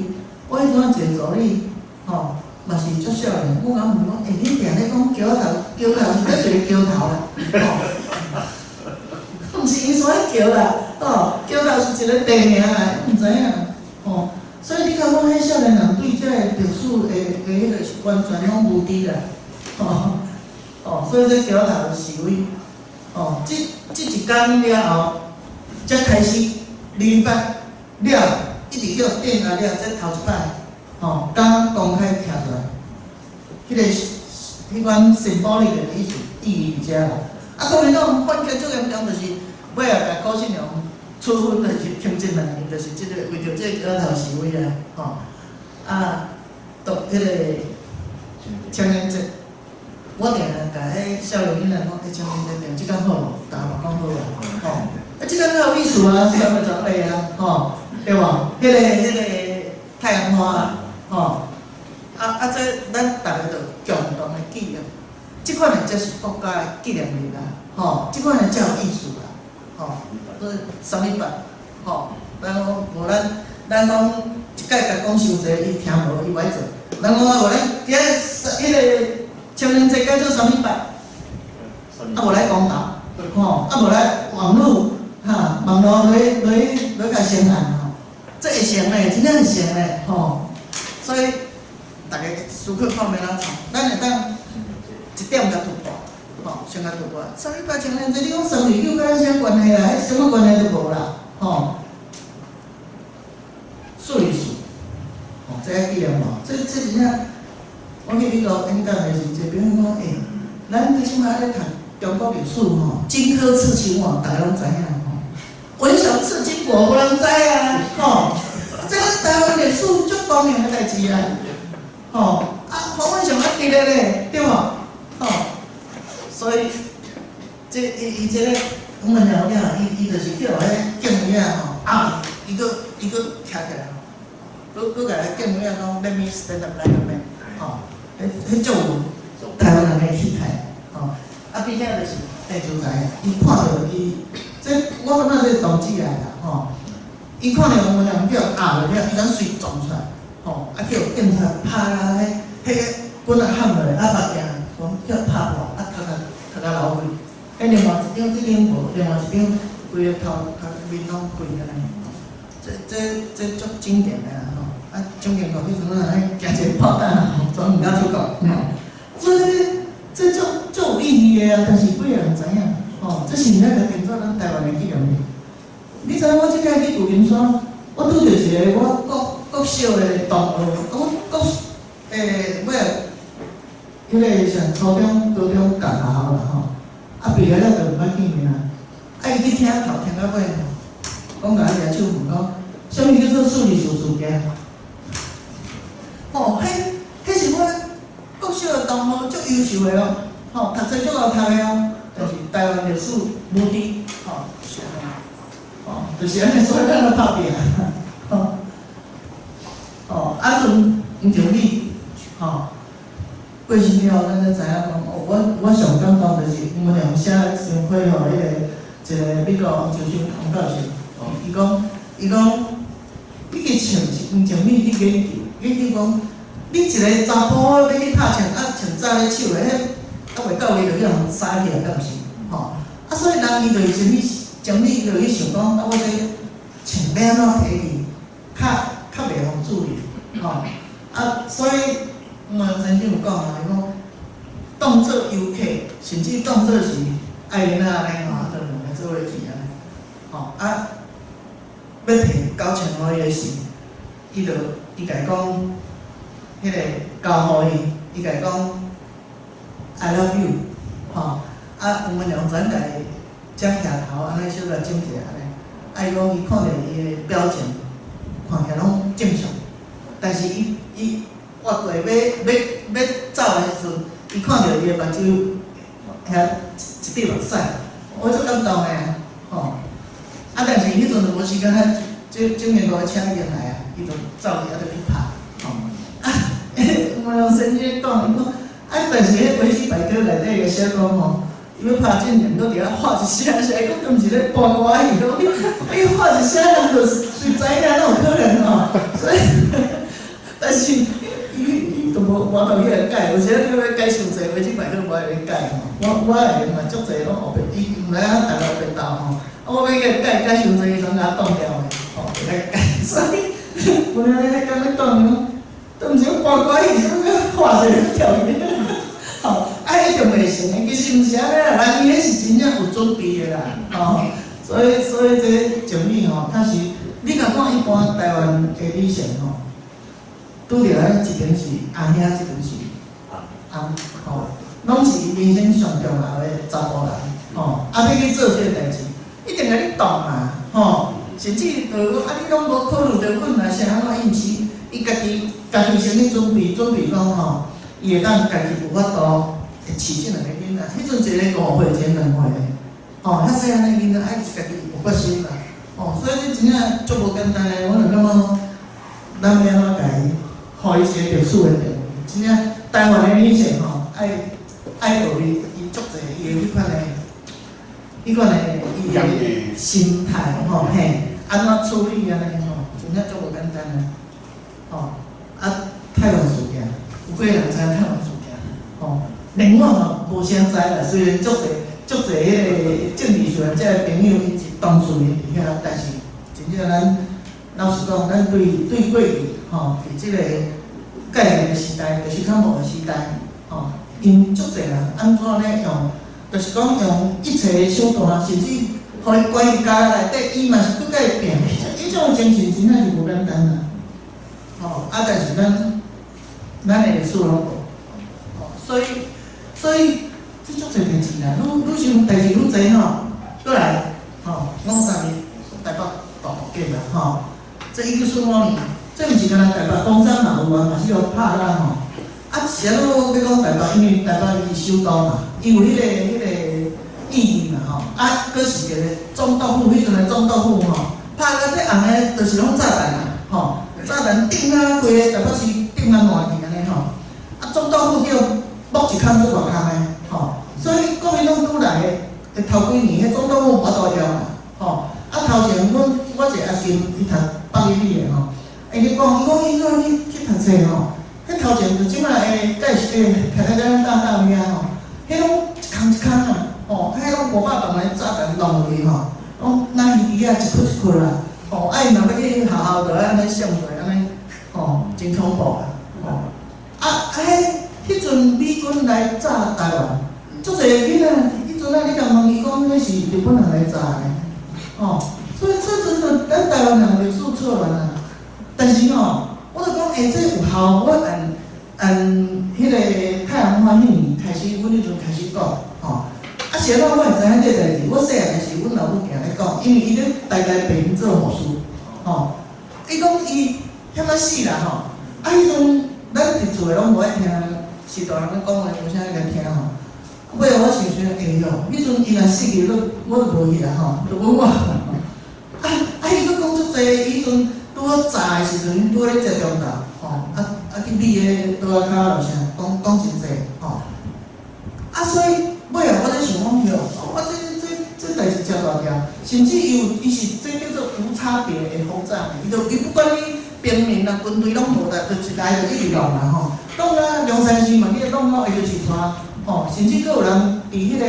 我彼陣一個助理，吼，嘛是足少年，我共問講，欸，你定咧講橋頭，橋頭是佗一個橋頭啦，吼，毋是伊所橋啦，吼，橋頭是一個地名啦，毋知影，吼，所以你看講彼少年人對這個歷史的彼個是完全攏無知啦，吼，哦，所以這橋頭示威，哦，這一工了後，才開始禮拜了。一直叫電壓了，這頭一擺，吼，敢公開徛出來，彼個彼款 symbolic 的意思意義佇遮啦。啊，國民黨反擊足嚴重，就是尾仔共辜信榮處分，就是停職2年，就是這個為著這個橋頭示威啊，吼，啊，讀彼個青年節，我定定共彼少年囡仔講，欸，青年節定這工好無？逐个嘛講好啊，吼，啊，這工較有意思啊，3月18啊，吼。對無？彼個太陽花，吼，啊，這咱逐个就共同的紀念，這款的才是國家的紀念日啦，吼，這款的才有意思啦，吼，所以3月8，吼，咱講無咱講一擺共講傷濟，伊聽無，伊無愛做。咱講啊無咱今仔彼個青年節改做三物拜，啊無來公投，吼，啊無來網路，哈，網路來共宣傳。這會成嘞，真正會成嘞，吼！所以逐个思考看欲按怎創，咱會當一點共突破，吼，先共突破。3月8青年節，你講329佮咱啥關係啦？彼啥物關係都無啦，吼。424，吼，這愛紀念無？這真正，我去美國演講的時陣，一個朋友講，欸，咱這這擺咧讀中國歷史吼，荊軻刺秦王，逐个攏知影。文雄刺金國，無人知啊，吼！這咱台灣歷史足光榮的代誌啊，吼！啊，黃文雄還佇咧咧，對無？吼！所以，這伊這个黃文雄了，伊就是叫彼個警衛仔吼，啊，伊閣徛起來吼，閣共彼警衛仔講，Let me stand up like a man，吼，彼足有台灣人的氣概，吼。啊，比較就是鄭自才，伊看著伊，這我感覺這是同志來啦，吼。伊看著黃文良叫壓落了，伊敢隨撞出來，吼，啊叫警察拍啊，彼彼個棍仔冚落來，啊目鏡講叫拍破，啊頭殼頭殼流血。彼另外一張這張無，另外一張規个頭殼面攏開按呢。這足經典的啦，吼！啊，蔣經國彼陣啊，彼驚一個炮彈吼，總毋敢出國，吼。所以這足足有意義的啊，但是幾个人知影，吼，這是咱個當作咱台灣的紀念日。你知影我這擺去舊金山，我拄著一個我國國小的同學，我國尾彼個上初中、高中共學校啦吼，啊畢業了就毋捌見面啊。啊，伊去聽頭聽到尾吼，講共伊舉手問講，啥物叫做處理事事件？吼，彼是我國小的同學，足優秀的哦，吼，讀冊足𠢕讀的哦，但是台灣歷史無知，吼，就是按呢，吼，就是按呢，所以咱咧拍拚，吼，吼，啊，陣黃靜美，吼，過身了後，咱才知影講，哦，我上感動就是黃文良寫先批予彼個一個美國黃秋生黃教授，伊講，你去穿是黃靜美去研究，研究講，你一個查埔要去拍槍，啊，槍扎咧手的，彼猶未到位就去予人殺去啊，敢毋是？吼，啊，所以人伊就是啥物，靜美伊就去想講，啊，我這槍欲按怎提去，較較袂予注意，吼，啊，所以黃先生有講啊，伊講當做遊客，甚至當做是愛囡仔按呢吼，啊，就兩个做伙去按呢，吼，啊，欲提9000箍伊的時，伊就伊共講，彼个交予伊，伊共講 I love you，吼，啊，黃文良轉來才額頭按呢小可整一下按呢，啊，伊講伊看著伊的表情，看起來攏正常，但是伊伊活過欲欲欲走的時陣，伊看著伊的目睭遐一滴目屎，我足感動的啊，吼！啊，但是彼陣就無時間啊，這蔣經國的車已經來啊，伊就走去啊，就去拍，吼！啊，黃文良先生講，伊講啊，但是彼維基百科內底個寫講吼，伊欲拍進前，閣佇遐喊一聲，是講敢毋是咧搬歌戲，講你喊一聲，人就隨知影，哪有可能吼？所以，但是伊伊都無無法度去共改，有時仔叫欲改傷濟，維基百科無愛咧改吼。我會用嘛足濟攏烏白，伊毋知影逐个烏白鬥吼。啊，我欲去改改傷濟，伊攏共我擋掉的，吼，袂使改。所以，有影咧敢欲講講，都毋是咧搬歌戲，啥物喊一个跳去，吼，啊，一定袂成的，其實毋是按呢啦，人伊彼是真正有準備的啦，吼。所以這靜美吼，確實，你若看一般台灣的女性吼，拄著咱一邊是阿兄，一邊是翁，吼，攏是人生上重要的查埔人，吼，啊，欲去做這個代誌，一定共你擋啊，吼，甚至就講啊，你攏無考慮著阮啊，啥按怎？伊毋是，伊家己先去準備，準備講吼，伊會當家己有法度會飼這兩個囡仔。彼陣一個5歲，一個2歲的，吼，遐細漢的囡仔愛家己有決心啦，吼，所以這真正足無簡單的，我就感覺咱欲按怎共伊，予伊一個歷史的地位，真正台灣的女性吼，愛愛學伊伊足濟伊的彼款的，彼款的伊的心態吼，嘿，按怎處理按呢吼，真正足無簡單的，吼，啊，泰灣事件，有幾个人知影泰灣事件？吼，連我嘛無啥知啦，雖然足濟足濟彼個政治上這个朋友𪜶是當事人佇遐，但是真正咱老實講，咱對對過去吼，佇這個戒嚴的時代，就是較無的時代，吼，𪜶足濟人按怎咧用，就是講用一切的手段，甚至予伊關佇監內底，伊嘛是閣共伊拚，彼種精神真正是無簡單啦，吼，啊，但是咱咱的歷史攏無，吼，所以這足濟代誌啦，愈愈想代誌愈濟吼，閣來吼，532台北大爆炸啦，吼，這1945年，這毋是干焦台北，中山嘛有啊，嘛是予拍啦吼。啊，是按怎欲講台北？因為台北伊是首都嘛，伊有彼個意義嘛吼。啊，閣是一個總督府，彼陣的總督府吼，拍甲這紅的，就是攏炸彈啊，吼，炸彈頂啊，規个台北市頂啊爛去按呢吼。啊，總督府叫木一一空做偌空的，吼，所以國民黨拄來的頭幾年，彼總統府無法度用啊，吼，啊頭前阮我一個阿兄伊讀北一女的吼，伊咧講，伊講伊怎去讀冊吼，彼頭前就這擺的蓋是徛在咱大道遐吼，彼攏一空一空啊，吼，彼攏500磅的炸彈弄落去吼，攏那魚仔一窟一窟啦，吼，啊𪜶若欲去學校就愛按呢送過，按呢，吼，真恐怖啊，吼，啊彼彼陣美軍來炸台灣，足濟囡仔，彼陣啊，你共問伊講，彼是日本人來炸的，吼，所以這陣咱台灣人歷史錯亂啊。但是吼，我就講，欸，這有效，我按按彼個太陽花彼年開始，阮彼陣開始講，吼，啊，是按怎我會知影這代誌？我細漢時，阮老母定咧講，因為伊咧台大病院做護士，吼，伊講伊遐仔死啦吼，啊，彼陣咱佇厝的攏無愛聽，是大人咧講話，無啥愛來聽吼。尾仔我想想，欸喲，彼陣伊若死去，都我都無去啊吼，就無我。啊啊！伊閣講足濟，伊彼陣拄好炸的時陣，拄好咧食中晝，吼，啊去美个桌仔跤落啥，講講真濟，吼。啊，所以尾仔我咧想講，喲，我這代誌誠大條，甚至伊有伊是這叫做無差別的轟炸，伊就伊不管你平民啊、軍隊攏無啦，就是來就一直弄啦吼。弄啊，龍山寺嘛去弄到下就是帶，吼，甚至閣有人佇彼個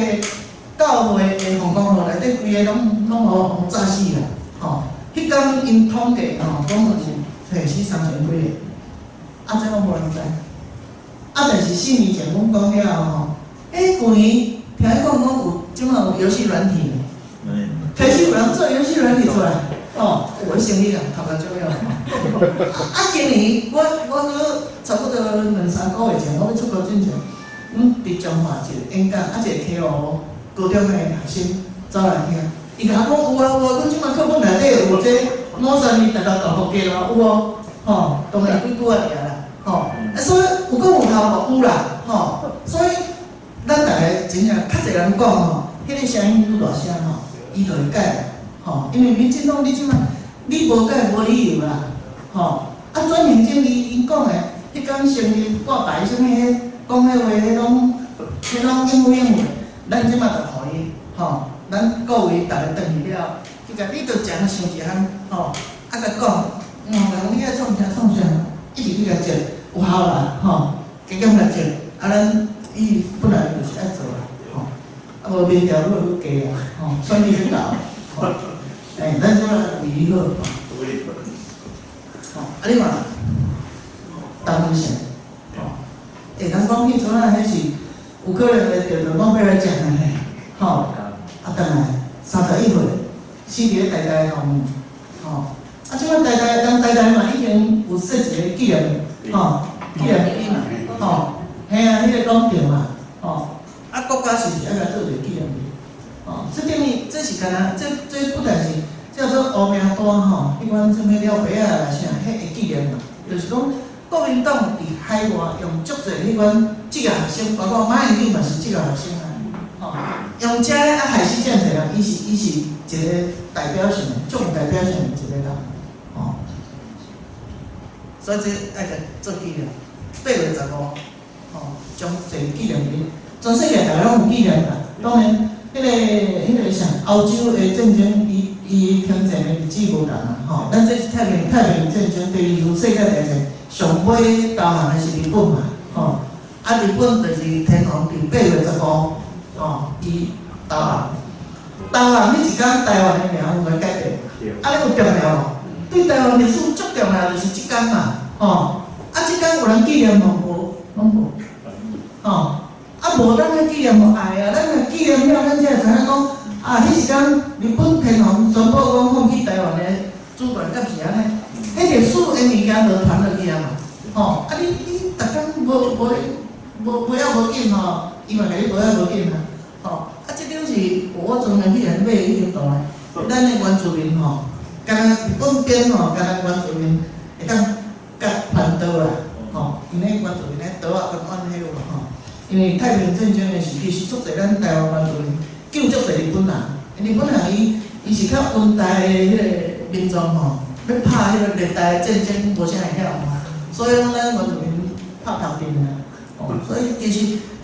教會的鳳光路內底，規个攏攏予炸死啦，吼。彼工𪜶統計吼，講有死3000幾个，啊，這攏無人知。啊，但是4年前阮講了後吼，欸，舊年聽伊講講有，這擺有遊戲軟體，開始有人做遊戲軟體出來，哦，有生意人頭殼足了。啊，今年我閣差不多兩三個月前，我欲出國進前，阮佇彰化一個演講，啊，一個溪湖高中的學生走來聽，伊共我講有啊有啊，阮這擺課本內底有這五三二台獨豆腐雞咯，有無？吼，當然幾句仔爾啦，吼，啊，所以有講有效無？有啦，吼，所以咱逐个真正較濟人講吼，彼個聲音愈大聲吼，伊就會改，吼，因為民進黨你這擺你無改無理由啦，吼，啊轉型正義𪜶講的，彼工成立掛牌啥物彼，講彼話彼攏彼攏應付應付，咱這擺就予伊，吼，咱各位逐个轉去了，去共你著誠想一項，吼，啊共講，人你愛創啥創啥，一直去共接，有效啦，吼，加減來接，啊咱伊本來就是愛做啦，吼，啊無民調愈來愈低啊，吼，選舉欲到，吼，欸，咱這擺為伊好，吼，啊你看，陳文成，吼，欸，人講彼陣仔彼是有可能會得到諾貝爾獎的呢，吼，啊，轉來31歲，死佇咧台大校門，吼，啊，這擺台大，人台大嘛已經有設一個紀念，吼，紀念碑嘛，吼，嘿啊，彼個廣場嘛，吼，啊，國家是毋是愛來做一個紀念碑？吼，這等於這是敢若，這不但是叫做烏名單吼，彼款啥物了白仔啦啥，彼會紀念嘛，就是講國民黨佇海外用足濟彼款職業學生，包括馬英九嘛是職業學生啊，吼，用這啊害死遮濟人，伊是一個代表性的，足有代表性的一個人，吼，所以這愛共做紀念，8月15，吼，將一個紀念日，全世界逐个攏有紀念啦。當然，彼個啥，歐洲的戰爭，伊停戰的日子無仝啊，吼，咱這是太平洋戰爭，第二次世界大戰上尾投降的是日本嘛，吼，啊日本就是天皇佇8月15，吼，伊投降，投降彼一工台灣的名有來改變，啊你有重要無？對台灣歷史足重要就是這工嘛，吼，啊這工有人紀念無？無，攏無，吼，啊無咱來紀念無愛啊，咱若紀念了，咱才會知影講，啊，彼一工日本天皇宣布講放棄台灣的主權，敢是按呢？彼歷史的物件就傳落去啊嘛，吼，啊你逐工無無無無要無緊吼，伊嘛共你無要無緊啊，吼，啊這種是我從來去人買已經大的，咱的原住民吼，敢若日本兵吼，敢若原住民會當佮番刀啦，吼，𪜶咧原住民咧刀仔跟按彼有無吼？因為太平洋戰爭的時，其實足濟咱台灣原住民救足濟日本人，日本人伊是較溫帶的彼個民族吼，欲拍彼個熱帶戰爭無啥會曉嘛，所以講咱原住民拍頭陣啊，哦，所以其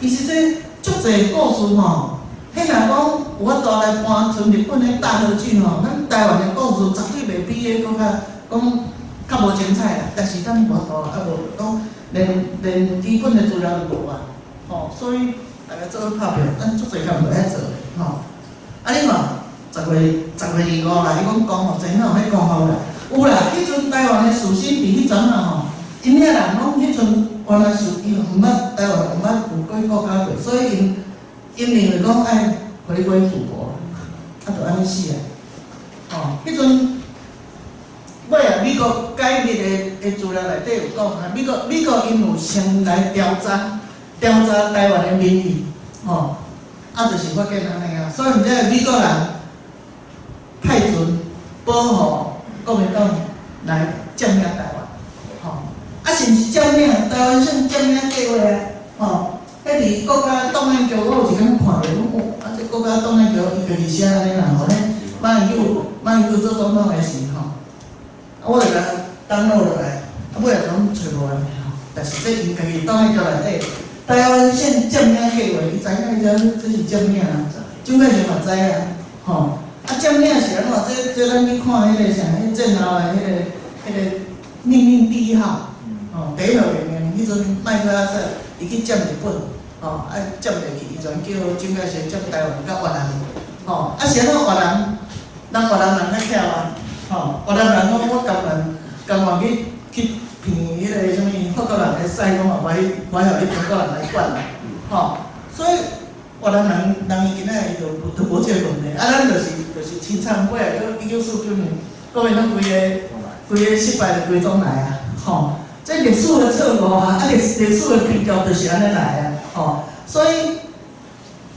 實這足濟故事吼，彼若講有法度來搬像日本的大和劇吼，咱台灣的故事絕對袂比彼閣較講較無精彩啦。但是咱無法度啊，無講連基本的資料都無啊，吼，所以大家做伙拍拼，咱足濟工課愛做的吼。啊，你看10月25啦，伊講光復前吼，彼光復啦，有啦，彼陣台灣的士紳佇彼陣啊吼，𪜶遐人攏彼陣原來是伊毋捌台灣，毋捌有過國家過，所以𪜶認為講愛回歸祖國，啊，就按呢死啊！吼，彼陣尾啊，美國解密的資料內底有講啊，美國𪜶有先來調查台灣的民意，吼，啊，就是發現按呢啊，所以毋才美國人派船保護國民黨來佔領台灣，吼，啊，是毋是佔領？台灣算佔領計劃啊，吼。彼佇國家檔案局，我有一工看著，講哦，啊，這國家檔案局伊家己寫按呢啦吼，彼馬英九做總統的時吼，啊，我就共 download 落來，啊，尾仔總揣無按呢吼，但是這𪜶家己檔案局內底，台灣線佔領計劃，伊知影伊這是佔領啊，蔣介石嘛知啊，吼，啊，佔領是按怎？這咱去看彼個啥，彼戰後的彼個命令第一號，吼，第一號命令，彼陣麥克阿瑟伊去佔日本。吼，啊佔入去，伊就叫蔣介石佔台灣佮越南，吼，啊是按怎越南，人越南人較巧啊，吼，越南人講我甘願甘願去騙彼個啥物法國人來使，講嘛袂袂予你中國人來管啦，吼，所以越南人伊今仔伊就無這個問題，啊咱就是凄慘，尾仔閣1949年，國民黨規個失敗就規總來啊，吼，這歷史的錯誤啊，啊歷史的悲劇就是按呢來啊。吼，所以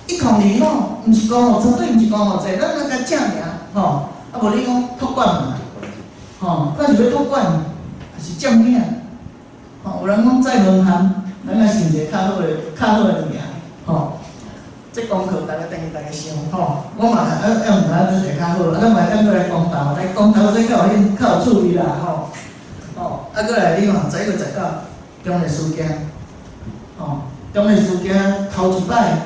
1025，毋是光復，絕對毋是光復節，咱來共正名，吼，啊無你講託管嘛，吼，看是欲託管，抑是佔領，吼，有人講再淪陷，咱來想一个較好的名，吼，這功課逐家等於逐家想，吼，我嘛猶毋知影佗一个較好，啊，咱嘛會當閣來公投，來公投這較有興較有趣味啦，吼，吼，啊，閣來你看11月19，中壢事件，吼。中壢事件頭一擺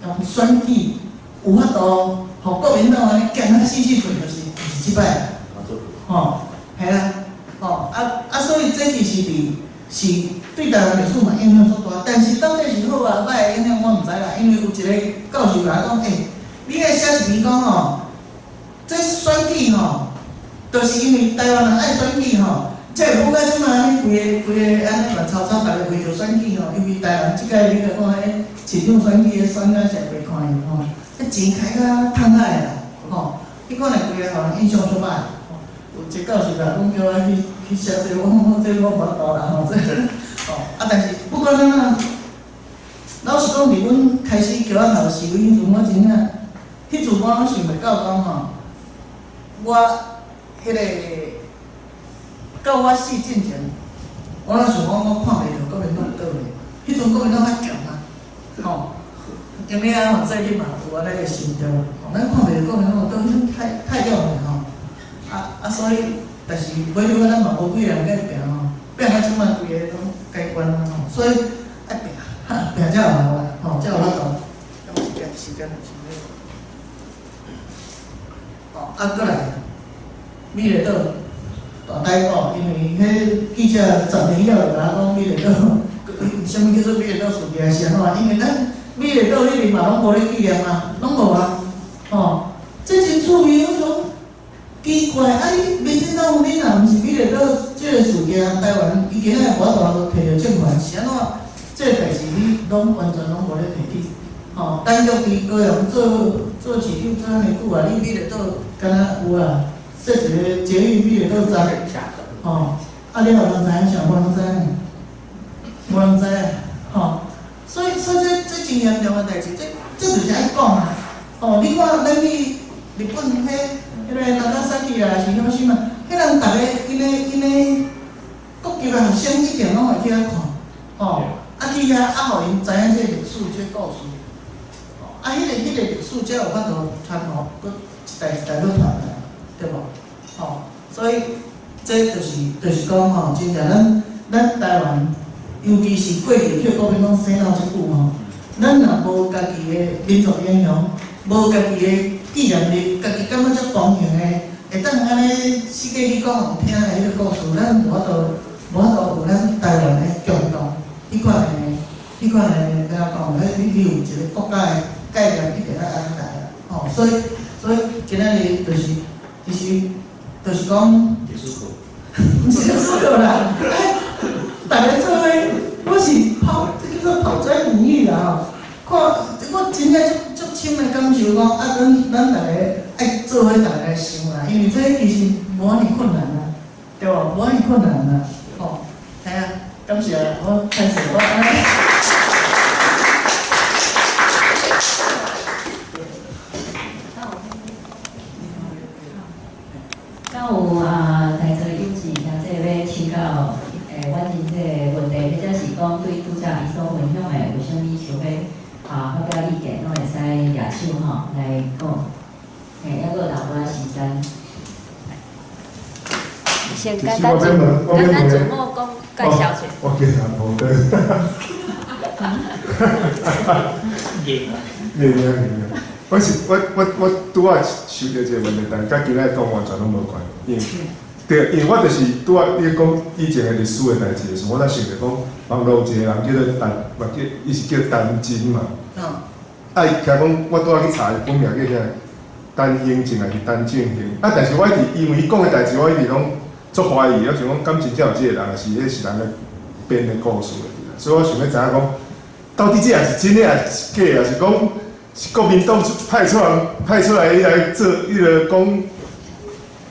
用選舉有法度，予國民黨按呢驚啊死死去，就是這擺，吼，係啊，吼，啊，所以這其實是對台灣歷史嘛影響足大，但是到底是好啊歹的影響我毋知啦，因為有一個教授共我講，欸，你愛寫一篇講吼，這選舉吼，就是因為台灣人愛選舉吼。才會舞到這馬按呢規个規个按呢亂糟糟，逐家為著選舉吼，尤其台灣這擺你來看，彼市長選舉，彼選甲誠袂看去吼，彼錢開甲趁海啦，吼，彼款的規个予人印象足歹。有一個教授啦，講叫我去寫這個，我講這我無法度啦吼，這吼啊，但是不管按怎，老實講，佇阮開始橋仔頭示威彼陣，我真正，彼陣我攏想袂到講吼，我彼個。到我死進前，我攏想講我看袂著國民黨倒咧。彼陣國民黨較強啊，吼，因為啊，黃世立嘛有按呢个心中，吼，咱看袂著國民黨倒，彼太強了吼。啊，所以，但是尾尾咱嘛無幾个人共伊拼吼，拼到這馬規个攏解關啊吼，所以愛拼，拼才有路啦，吼，才有法度。時間就是咧，吼，啊，閣來，美麗島。大逮捕，因為彼記者10年了就共我講美麗島，啥物叫做美麗島事件是按怎？因為咱美麗島彼邊嘛攏無咧紀念啊，攏無啊，吼，這真趣味，我想奇怪，啊你民進黨你若毋是美麗島這個事件，台灣伊今仔無法度提著政權，是按怎？這個代誌你攏完全攏無咧提起，吼，陳菊佇高雄做市長做遐爾久啊，你美麗島敢若有啊？設一個捷運美麗島站，吼，啊，了有人知影啥？無人知影，無人知影，吼。所以這真嚴重的代誌，這就是愛講啊。吼，你看咱去日本彼個長崎啊，是啥物嘛？彼人逐个𪜶的國籍的學生一定攏會去遐看，吼，啊去遐啊，予𪜶知影這個歷史，這個故事。啊，彼個歷史才有法度傳予，閣一代一代閣傳來。對無？吼，所以這就是講吼，真正咱台灣尤其是過去去國民黨洗腦這久吼，咱若無家己的民族英雄，無家己的紀念日，家己感覺足光榮的，會當按呢四界去講予聽的彼个故事，咱無法度有咱台灣的共同彼款的按怎講？你有一個國家的概念一定愛按呢來啊！吼，所以今仔日就是其實就是講，毋是歷史課啦，逐家做伙，我是拋，這叫做拋磚引玉啦吼。看，我真正足足深的感受講，啊，咱逐家愛做伙，逐家來想啦，因為這其實無遐爾困難啊，對無？無遐爾困難啊，吼，係啊，感謝，我開始我按呢。敢有啊，在座有志兄弟欲請教婉珍這个問題，或者是講對拄才伊所分享的有啥物想欲啊發表意見，攏會使舉手吼來講。嘿，猶閣有淡薄仔時間。先簡單簡單自我講介紹者。我叫陳寶德。認認認。我是我我我拄仔想著一个問題，但佮今仔講完全攏無關。因為對，因為我就是拄仔你講以前的歷史的代誌的時陣，我才想著講，網路有一個人叫做陳，嘛叫伊是叫陳真嘛。啊，伊聽講我拄仔去查伊本名叫啥？陳興正還是陳正興？啊，但是我一直因為伊講的代誌，我一直攏足懷疑，我想講敢真正有這個人，還是彼是人咧編的故事的？所以我想欲知影講，到底這也是真的，還是假的？還是講是國民黨派出來來做彼个講，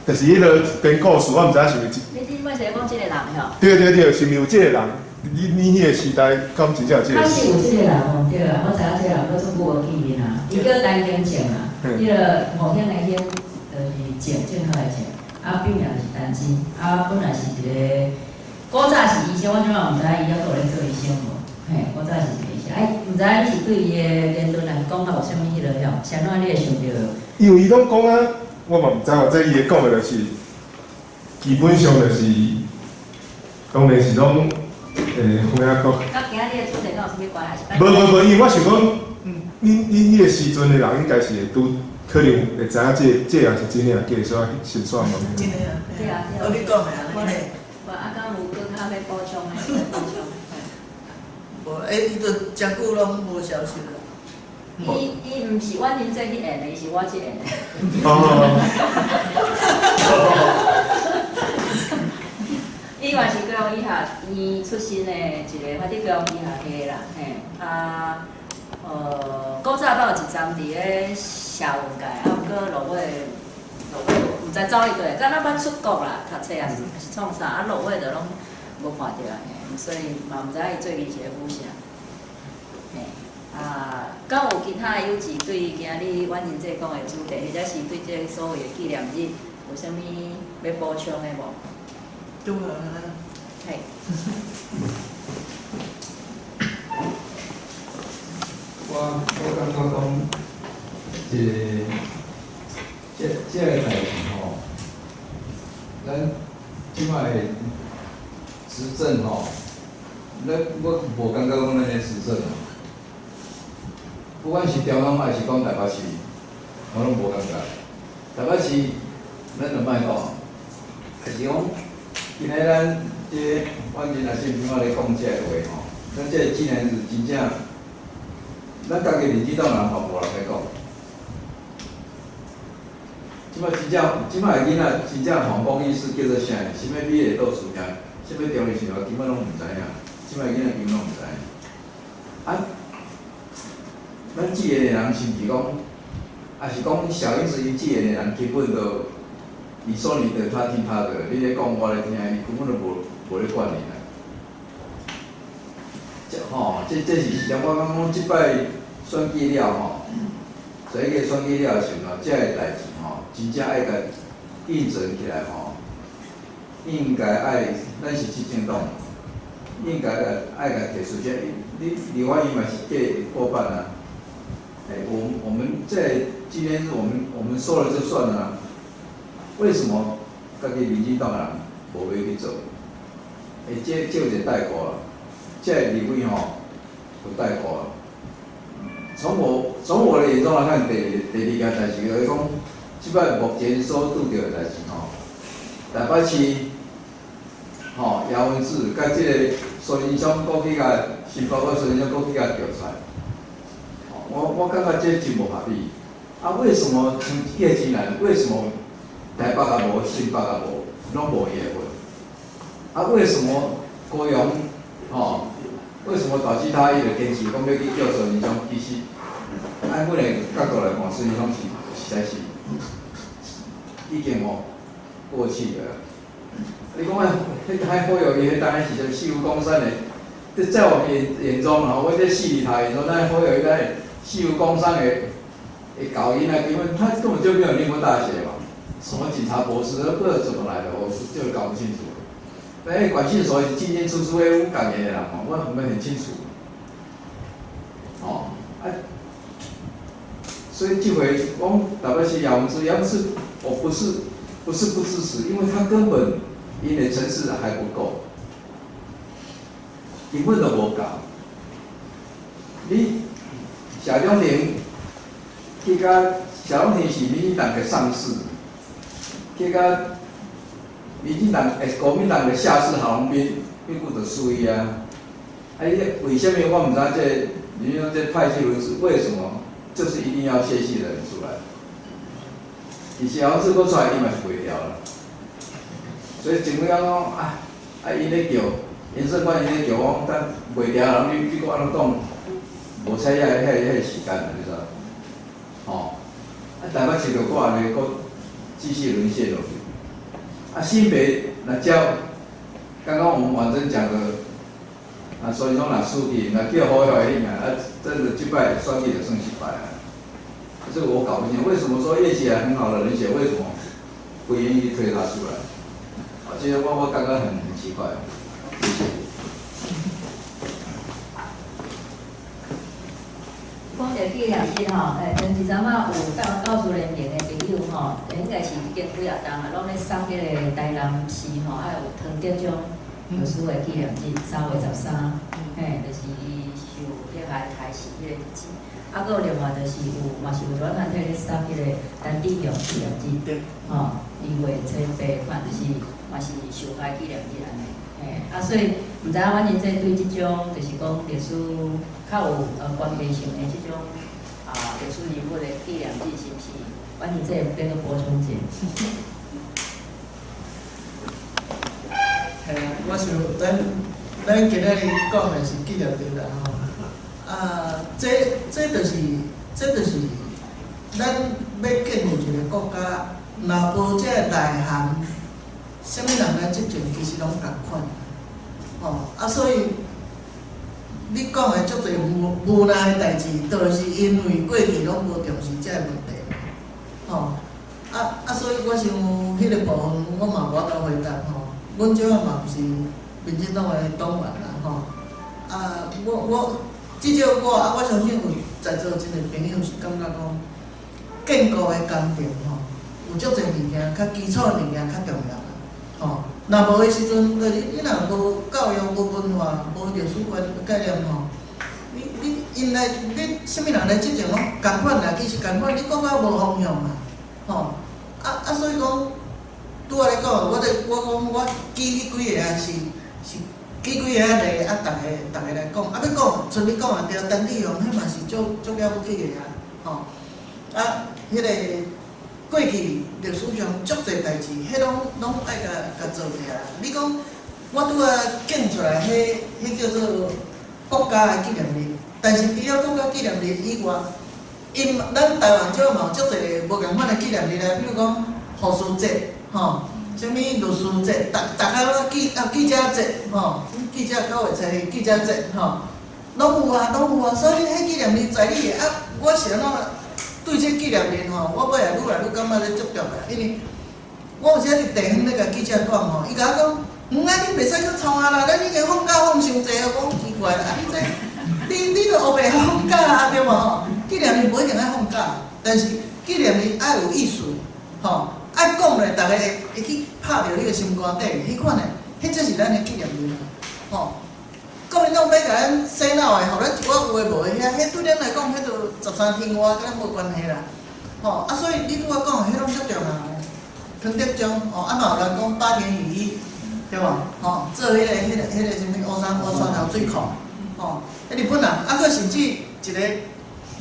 就是彼个編故事，我毋知影是毋是。你頂擺是咧講這个人吼？對對對，是毋是有這個人？你彼个時代敢真正有這個人？確實有這個人吼，對啊，我知影這個人，我足久無見面啊。伊叫陳興正啊，彼个五興的興就是正，正確的正，啊，筆名就是陳真，啊，本來是一個古早是醫生，我這擺毋知影伊猶閣有咧做醫生無？嘿，古早是一個醫生，哎，毋知影你是對伊的言論來講較無啥物彼落吼？是按怎你會想著？因為伊攏講啊，我嘛毋知哦，這伊的講的就是，基本上就是，當然是攏有影講。佮今仔日的主題敢有啥物關係？無無無，因為我想講，恁彼個時陣的人應該是會拄可能會知影這也是真的抑假，所以先煞問。真的啊。對啊。哦，你講的啊，你。無啊，敢有閣較欲補充的？補充。無，欸，伊都誠久攏無消息啦。伊毋是婉玲姐去演的，伊是我去演的。哦。伊嘛是高雄醫學院出身的一個，反正高雄醫學系啦，嘿，啊，古早捌有一陣佇咧社運界，啊，毋過落尾毋知走去佗，敢若捌出國啦，讀冊抑是創啥，啊，落尾就攏無看著啊，嘿，所以嘛毋知伊最近是咧舞啥，嘿，啊，敢有其他的友志對今日婉玲姐講的主題，或者是對這個所謂的紀念日有啥物欲補充的無？對啊。嘿。我感覺講，這個代誌吼，咱這擺執政吼，咱我無感覺講咱咧執政，不管是中央還是講台北市，我攏無感覺。台北市，咱就莫講，還是講。今日咱這反正也是毋是咧講這個話吼，咱這個紀念日真正，咱家己民進黨人嘛無人咧講。這擺真正，這擺的囡仔真正反共意識叫做啥？啥物美麗島事件，啥物中日生活，根本攏毋知影。這擺囡仔根本攏毋知影。啊，咱志願的人是毋是講，抑是講小英子𪜶志願的人根本就？你說你的，他聽他的，你咧講我咧聽，伊根本就無咧管你啦。這吼，這是實際，我感覺講這擺選舉了吼，選舉選舉了的時陣，這個代誌吼，真正愛共印證起來吼，應該愛，咱是執政黨，應該愛共提出這，你立法院嘛是過過半啊。欸，我們在今天是我們說了就算了啊。為什麼家己民進黨人無欲去做？欸，這有一個代價啦。這个立委吼有代沟。從我的眼中來看，第二件代誌就是講，這擺目前所拄著的代誌吼，台北市吼姚文智佮這个蘇貞昌閣去共新北閣蘇貞昌閣去共叫出來，我感覺這真無合理。啊，為什麼像葉菊蘭？為什麼台北也無，新北也無，攏無伊的份？啊，為什麼高雄吼？為什麼導致他伊就堅持講欲去叫蘇貞昌？其實按阮的角度來看，蘇貞昌是實在是已經吼過氣了。你講啊，彼侯友宜，彼當時是四分公山的，這在我們眼中吼，我這四里頭眼中，咱侯友宜咱四分公山的搞音啊，因為他根本就沒有念過大學嘛，什麼警察博士，不知道怎麼來的，我就搞不清楚。哎，管訓所是進進出出的，阮家己的人嘛，我們很清楚。哦，啊，所以這回講特別是姚文智，姚文智我不是不支持，因為他根本因的層次還不夠，根本都無夠。你謝長廷去共謝長廷是民進黨的上士，去共民進黨國民黨的下士郝龍斌，彼久就輸伊啊！啊，伊為啥物我毋知這個，民進黨這派系輪子為什麼就是一定要謝系的人出來？其實姚文智閣出來，伊嘛是袂牢啦。所以前尾仔講啊，𪜶咧叫，顏勝官𪜶咧叫我講，等袂牢人，你閣按怎講？無采遐時間啦，你知？吼，啊，台北市就閣按呢，閣繼續淪陷落去。啊，新北若照剛剛我們婉珍講的，啊，所以講若輸去，若叫侯友宜啊，真的這擺選舉就算失敗啊。這個我搞不清，為什麼說葉菊蘭很好的人選，為什麼不願意推他出來？啊，其實我感覺很奇怪。謝謝。講著紀念日吼，前一陣仔有教師聯盟的朋友吼，應該是已經幾仔冬啊，攏咧送彼個台南市吼，愛有湯德章老師的紀念日，3月13，嘿，就是伊受迫害開始彼個日子。啊，閣有另外就是有，嘛是有一團體咧送彼個陳志雄紀念日，吼，2月初8，反就是嘛是受害紀念日按呢。嘿，啊，所以毋知影婉玲姐對這種就是講歷史較有關係性的這種啊歷史人物的紀念日，是毋是？婉玲姐會閣補充者。嘿啊，我想咱今仔日講的是紀念日啦吼。啊，這就是咱欲建立一個國家，若無這個內涵，啥物人來執政，其實攏仝款。吼，啊，所以你講的足濟無奈的代誌，就是因為過去攏無重視這個問題。吼，所以我想彼個部分我嘛無法度回答吼。阮這嘛毋是民進黨的黨員啦吼。啊，我至少我啊，我相信有在座真濟朋友是感覺講，建國的工程吼，有足濟物件較基礎的物件較重要啦，吼。若無的時陣，就是你若無教育、無文化、無歷史觀概念吼，你𪜶來你啥物人來執政攏仝款啦，其實仝款，你國家無方向嘛，吼。所以講，拄仔咧講，我講我舉彼幾個啊是舉幾個例啊，逐个來講，啊，欲講，像你講的對，陳志雄彼嘛是足了不起的啊，吼。啊，彼個過去歷史上足濟代誌，彼攏愛共做起來。你講我拄仔建出來，彼叫做國家的紀念日，但是除了國家紀念日以外，咱台灣這嘛有足濟無仝款的紀念日啦，比如講護士節，吼，啥物律師節，逐逐个攏記者節，吼，記者9月7日記者節，吼，攏有啊，攏有啊。所以彼紀念日在你的啊，我是按怎？對這紀念日吼，我尾仔愈來愈感覺咧執著啦，因為我有時佇地方咧共記者講吼，伊共我講，啊，你袂使閣創啊啦，咱已經放假放傷濟啊，我講奇怪啦，啊你這，你都烏白放假啊，對無吼？紀念日無一定愛放假，但是紀念日愛有意思，吼，愛講咧，逐个會去拍著你的心肝底，彼款的，彼才是咱的紀念日，吼。國民民党欲共咱洗脑的，予咱一寡有的无的遐，彼对咱来讲，彼就十三天外，佮咱无关系啦。吼，啊，所以你拄仔讲的，彼拢足重要的。陈德忠，哦，啊嘛有人讲八田与一，对无？吼，做彼个啥物乌山头水库，吼，彼日本人，啊，阁甚至一个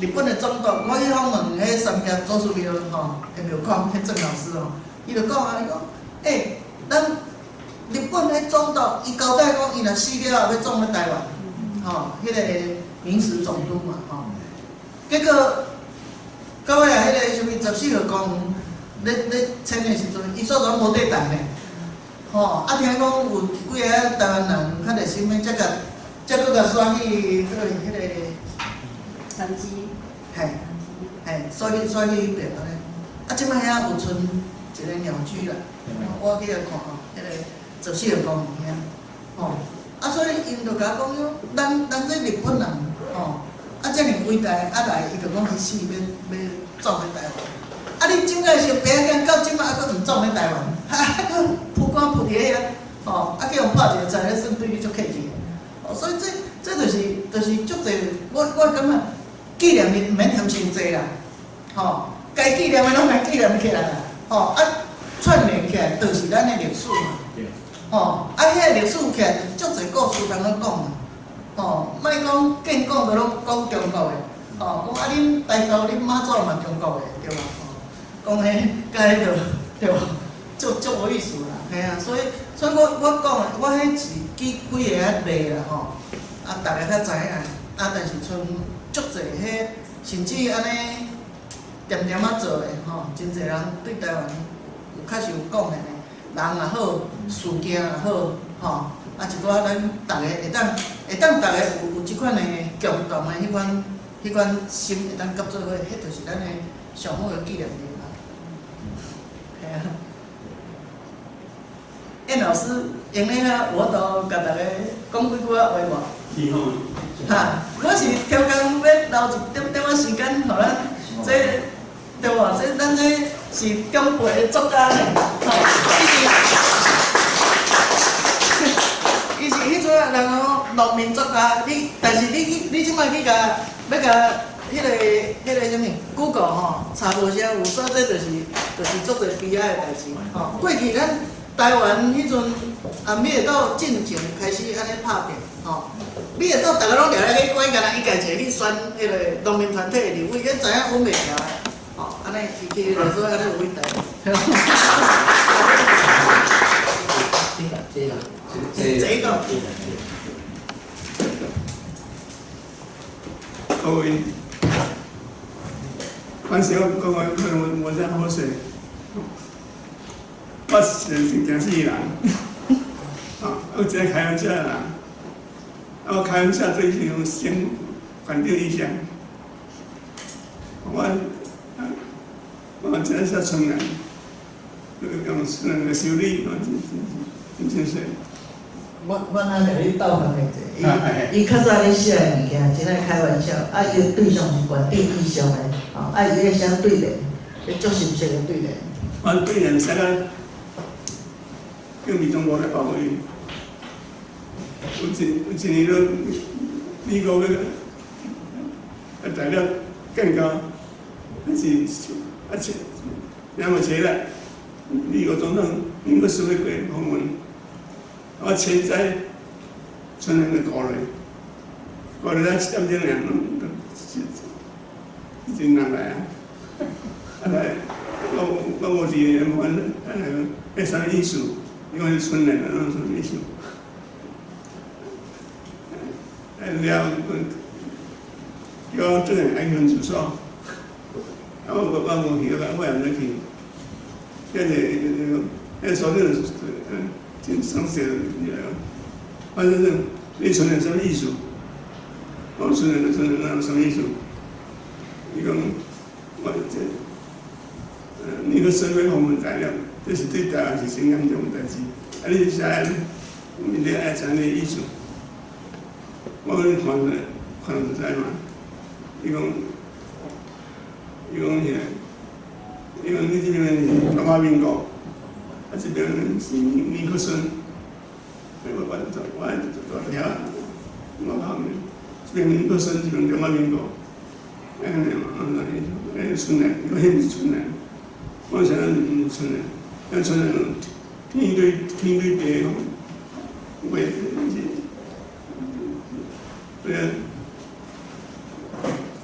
日本的总督，我去访问彼三峡祖师庙吼，的庙公，彼郑老师吼，伊就讲啊，伊讲，欸，咱日本彼总督，伊交代讲，伊若死了后欲葬佇台湾，吼，彼个临时总督嘛，吼，结果到尾啊，彼个啥物14号公园咧迁的时阵，伊煞全无缀台呢，吼，啊，听讲有几个台湾人较热心的，才共才阁共徙去彼个三芝，嘿，嘿，徙去彼边按呢。啊，这摆遐有賰一个鸟居啦，我去遐看吼，彼个14号公园遐，吼，啊，所以𪜶就共我讲哟，咱这日本人，吼，啊，遮尔伟大，啊来，伊就讲伊死欲葬佇台湾。啊！你蒋介石爸仔囝到这摆犹阁毋葬佇台湾，啊，阁浮棺浮伫遐，吼，啊，去予拍一个菜，算对你足客气的。哦，所以这就是足济，我感觉纪念日毋免嫌伤济啦，吼，该纪念的拢共纪念起来啦，吼，啊，串联起来就是咱的历史嘛，吼，啊，彼个历史起来足济故事通好讲嘛，吼，莫讲见讲就拢讲中国的，吼，讲啊恁台独恁妈祖嘛中国的，对无？讲彼共彼个对无？足无意思啦，嘿啊，所以我讲的，我彼是举几个例啦吼，啊，逐家较知影，啊，但是賰足济彼，甚至按呢恬恬仔做的吼，真济人对台湾有确实有贡献的，人也好，事件也好，吼，啊，一寡咱逐家会当逐家有这款的共同的彼款心会当合做伙，彼就是咱的上好的纪念日啦。嘿啊，燕老师，用咧遐有法度共逐家讲几句仔话无？是吼。哈，我是超工欲留一点点仔时间，予咱这对无？这咱这是长辈的作家呢，吼，伊是彼阵啊，人讲农民作家，你但是你去你这摆去共欲共彼个啥物，Google 吼，查无啥有，所以这就是足济悲哀的代志吼。过去咱台湾彼阵啊，美岛战前开始按呢拍拼吼，美丽岛逐家拢掠来去管，敢若伊家一个去选彼个农民团体的立委，彼知影稳袂牢的，吼，按呢伊去来说按呢有伟大。这啦，这个。各位。反正我讲话可能无啥好势，我是惊死人，啊，有一个开玩笑的人，啊，我开玩笑对象先反对意向，我真写春联，用春联修理，我真真真。我若共你斗相下者，伊较早咧写的物件，真爱开玩笑，啊，伊的对象是县长以上的，吼，啊，伊咧写对联，咧足深色的对联。我对联写甲叫美中国来保护伊，有一年咧，美国咧，啊，大了建交，还是啊，请两个钱啦，美国总统尼克松过访问。我车载春联就过来，过来咱7点钟尔，拢真难来啊！啊来，我无伫个，反正啊来，彼啥物意思？因为是春联啊，拢啥物意思？啊了，叫我转来安全厕所，啊我无去，我也毋知去。彼个所长，真生气，反正是你春联啥物意思？我春联那有啥物意思？伊讲我这，你个身份访问材料，这是对台湾是真严重的代志。啊，你写你爱知影意思？我讲你看看就知嘛。伊讲你这边是中华民国，啊这边是尼克松。我伫遐，外口面，一边尼克森，一边中华民国，安尼嘛，安尼春联，伊讲彼毋是春联，我啥毋是春联，咱春联天对天对地吼，话是，对啊，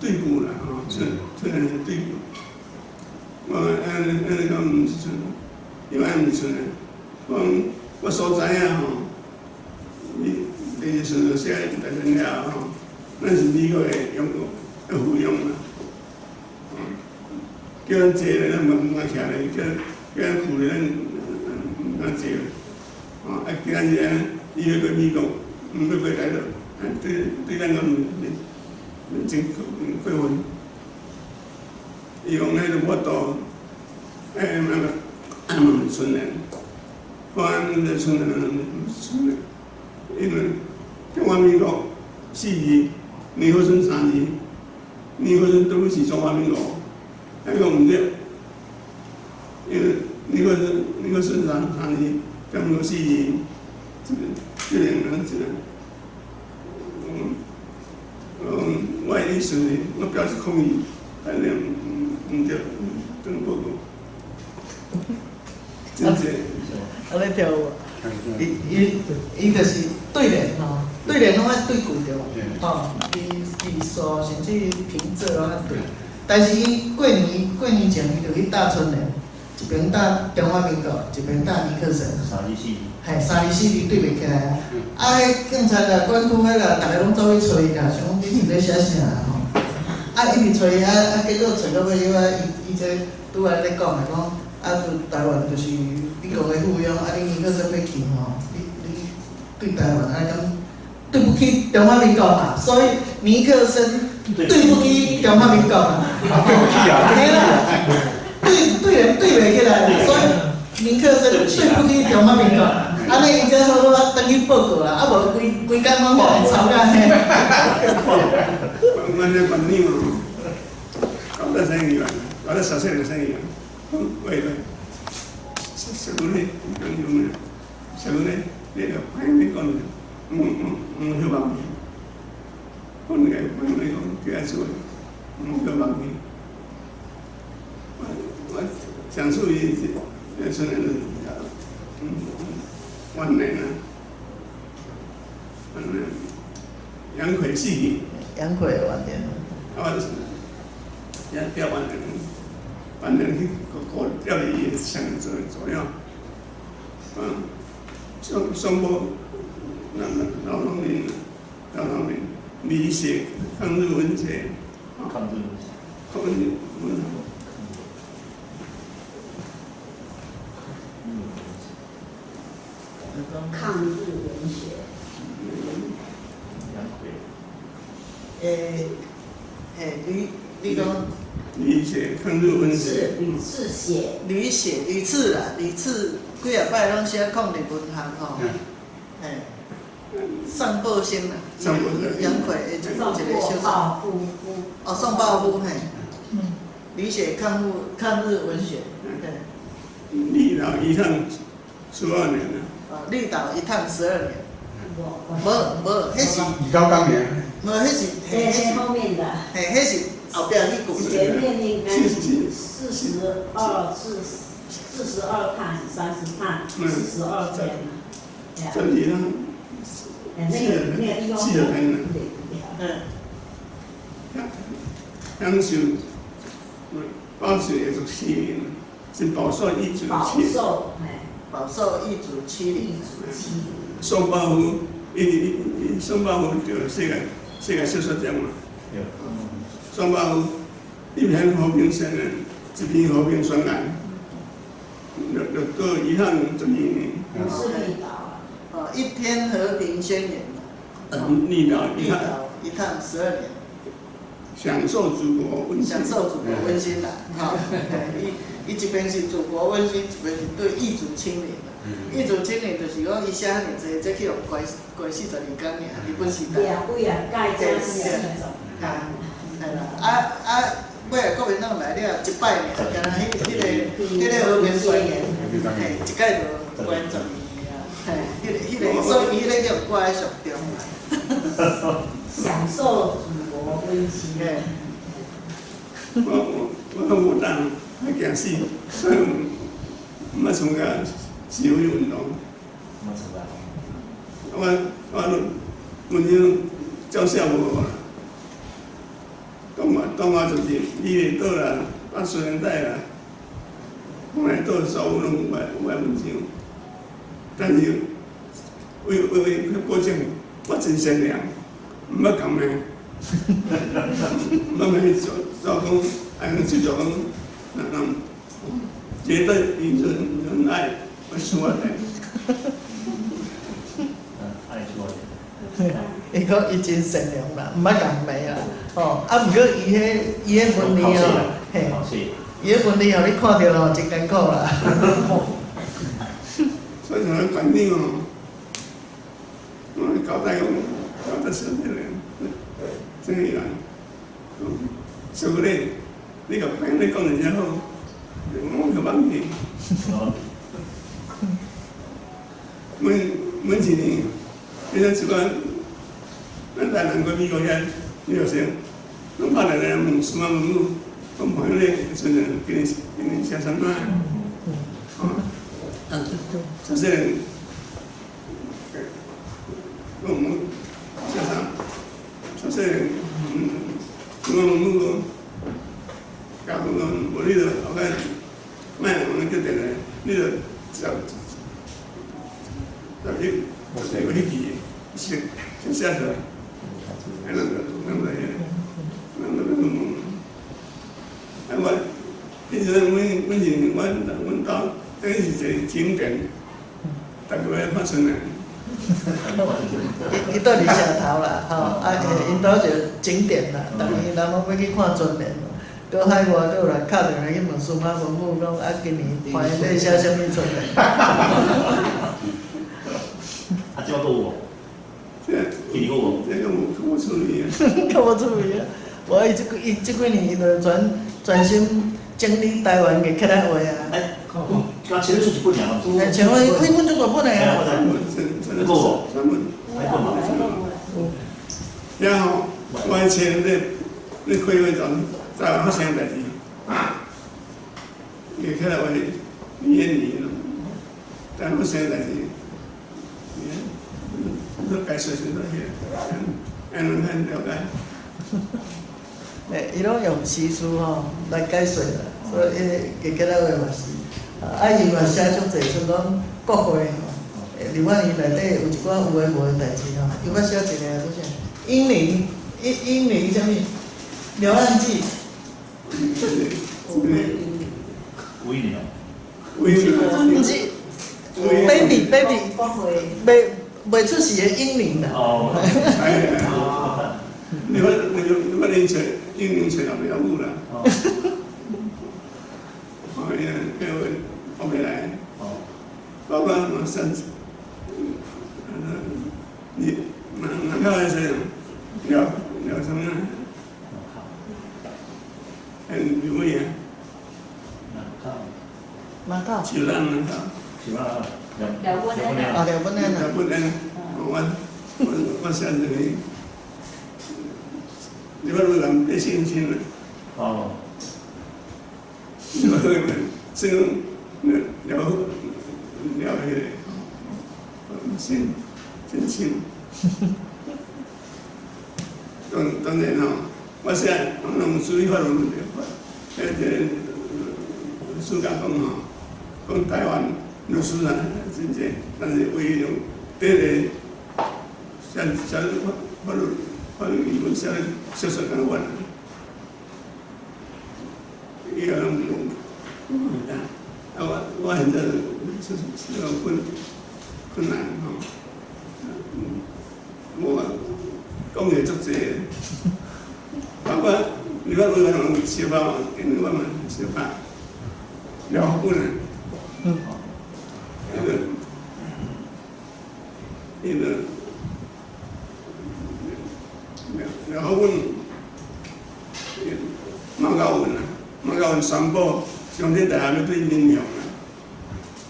对句啦吼，春联是对句。我按呢按呢讲毋是春，伊讲毋是春联，我讲我所知影吼，你你是顺世界大战了后吼，咱是美国的拥的附庸啦，叫咱坐咧，咱嘛毋敢徛咧；叫咱跍咧，咱毋敢坐。啊，今仔日安尼，伊欲过美国，毋欲过来了，对咱讲毋真过分。伊讲彼都无法度，那个嘛毋是春联，我讲毋是春联，毋是春联，因为中华民国四字，尼克森三字，尼克森对不起中华民国，伊讲毋对，因为尼克森三字，中华民国四字，这两个这个，我的意思是，我表示抗议，但是毋对，转报告，真济。按呢跳舞，伊就是对联吼，对联拢爱对句对无？吼，字数甚至平仄拢爱对。但是伊过年前，伊就去搭春联，一边搭中华民国，一边搭尼克森。三字四字。嘿，三字四字对袂起来啊！啊，彼警察啦、管区彼啦，逐个拢走去揣伊啦，想讲你是咧写啥啦吼？啊，一直揣伊，结果揣到尾以后，伊这拄仔咧讲的讲，啊，就台湾就是美国的附庸，啊，你尼克森欲去吼，你对台湾按呢讲对不起中华民国嘛，所以尼克森对不起中华民国嘛，对不起啊，嘿啦，对对袂起来，所以尼克森对不起中华民国，按呢伊才好好啊，转去报告啦，啊无规规工拢予人吵甲嘿。阮咧班长吼，搞得生议员，搞得十四个生议员，喂喂，十个咧，讲什么？十个咧，你个歹你讲，毋许放弃，我个歹你讲，叫爱做，毋许放弃。我想处于这春联是晚年啊，晚年，杨奎四年。杨奎晚年。啊，也钓晚年，晚年去过钓鱼上做做了，宋宝，老农民，老农民，李写抗日文学，抗日文学，抗日文学。抗日文学。杨奎。你讲。吕写抗日文学。吕次写。吕写吕次啦，吕次几啊摆拢写抗日文学吼。嘿，宋宝生啦，杨奎的一个小说。哦，宋抱夫嘿。吕写抗日文学，对。绿岛一趟12年了。哦，绿岛一趟12年。无无，彼是。二九工尔。无，彼是，嘿，是后面的。嘿，彼是后壁彼句。前面应该是42至42趟，30趟，42天。这里呢？那个地方。四十天了。嗯。享受，保守也是七年，是保守一主七。保守，保守一主七年。宋抱夫，伊宋抱夫就世界小说奖嘛。宋抱夫一篇和平宣言，一篇和平宣言，六个遗憾12年。是绿岛。哦，一天和平宣言。绿岛一趟一趟12年。享受祖国温馨。享受祖国温馨啦，吼！伊一边是祖国温馨，一边是对异族亲邻。异族亲邻就是讲，伊写遐尔济，才去予关42工尔，日本时代。对啊，几啊届才四种。系啦，尾仔国民党来了，一摆尔，敢若彼个和平宣言，嘿，一届就关12年啊，嘿，彼个，所以伊彼个叫挂在上中啦。享受祖國溫馨。我無膽，還驚死，所以毋捌參加示威運動。毋捌參加。我文章照寫無啦。當我就是美麗島啦、80年代啦，本來島所有攏有我的文章，但是為保證我真善良，毋捌共罵，毋捌罵做做講，按呢做講，那絕對仁愛，我說的。愛說的。伊講伊真善良啦，毋捌共罵啦，吼！啊，毋過伊彼文字哦，嘿，伊彼文字予你看著吼，真艱苦啦。所以像館長哦，我交代講，交代啥物咧？這個人，師傅你，你共朋友你講得真好，我就放棄。每一年，你睇這個。咱台南過美國遐留學生，攏拍來來問孫仔問母，講朋友咧，孫仔今年寫啥物？哦，就是講寫啥？就是孫仔問母講，教講無你就後蓋，莫用決定咧，你就十一有彼句，先寫出來。啊！我，彼時陣，阮兜，這是一個景點，逐個月發生的。伊蹛佇城頭啦，吼，啊，𪜶兜一個景點啦，逐年人攏欲去看春聯，閣海外閣有人敲電話去問孫媽問母講，啊，今年歡迎你寫啥物春聯？啊，這閣有無？今年閣有無？這個無，較無趣味啊！較無趣味啊！無伊這幾年伊就專心整理台灣嘅客家話啊。欸，敢前出一本爾嘛？欸，像我伊本足大本的啊。閣有無？三本。還本嘛？然後我前咧開會陣，台灣發生代誌，伊客家話語言語咯，台灣發生代誌，你解釋是啥物？按攏很了解。欸，伊攏用詩詞吼來解說啦，所以伊客家話嘛是，啊伊嘛寫足濟，像講國會吼，立法院內底有一寡有的無的代誌吼，伊捌寫一个叫啥？英靈，英靈啥物？流浪記。有英靈哦。毋是，baby baby，未出世的嬰靈啦。哦。你捌恁揣嬰靈揣後壁有啦。哦。哦，伊叫學袂來。哦。包括嘛三，你哪哪個是聊聊什麼？哎，劉偉啊。馬口。樹懶馬口。樹懶。廖本啊，廖本安廖本安，我寫這個，你捌有人被性侵了？哦。你捌有人是講聊聊彼个性性侵。當然吼，我寫我攏處理法律問題，彼個暑假講吼，講台灣律師啊，真濟，但是為用第一個寫寫法律語文寫小說共款，伊個攏無啊，我現在是困難吼，無講的足濟，包括你捌有人小拍嘛？因為我嘛小拍，廖本啊，伊個廖本，馬高文啊，馬高文宣布中天大學欲對民雄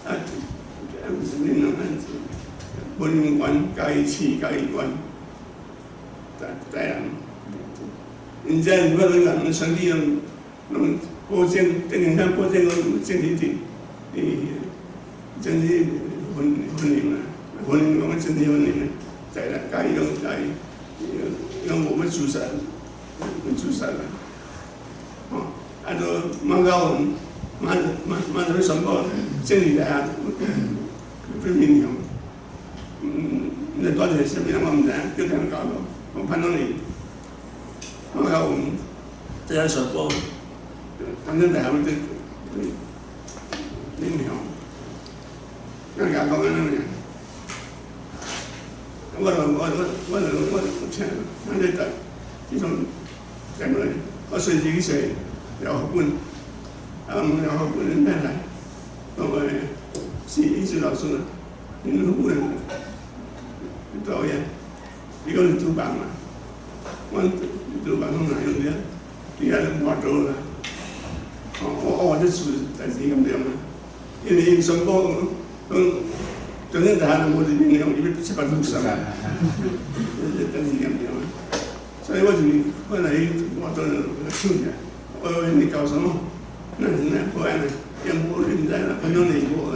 啊，啊，毋是民雄，啊，文林縣、嘉義市、嘉義縣。台南，𪜶遮立法委员选举拢拢保证，等于啥保证讲政治伫，伫政治分分离嘛，分离讲政治分离嘛，台南嘉义拢嘉义，伊讲无欲自杀，欲自杀啦，吼，啊，都马高云，马马马上欲宣布政治大学去民雄，那到底是啥物人我毋知影，叫听讲讲，我潘东林，马高云，这样宣布，反正大学对对民雄，咱共讲按呢尔。我就我我我就我我请，咱咧台，这种讲落，我随时去找廖福本，啊，问廖福本恁来，讲话是艺术老师，恁福本导演，伊讲是主办嘛，阮主办拢哪用了，伊遐换刀啦，哦，我我这事代志严重啊，因为𪜶宣布讲。中正大学无伫民雄，伊欲设办自杀，这代志严重啊！所以我就是本来我都唱起来，我你搞什么？那是那不安呢？也无你毋知啦，反正你无，我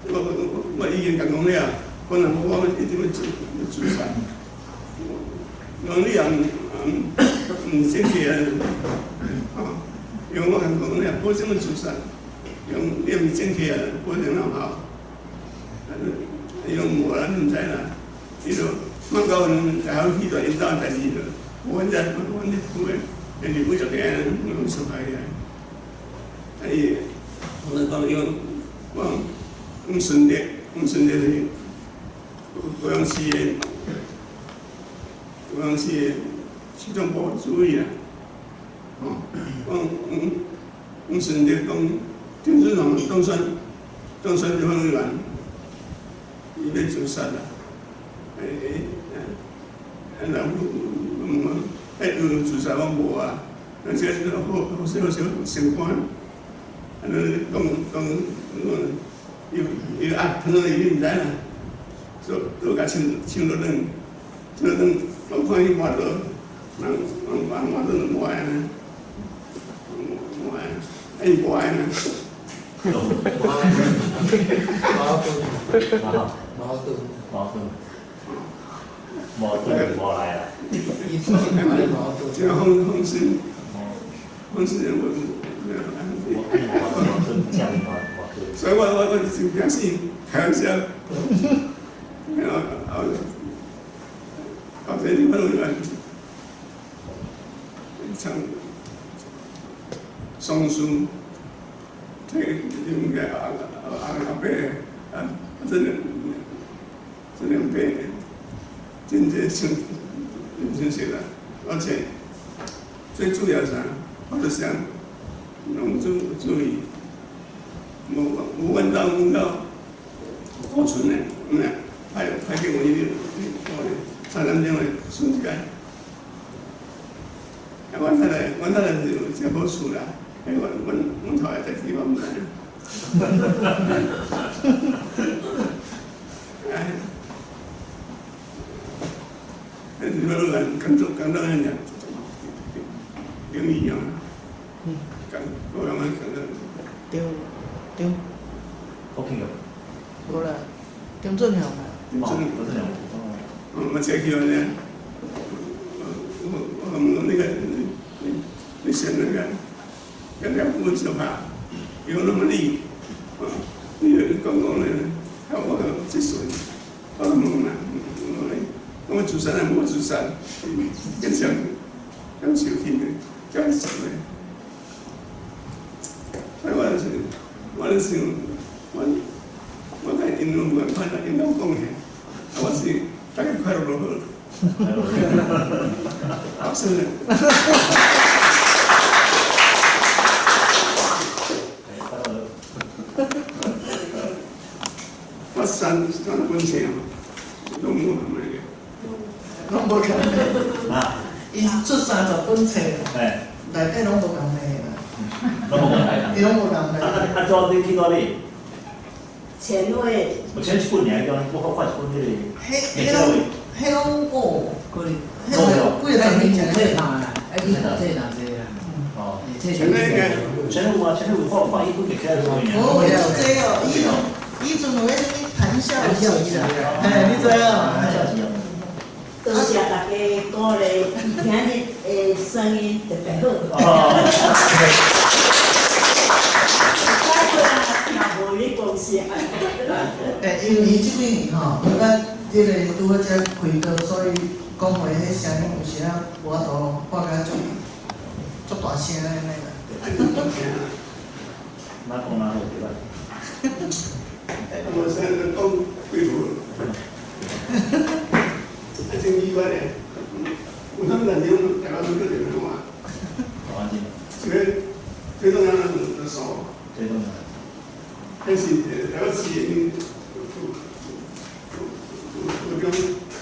我我我已经共讲了，可能我一定欲自自杀。讲你也毋毋正确啊！因为我共讲了，保证欲自杀，用你毋正确啊，保证哪有效？伊讲无啦，你毋知啦。伊就马高云大学去到𪜶兜代志就，阮遮阮咧厝的，连日本就个拢失败起来。啊伊，我讲伊讲，我讲顺德，阮顺德是高雄市的，高雄市的市长部主委啦。吼，讲阮阮顺德讲郑俊荣当选当选立法委员。伊欲自杀啦！欸欸，啊人问我，欸有自杀我无啊？啊这个好好小小成官，啊你讲讲讲，伊伊啊，可能伊毋知啦，都都共穿穿落软，穿落软，我看伊换刀，人人换换刀就无爱呢，无爱，啊伊无爱呢。矛盾，矛盾，矛盾无来啦。伊自己矛盾。这个风风水，风水我所以我我我真惊死，开玩笑。然后后后这立法委员唱双书，这应该阿阿阿伯啊，这两这两边真济清清晰啦，而且最主要啥，我就想拢注注意，无无阮兜阮兜库存的，嗯啊，派派给我一我3点钟的顺一届。啊，阮太太，阮太太是真好处啦，哎，阮阮阮头的代志我毋知。哎，你要来工作工作遐尔，顶一样，工个人啊工作。对对。我听着。无啦，张俊雄啦。张俊雄。我这去呢，我我问那个，你你选那个，跟了不相拍，有那么厉，啊，你讲讲咧，啊，我这岁，我问啦，我自杀也无自杀，跟上跟受气的，跟受的，所以我就是，我咧想，我我甲𪜶拢无共款啦，𪜶拢讲起，啊，我是大家快乐就好。好，谢谢。我三三本册拢无共的。拢无共的。啊。伊出30本册，内底拢无共的啦。拢无共的。伊拢无共的。啊啊！怎你去佗里？前位。我前一本尔，我看一本彼个。彼彼拢彼攏哦，可能。彼个几个十年前册啦，爱去读册读册啦。哦。前前有啊，前有放放一本起来做。哦，有这哦，以阵有迄啥物谈笑集啦，嘿，你知影？谈笑集哦。多谢大家鼓励，伊今日的声音特别好。哦。听无你讲啥。欸，因为伊这几年吼，咱这个拄好才开刀，所以讲话彼声音有时仔无法度发甲足足大声按呢啦。哪讲哪好对吧？我现在讲贵妇，啊真意外咧，有啥物代志拢台湾拢叫电话。台湾人。这个最重要的是数。最重要。但是台湾市已经有讲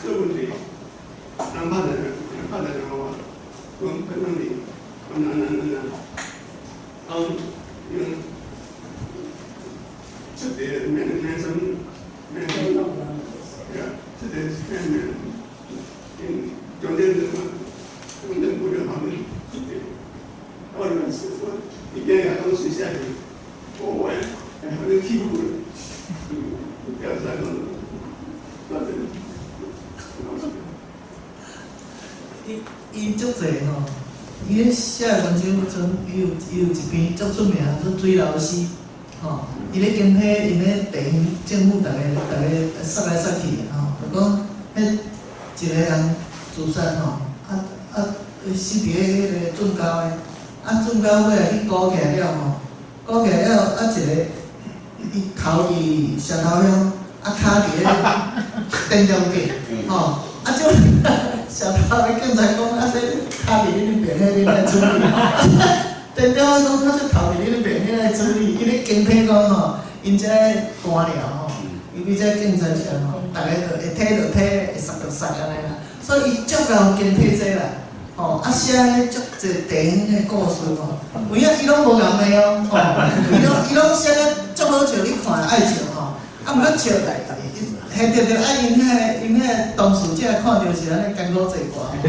这问题，人拍电话，拍电话，讲喷哪里，讲哪哪哪哪，啊，用出个免免什免什么，对啊，出个免免，因中间什么，中间不就旁边出个，我就是我一边也拢水下去，我我哎，反正欺负了，不要再讲。伊足济吼，伊咧写的文章阵，伊有一篇足出名，做水老师，吼，伊咧经批𪜶咧地方政府，逐个逐个杀来杀去的吼，就讲彼一个人自杀吼，啊啊死伫咧彼个圳沟的，啊圳沟尾仔去鼓起来了吼，鼓起来了啊一个伊头伫石头乡，啊跤伫咧田中间，吼，啊这。石头的警察讲，啊，这跤伫你恁边，彼恁来处理。田中讲，啊，这头伫你恁边，彼来处理。伊咧经批讲吼，𪜶这官僚吼，伊比这警察上吼，逐个就会提就提，会杀就杀按呢啦。所以伊足够经批这啦，吼，啊写彼足济地方的故事吼，有影伊拢无共骂哦，吼，伊拢写得足好笑，你看爱笑吼，啊，毋过笑。嘿，对对，啊，𪜶彼个当事者看著是按呢艰苦做寡。对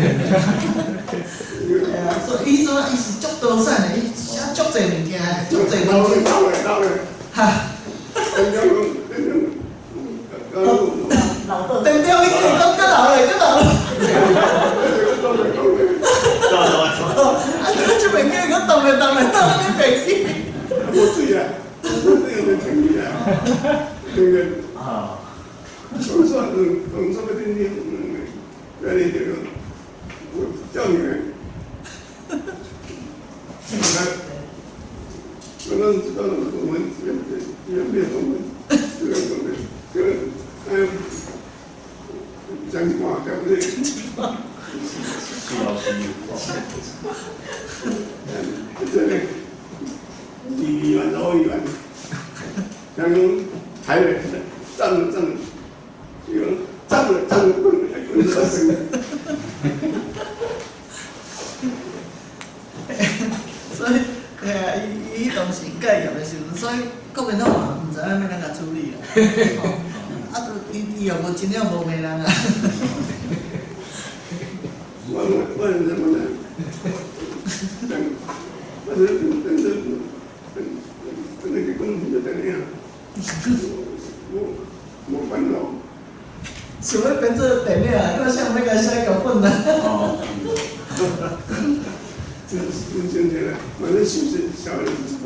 啊，所以伊怎伊是足多产的，伊写足济物件，足济文章。哈。店长，你讲阁老咧，阁老咧。啊，这边叫伊阁动咧动咧动咧白去。无水啊，无水就停去啊，那个啊。我说，我说不定你，原来这个，我叫你们，我拢知道我们这边这边我们这个我们这个哎，讲话对不对？是老师。这个议员、老议员，像讲台北站站。站了站了，滚滚出去。所以，嘿啊，伊伊当时介入的时阵，所以国民党嘛毋知影欲按怎共处理啦。啊，都伊伊又无真正无骂人啊。我怎么呢？我是是那个公司就怎样？我烦恼。想欲编做电影，阁啥欲共写剧本啊？哦。真真真真的，反正就是小人吃饭，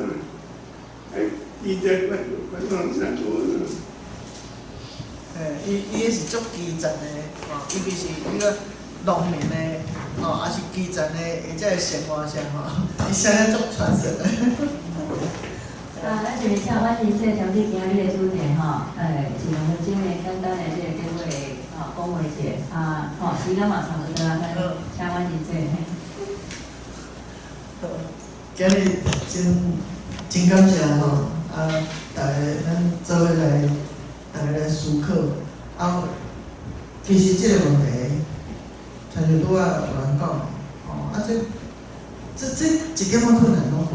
哎，伊在晚晚上三多呢。嘿，伊伊是足基层的，吼，尤其是彼个农民的，吼，抑是基层的，或者生活上吼，伊写得足传神的。啊，咱就是请婉玲姐针对今日的主题吼，一两分钟的简单的这个结尾吼讲话者，啊，吼，时间嘛差不多啊，咱请婉玲姐。好，今日真真感谢吼，啊，逐家咱做伙来，逐家来思考。啊，其实这个问题，亲像拄仔有人讲的，吼，啊这一点仔困难拢无，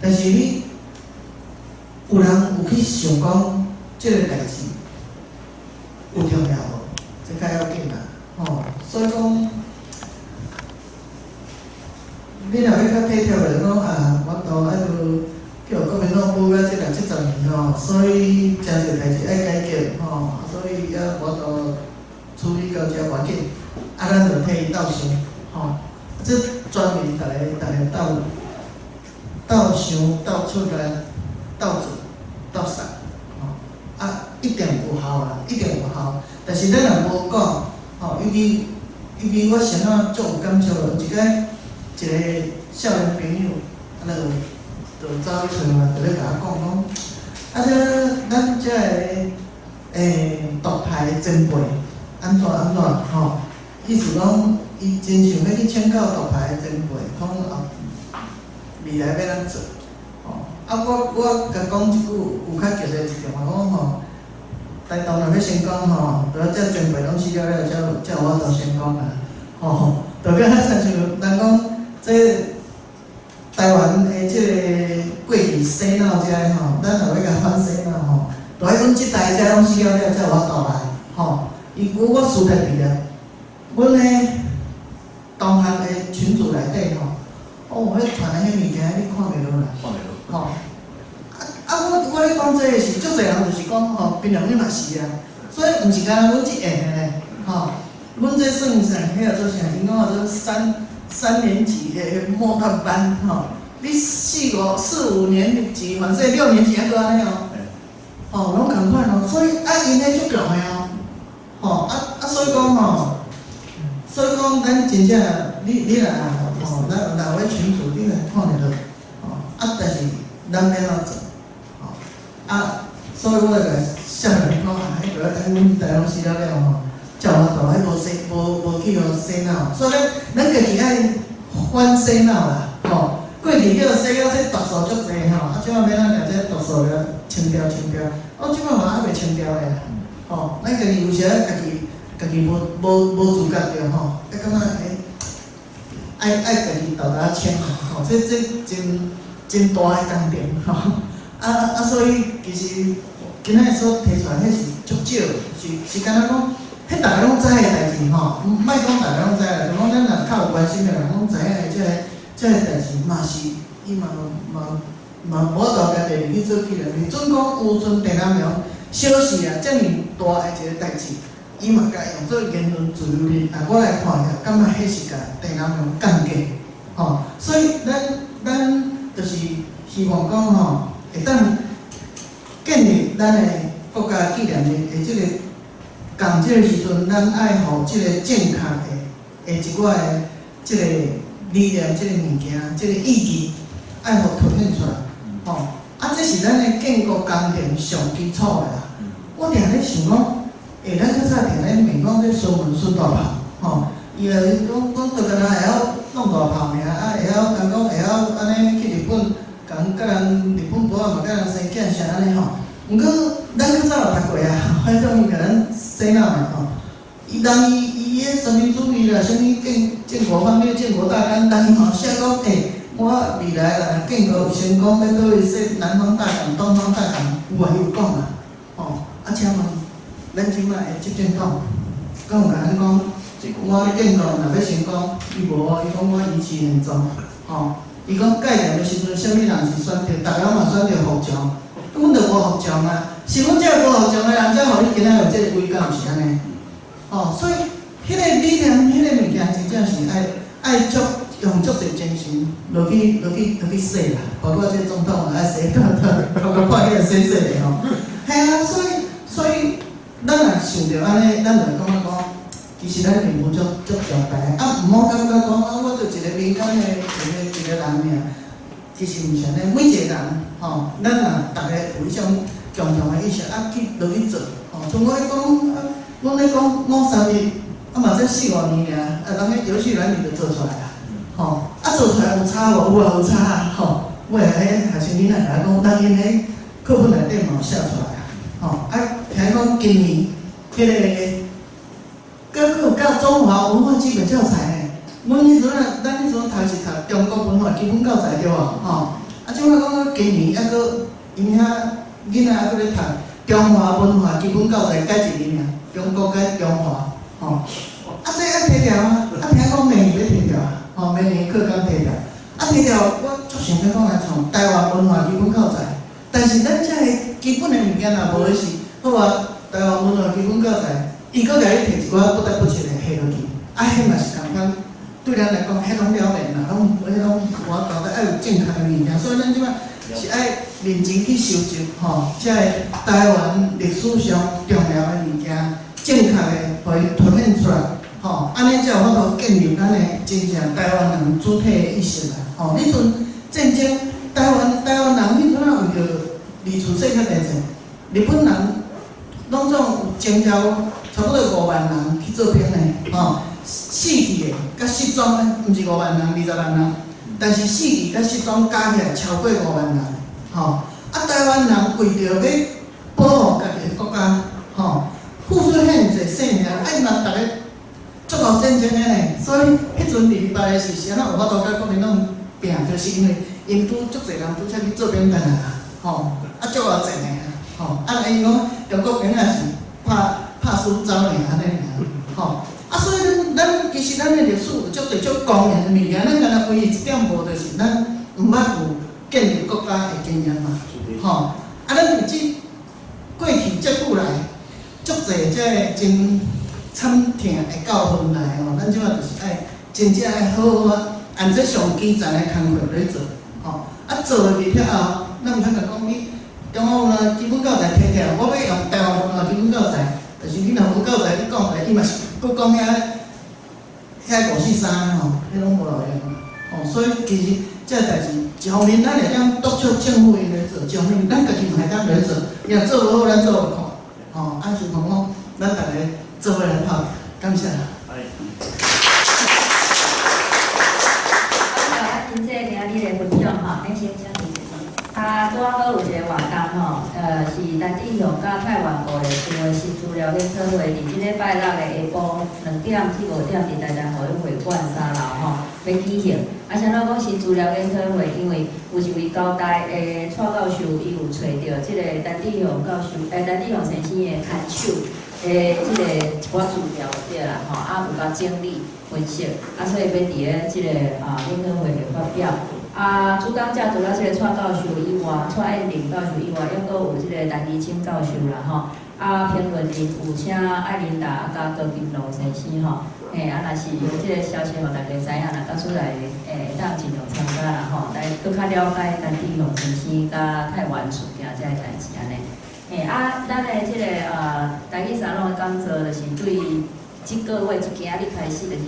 但是你有人有去想讲这个代志有重要无？这较要紧。所以讲，你若欲较体贴的，就讲啊，我都爱去叫国民党舞到这60、70年吼，所以诚济代志爱解决吼，所以犹无度处理到遮无要紧，啊，咱就替伊斗想吼，这全民逐个逐个斗斗想、斗出力、斗做、斗杀，吼，啊，一定有效啦，一定有效。但是咱若无讲，吼，尤其我啥物足有感触的，有一摆一个少年朋友，啊，就走去揣我，就咧共我讲讲，啊，这咱遮个独派前辈，按怎按怎吼，意思讲伊真想欲去请教独派的前辈，讲后未来欲按怎做，吼，啊，我共讲一句有较激烈一点话，讲吼，台东若欲成功吼，著爱这前辈拢死了了，才有法度成功啊！吼，就敢若亲像人讲，这台湾的这个过去洗脑遮的吼，咱若欲共反洗脑吼，著爱阮这代遮拢死了了，才有法度来吼。伊我输家己啊，阮咧同学的群组内底吼，哦，彼传的彼物件你看袂落啦，看袂落，吼。啊，我咧讲这个是，足济人就是讲吼，平常你嘛是啊，所以毋是干焦阮这下的咧，吼，阮这算啥？彼个做啥？𪜶讲叫做三年级的末段班，吼，你四五年级，反正六年级犹阁按呢哦，吼，拢仝款哦，所以啊，𪜶彼足强的哦，吼，啊，所以讲吼，所以讲咱真正，你若吼，咱若有群组，你若看著落，吼，啊，但是咱欲按怎做？啊，所以我就共少年讲啊，彼个等阮台湾死了了吼，才有法度，彼无洗无去予洗脑，所以咱家己爱反洗脑啦，吼。过去叫洗脑这毒素足济吼，啊，这摆欲按怎共这毒素了清掉清掉，哦，这摆嘛犹未清掉的啦，吼，咱家己有时家己无自觉著吼，啊，感觉欸，爱家己沓沓清吼，这真大的工程吼。啊，所以其实今仔所提出来，彼是足少，是敢若讲，彼逐家拢知的代志吼，莫讲逐家拢知啦，就讲咱若较有关心的人拢知影的，这个代志嘛是，伊嘛无法度共第二去做纪念日。准讲有阵郑南榕小事啊，遮尔大的一个代志，伊嘛共用做言论自由日，啊，我来看下，感觉彼是共郑南榕降价，吼，所以咱就是希望讲吼，会当建立咱的国家纪念日的这个仝这个时阵，咱爱予这个正确的一寡的这个理念、这个物件、这个意义，爱予凸显出来，吼！啊，这是咱的建国工程上基础的啦。我定咧想讲，欸，咱较早定咧问讲这孙文孙大炮，吼，伊就讲讲就敢若会晓弄大炮尔，啊，会晓敢讲会晓按呢去日本。共人日本婆仔嘛，佮人生囝啥按呢吼。毋过咱较早有读过啊，反正伊共咱洗脑的吼。伊人伊伊彼三民主义啦，啥物建国方略、建国大纲，人伊嘛写讲，欸，我未来若建国有成功，欲佗位设南方大港、东方大港，有啊，伊有讲啊，吼。啊，请问咱这摆的执政党，敢有共咱讲，我建国若欲成功，伊无哦，伊讲我维持现状，吼。伊讲概念的时阵，啥物人是选择？逐家嘛选择服从，阮就无服从啊。是阮这个无服从的人，才予你今仔有这个位，敢毋是按呢？吼，所以彼个理念、彼个物件，真正是爱足用足济精神落去洗啦。包括这个总统也爱洗，头壳破起来洗洗的吼。嘿啊，所以咱若想著按呢，咱就会感觉讲，其实咱任务足足重大的，啊，毋好感觉讲啊，我就一个民间的一个人尔，其实毋是按呢，每一个人吼，咱若逐个有彼种共同的意识，啊，去落去做，吼，像我咧讲，啊，阮咧讲五三日，啊嘛才四五年尔，啊，人彼游戏软体就做出来啊，吼，啊做出来有差无？有啊，有差啊，吼，我会彼学生囡仔共我讲，人𪜶彼课本内底嘛有写出来啊，吼，啊，听讲今年彼个。阁有教中华文化基本教材呢。阮彼阵啊，咱彼阵读是读中国文化基本教材对无？吼，啊，这摆讲到今年犹阁𪜶遐囡仔犹阁咧读中华文化基本教材，改一字尔，中国改中华，吼。啊，这爱听提掉啊！啊，聽講明年欲提掉啊，吼，明年課綱提掉。啊，提掉，我足想欲講來創台灣文化基本教材，但是咱這个基本的物件若無的是，好啊，台灣文化基本教材，伊閣共你提一寡不得不切的下落去，啊，彼嘛是仝款，對咱來講，彼攏了然啦，攏彼攏無法度，愛有正確的物件，所以咱這擺是愛認真去收集吼，這个台灣歷史上重要的物件，正確的予伊凸顯出來，吼，按呢才有法度建立咱的真正台灣人主體的意識啦，吼。你像戰爭，台灣人彼陣仔為著二次世界大戰，日本人攏總有徵召差不多5萬人去做兵的，吼，死去的佮失蹤的，毋是5萬人，20萬人，但是死去佮失蹤加起來超過5萬人，吼。啊，台灣人為著欲保護家己的國家，吼，付出遐爾濟性命，啊，伊嘛逐个足夠戰爭的呢，所以彼陣二二八的時，是按怎有法度佮國民黨拚，就是因為𪜶拄足濟人拄才去做兵轉來啊，吼，啊足夠戰的啊，吼，啊𪜶講中國兵仔是拍拍輸走爾按呢爾，吼，啊所以咱其實咱的歷史有足濟足光榮的物件，咱敢若唯一一點無就是咱毋捌有建立國家的經驗嘛，吼，啊咱佇這過去這久來，足濟這个真慘痛的教訓來吼，咱這擺就是愛真正愛好好啊，按這上基層的工課來做，吼，啊做落去了後，咱毋通共講你中央文化基本教材提起來，我欲用台灣文化基本教材，但是你若無教材，你講來，伊嘛是閣講遐五四三吼，彼攏無路用啊，吼，所以其實這个代誌，一方面咱會當督促政府𪜶來做，一方面咱家己嘛會當來做，若做無好，咱做予看，吼，啊是講講，咱逐个做伙來拍，感謝。啊，真濟今日的分享吼，咱先請停一下。啊，拄仔好有一个活動吼，是陳志雄佮蔡元部的新話新資料研討會，佇這禮拜六的下晡2點至5點，佇台南互會館3樓吼，欲舉行。啊，啥物講新資料研討會？因為有一位交大的蔡教授，伊有揣著這個陳志雄教授，陳志雄先生的牽手的這个一寡資料對啦吼，啊有共整理分析，啊所以欲佇咧這个研討會會發表。啊，主講者除了這个蔡教授以外，蔡燕玲教授以外，猶閣有這个陳怡清教授啦吼。啊，評論人有請艾琳達佮高金龍先生吼。嘿，啊，若是有這个消息，予大家知影，若假使來會當盡量參加啦吼，來閣較了解陳志雄先生佮泰源事件這个代誌按呢。嘿，啊，咱的這个台語沙龍的講座，就是對這個月，這今仔日開始，就是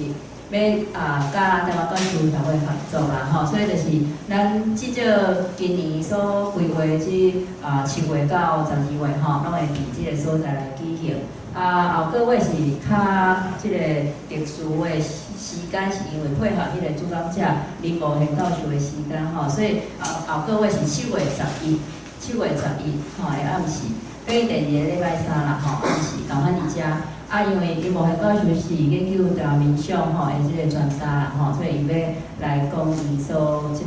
欲佮台灣教授協會合作啦吼，所以就是咱至少今年所規劃這7月到12月吼，攏會佇這个所在來舉行。啊，後個月是較這个特殊的時間，是因為配合彼个主講者林無賢教授的時間吼，所以後後個月是7月11，7月11吼的暗時，等於第二个禮拜三啦吼，暗時仝款佇遮。啊，因為林無賢教授是研究台灣民俗吼的這個專家啦吼，所以伊欲來講伊所這個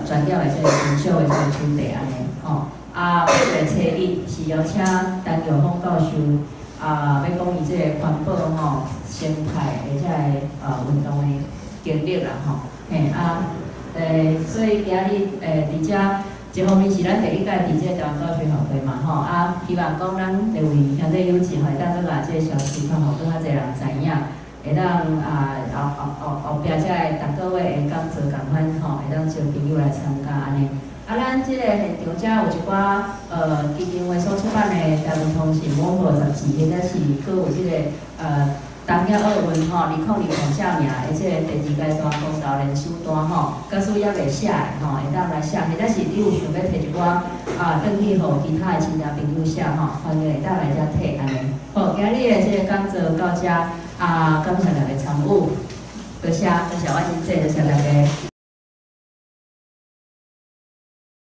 專業的這個民俗的這個主題按呢吼。啊，8月初1是邀請陳玉峰教授啊，欲講伊這個環保吼生態的這个運動的經歷啦吼。嘿啊，所以今日佇遮一方面是咱第一屆佇這個台灣教學協會嘛吼，啊，希望講咱這位兄弟友情會當閣共這個消息較予閣較濟人知影，會當啊後後後壁這个逐個月的講座仝款吼，會當招朋友來參加按呢。啊，咱這个現場遮有一寡基金會所出版的《台灣通信網絡雜誌》，或者是閣有這个東京奧運吼，2020寫名的這個第二階段公投連署單吼，假使猶未寫的吼，會當來寫，或者是你有想欲提一寡轉去予其他的親戚朋友寫吼，歡迎會當來遮提按呢。好，今日的這个講座到遮，啊，感謝大家參與，多謝，多謝我真濟，多謝大家。